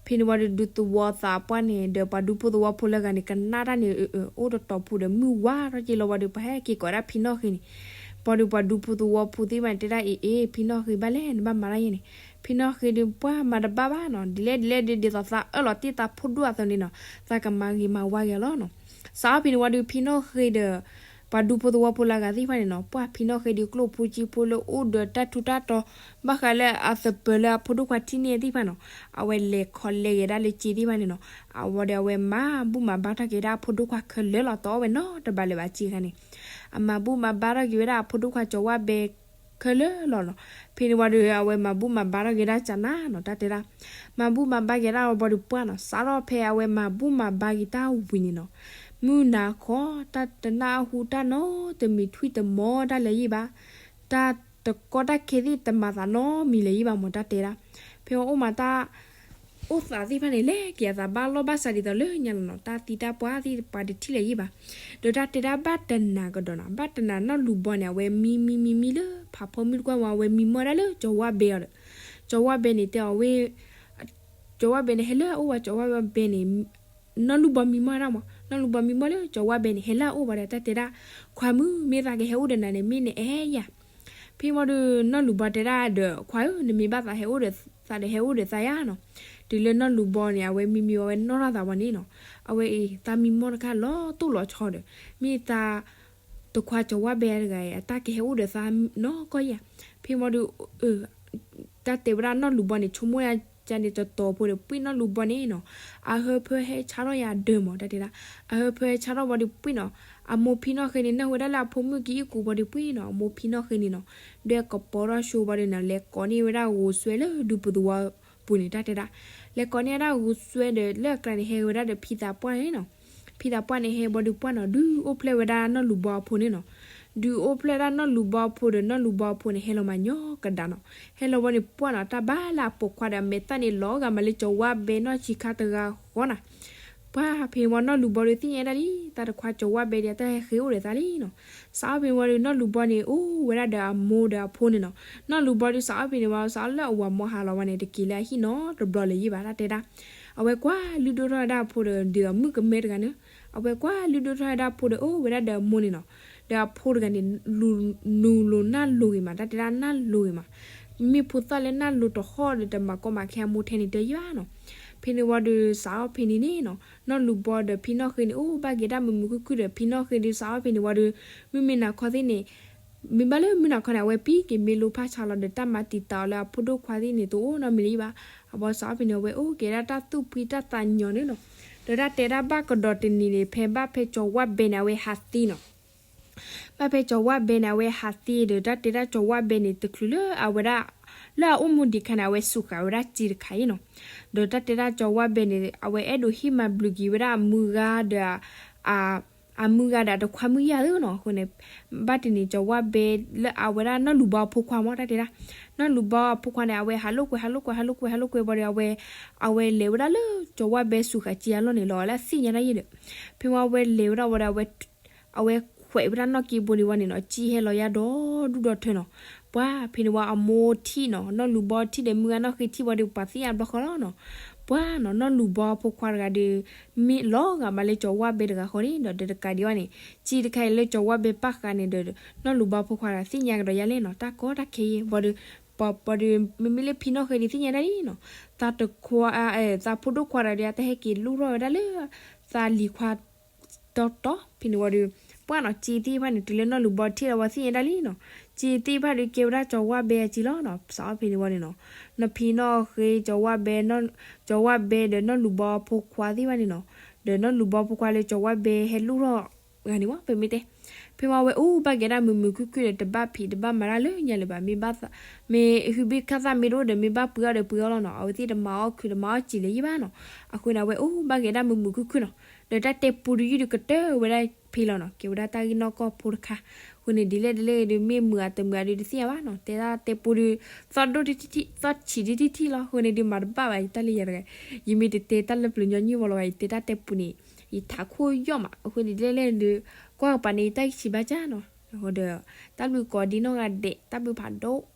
ဖဲန့ၣ်ဝံၤဒီး ဒူသဝီသးပှၢ်န့ၣ် ဒီးပှၤဒူဖိသဝီဖိလၢဂၤန့ၣ် ကနၣ်တၢ်န့ၣ် အိၣ်တတီၤဖိဒီး မုၢ်ဝါထီၣ်က့ၤလီၤဝံၤဒီး ပှၤဟဲက့ၤကိးဒၣ်ဖံနီၢ်ဃ့န့ၣ် ပှၤဒီးပှၤဒူဖိသဝီဖိသ့ၣ်တဖၣ်န့ၣ် တဲဒၣ်အ့ၣ်အ့ၣ် ဖံနီၢ်ဃ့ဘၣ်လဲၣ် နဘၣ်မၤတၢ်ယဲန့ၣ်. ဖံနီၢ်ဃ့ဒီးပှၢ်မၤတဘၣ်ဘၣ်နီၤ ဒ်လဲၣ်ဒ်လဲၣ်ဒ် ဒ်သိးသးအၢၣ်လီၤတ့ၢ်သးဖိဒိၣ်အသိးန့ၣ်နီၤ သးကမၤဂ့ၤမၤဝါဂ့ၤအီၤလီၤနီၤ. စးထီၣ်ဖဲန့ၣ်ဝံၤဒီး ဖံနီၢ်ဃ့ဒီး ပှၤဒူဖိသဝီဖိလၢအဂၤသ့ၣ်တဖၣ်န့ၣ်နီၤ, ပှၤဖံနီၣ်ဃ့ဒီးကျိၣ်ဖိစ့ဖိလၢအိၣ်ဒီးတၢ်ထူးတၢ်တီၤ ဘၣ်ဃးလၢအသပၢၤလၢအဖိဒိၣ်ခွါထံၣ်န့ၢ်သ့ၣ်တဖၣ်နီၤ, အဝဲလဲၤခီလဲၤဂဲၤဒၣ်လၢစ့သ့ၣ်တဖၣ်န့ၣ်နီၤ, အဝဲဒီးအဝဲမၤဘူၣ်မၤဘါထီၣ်က့ၤဝဲဒၣ်အဖိဒိၣ်ခွါခဲလၢာ်လီၤ, တအိၣ်ဝဲနီတဘျီလၢၤဘၣ်စ့ခါန့ၣ်, အမၤဘူၣ်မၤဘါထီၣ်က့ၤဝဲဒၣ်အဖိဒိၣ်ခွါကၠီၤဝါဘဲခဲလၢာ်လီၤနီၤ. ဖဲန့ၣ်ဝံၤဒီး အဝဲမၤဘူၣ်မၤဘါထီၣ်က့ၤဒၣ်ကနၤနီၤ, တၢ်တဲဒၣ် မၤဘူၣ်မၤဘါက့ၤဒၣ်ဝံၤဒီးပှၢ်နီၤ, စးထီၣ်ဖဲအဝဲမၤဘူၣ်မၤဘါက့ၤတၢ်ဝံၤန့ၣ်နီၤ, မုၢ်နၤခီ တၢ်တနၢ်ဟူတၢ်နီတမံၤထွံၣ်တမီၤတၢ်လၢၤယံၣ်ဘၣ်, တၢ်တကီတၢ်ခဲသ့ၣ်တမၤသးနီတမံၤလၢၤယံၣ်ဘၣ်မး တၢ်တဲဒၣ်. ဖဲဝဲအိၣ်မးတၢ် အိၣ်သးသ့ၣ်တဖၣ်န့ၣ် လဲၤက့ၤအသးဘၣ်လီၢ်ဘၣ်စးဒ်သိးလၢညါလီၤနီၤ, တၢ်သံတၢ်ပှၢ်သ့ၣ်တဖၣ်တထံၣ်လၢၤယံၣ်ဘၣ်. ဒီးတၢ်တဲဒၣ်ဘၣ်တနၤကဒီးနီၤ, ဘၣ်တနၤနီၢ်လူၤဘီန့ၣ် အဝဲမံမံမံမံလၢဖးဖီမုၢ်တကွၢ်မး, အဝဲမံမီၢ်ဒၣ်လၢကၠီၤဝါဘဲအီၤဒီး ကၠီၤဝါဘဲန့ၣ်တဲအီၤဝဲ ကၠီၤဝါဘဲန့ၣ် ဟဲလၢအအိၣ်ဘၣ်, ကၠီၤဝါဘဲန့ၣ် နီၢ်လူၤဘီမံမီၢ်ဒၣ်မး, နီၢ်လူၤဘီမံမီၢ်လၢကၠီၤဝါဘဲန့ၣ် ဟဲလၢအအိၣ်ဘၣ်ဒီး တၢ်တဲဒၣ်, ခွါမုၣ် မ့ၢ်သးကဟဲအိၣ်ဒီးနၤန့ၣ် မ့ၢ်နအဲၣ်ယၤ. ဖဲမီၤဒီး နီၢ်လူၤဘီတဲဒၣ်ဒီး ခွါဧၢ, နမ့ၢ်ဘၣ်သးဟဲအိၣ်ဒီးသးဒီး ဟဲအိၣ်ဒီးသးယါနီၤ. တုၤလၢနီၢ်လူၤဘီန့ၣ် အဝဲမံမံဝဲနီၢ်ထီၣ်သးဝံၤန့ၣ်နီၤ, အဝဲအံၤ သးမံမီၢ်တခါလီၤတိၢ်လီၤဆီဒီး မ့ၢ်သး တခွါကၠီၤဝါဘဲတဂၤအံၤ အတၢ်ကဟဲအိၣ်ဒီးသးနီၢ်ကီၢ်ယါ. ဖဲမီၤဒီး တၢ်တဲဝဲဒၣ်နီၢ်လူၤဘီန့ၣ် ဆိကမိၣ်ယါန့ၣ် တတီၤဖိဒီး ပှ့ၢ်နီၢ်လူၤဘီန့ၣ်နီၤ, အဟၢဖၢဟဲဆါထီၣ်ယါဒၢမး တၢ်တဲဒၣ်. အဟၢဖၢဟဲဆါထီၣ်ဝံၤဒီးပှ့ၢ်နီၤ, အမိၢ်ဖံနီၢ်ဃ့န့ၣ် နၢ်ဟူဝဲဒၣ်လၢအဖိမုၣ်က့ၤအံၣ်ကူးဝံၤဒီးပှ့ၢ်နီၤ, အမိၢ်ဖံနီၢ်ဃ့န့ၣ်နီၤ, ဒွဲၣ်ကပီၤထီၣ်ဆိဝံၤဒီးနီၤ လဲၤကိးန့ၢ်ဝဲဒၣ်ဂိၤစွဲလၢဒူပူၤသဝီပူၤန့ၣ် တၢ်တဲဒၣ်. လဲၤကိးန့ၢ်ဝဲဒၣ်ဂိၤစွဲဒီးလၢအကျါန့ၣ် ဟဲဝဲဒၣ်ဒီးဖံသးပှၢ်န့ၣ်နီၤ. ဖံသးပှၢ်န့ၣ် ဟဲဝံၤဒီးပှၢ်နီၤ ဒုးအိၣ်ဖျဲၣ်ဝဲဒၣ်နီၢ်လူၤဘီအဖိန့ၣ်နီၤ. ဒုးအိၣ်ဖျဲၣ်ဒၣ်နီၢ်လူၤဘီအဖိဒီး နီၢ်လူၤဘီအဖိန့ၣ် ဟဲလီၤမၤညီကဒါနီၤ. ဟဲလီၤဝံၤန့ၣ်ပှၢ်နီၤ တၢ်ဘၣ်လၢအပိာ်ခွါဒီးအမဲာ်သၣ်န့ၣ် လီၤဂာ်မးလၢကၠီၤဝါဘဲနီၢ်ဆံးခါတဂၤဃီနီၤ. ပှၢ်ဖဲန့ၣ်ဝံၤ နီၢ်လူၤဘီဒီးသ့ၣ်ညါဒၣ်လံ သးတခွါကၠီၤဝါဘဲဒီး တၢ်ဟဲဃ့အိၣ်ဒီးသးလံနီၤ. စးထီၣ်ဖဲန့ၣ်ဝံၤဒီး နီၢ်လူၤဘီန့ၣ် အိၣ်ဝဲဒၣ်ဒီးအမိၢ်ဒီးအဖိန့ၣ်နီၤ. နီၢ်လူၤဘီဒီး စးထီၣ်ဖဲန့ၣ်ဝံၤ စးထီၣ်လၢအဝၤမီဟးလီၤဝဲန့ၣ် တက့ၤလၢအဟံၣ်နီတဘျီလၢၤယံၣ်ဘၣ် တၢ်တဲဒၣ်. အဝဲကွၢ်လုၢ်ဒိၣ်ထီၣ်ဝဲဒၣ်အဖိဒီး ဒုးအမုၣ်ကမဲတဂၤန့ၣ်, အဝဲကွၢ်လုၢ်ဒိၣ်ထီၣ်ဝဲဒၣ်အဖိဒီး အိၣ်ဝဲဒၣ်ဒီးအမိၢ်န့ၣ်နီၤ. ဒီးအဖိတဂၤန့ၣ် လူၤလိၤနၢ်လိၤဂ့ၤမး တၢ်တဲဒၣ်နၢ်လိၤဂ့ၤမး. မ့ၢ်ဖိသၣ်လၢနၢ်လိၤတဟီၣ်ဒီး တမၤကီမၤခဲအမိၢ်ထဲန့ၣ်တယံာ်ဘၣ်နီၤ. ဖဲန့ၣ်ဝံၤဒီး စးထီၣ်ဖဲန့ၣ်န့ၣ်နီၤ နီၢ်လူၤဘီဒီးဖံနီၢ်ဃ့န့ၣ် အိၣ်ဘၣ်က့ၤဒၣ်မုာ်မုာ်ခုၣ်ခုၣ်ဒီး ဖံနီၢ်ဃ့ဒီး စးထီၣ်ဖဲန့ၣ်ဝံၤဒီး မုၢ်မ့ၢ်နၤခီသ့ၣ်န့ၣ် မ့ၢ်ဘၣ်လၢမုၢ်နၤခီန့ၣ် အဝဲပံက့ၤမ့ၢ်လိဖးဆါလီၤဒီး တၢ်မၤတံာ်တာ်အီၤလၢအဖိဒိၣ်ခွါသ့ၣ်န့ၣ် တအိၣ်နီတမံၤလၢၤယံၣ်ဘၣ်. အဘီစးထီၣ်ဖဲန့ၣ် အဝဲအိၣ်က့ၤဒၣ်တၢ်သူၣ်ဖှံတၢ်သးညီန့ၣ်နီၤ. ဒီးတၢ်တဲဒၣ်ဘၣ်ကဒီးတနံၤန့ၣ် ဖဲဘၣ်ဖဲကၠီၤဝါဘဲန့ၣ် အဝဲဟးသ့နီၤ. ဘၣ်ဖဲကၠီၤဝါဘဲန့ၣ် အဝဲဟးသ့ဒီး တၢ်တဲဒၣ်ကၠီၤဝါဘဲန့ၣ် တချုးလၢအဝဲဒၣ် လၢအအိၣ်မူဒံးခါန့ၣ် အဝဲစူးဃာ်ဝဲဒၣ်စ့တခါအံၤနီၤ. ဒီးတၢ်တဲဒၣ်ကၠီၤဝါဘဲန့ၣ် အဝဲအဲၣ်ဒိးဟ့ၣ်မၤဘျုးက့ၤဝဲဒၣ်အမုၢ်ဂၤဒီး အမုၢ်ဂၤဒီးအတခွါမုၣ်ယါဧၢနီၤ. အဃိန့ၣ် ဘၣ်တနံၤကၠီၤဝါဘဲလၢအဝဲဒၣ်နီၢ်လူၤဘီအဖိခွါမး တၢ်တဲဒၣ် နီၢ်လူၤဘီအဖိခွါန့ၣ် အဝဲဟးလိာ်ကွဲ ဟးလိာ်ကွဲ ဟးလိာ်ကွဲ ဟးလိာ်ကွဲဘၣ်ဒီး အဝဲ အဝဲလဲၤဝဲဒၣ်လၢကၠီၤဝါဘဲစူးဃာ်စ့အလီၢ်န့ၣ်လီၤ လၢအသ့ၣ်ညါတၢ်ယံာ်ဒီး ဖဲမ့ၢ်ဝဲလဲၤဝဲဒၣ်ဝံၤဒီး အဝဲခွဲးဝဲဒၣ်နီၢ်က့ဘိန့ၣ်ဝံၤန့ၣ်နီၤ စ့ဟဲလီၤယါဒီဒူၣ်ဒီထၢနီၤ. ပှၢ်ဖဲန့ၣ်ဝံၤအမိၢ်ထံၣ်နီၤ နီၢ်လူၤဘီထံၣ်ဒီးမုၢ်ဂၤနီၢ်ဃ့ထံၣ်ဝံၤဒီး ပှၤသ့ၣ်ညါတဘျီဃီလီၤနီၤ. ပှၢ်နီၤ နီၢ်လူၤဘီအဖိခွါတဂၤဒီး မ့ၢ်လီၤဂာ်မးလၢကၠီၤဝါဘဲတဂၤဃီန့ၣ်ဒီး တကးဒံးဘၣ်န့ၣ် စ့တခါအံၤလၢကၠီၤဝါဘဲပာ်ဃာ်န့ၣ်ဒီး နီၢ်လူၤဘီအဖိခွါတဂၤသ့ၣ်ညါကဒီးယါလဲၣ်နီၤ တၢ်ကီတၢ်ခဲအံၤ ဘၣ်ဒီး ပှၤဒီး မ့မ့ၢ်လၢဖံနီၢ်ဃ့ဒီးသ့ၣ်ညါဒၣ်လံနီၤ. သးတခွါ သးဖိဒိၣ်ခွါတဂၤဒီး အတၢ်ဟဲက့ၤလိၣ်ထီၣ်ဝဲဒၣ်လၢ သးလံၤခွါ တီတီ ဖဲန့ၣ်ဝံၤဒီး ပှၢ်နီၤ စ့သ့ၣ်တဖၣ်န့ၣ် တုၤလၢနီၢ်လူၤဘီထံၣ်ဒီးဝဲသ့ၣ်ညါဒၣ်လံနီၤ. စ့သ့ၣ်တဖၣ်ဒီးကဲဝဲဒၣ်ကၠီၤဝါဘဲအစ့လီၤနီၤ. စးထီၣ်ဖဲန့ၣ်ဝံၤန့ၣ်နီၤ နီၢ်ဖံနီၢ်ဃ့ ကၠီၤဝါဘဲ ကၠီၤဝါဘဲဒီးနီၢ်လူၤဘီဖိခွါသ့ၣ်တဖၣ်န့ၣ်နီၤ ဒီးနီၢ်လူၤဘီဖိခွါလၢကၠီၤဝါဘဲဟဲလိၣ်ထီၣ်ဂၤန့ၣ်မး ပမ့ၢ်တဲ ဖဲမ့ၢ်ဝဲအိၣ်ဘၣ်က့ၤဒၣ်မုာ်မုာ်ခုၣ်ခုၣ်ဒီး တဘၣ်ဖံးတဘၣ်မၤတၢ်လၢညါလၢၤဘၣ်. မ့ၢ်ဘၣ် မ့ၢ်ဟုဘ့ၣ်ခၣ်သၣ်မ့ၢ်တအိၣ်ဒီး မ့ၢ်ဘၣ်ပှ့ၤအီၣ်ဒီးပှ့ၤအီၣ်လီၤနီၤ. အဝဲသ့ၣ်တမၤအီၣ်ခုးတမၤအီၣ်စံာ်လၢၤယံၣ်ဘၣ်နီၤ. အဃိန့ၣ် အဝဲအိၣ်ဘၣ်က့ၤဒၣ်မုာ်မုာ်ခုၣ်ခုၣ်နီၤ. ဒီးတၢ်တဲပူတယုၢ်ဒီးကတၢၢ်ဝဲဒၣ်ဖဲလီၤနီၤ. ကဲဝဲဒၣ်တၢ်ဂ့ၢ်နီၢ်ကီၢ်ဖိတခါ. အဃိန့ၣ် ဒ်လဲၣ်ဒ်လဲၣ်ဒီး မ့ၢ်မုာ်အတမုာ်အဒုးတသ့ၣ်ညါဘၣ်နီၤ. တဲဒၣ်တဲပူဒီး သီၣ်ဒိၣ်ထံထံထံ သီၣ်ဆံးထံထံထံလီၤ. အဃိန့ၣ်ဒုးမၤတဘၣ်ဘၣ် ယတၢ်လၢယၤတဂၤ. ယမ့ၢ်တတဲတၢ်လၢပျၢၤညီနုၢ်မးလီၤဘၣ် ယတဲတၢ်တဲပူန့ၣ် ယထးခိၣ်ယီၣ်မး. အဃိန့ၣ်ဒ်လဲၣ်ဒ်လဲၣ်ဒီး ကွၢ်ကပၤန့ၣ် ယတၢ်ဂံၢ်ဆံးဘၣ်ကၢ်နီၤ. ဒီး တၢ်ဘျုးကိးဒံနီၢ်ဂၤဒဲး တၢ်ဘျုးဖးဒိၣ်.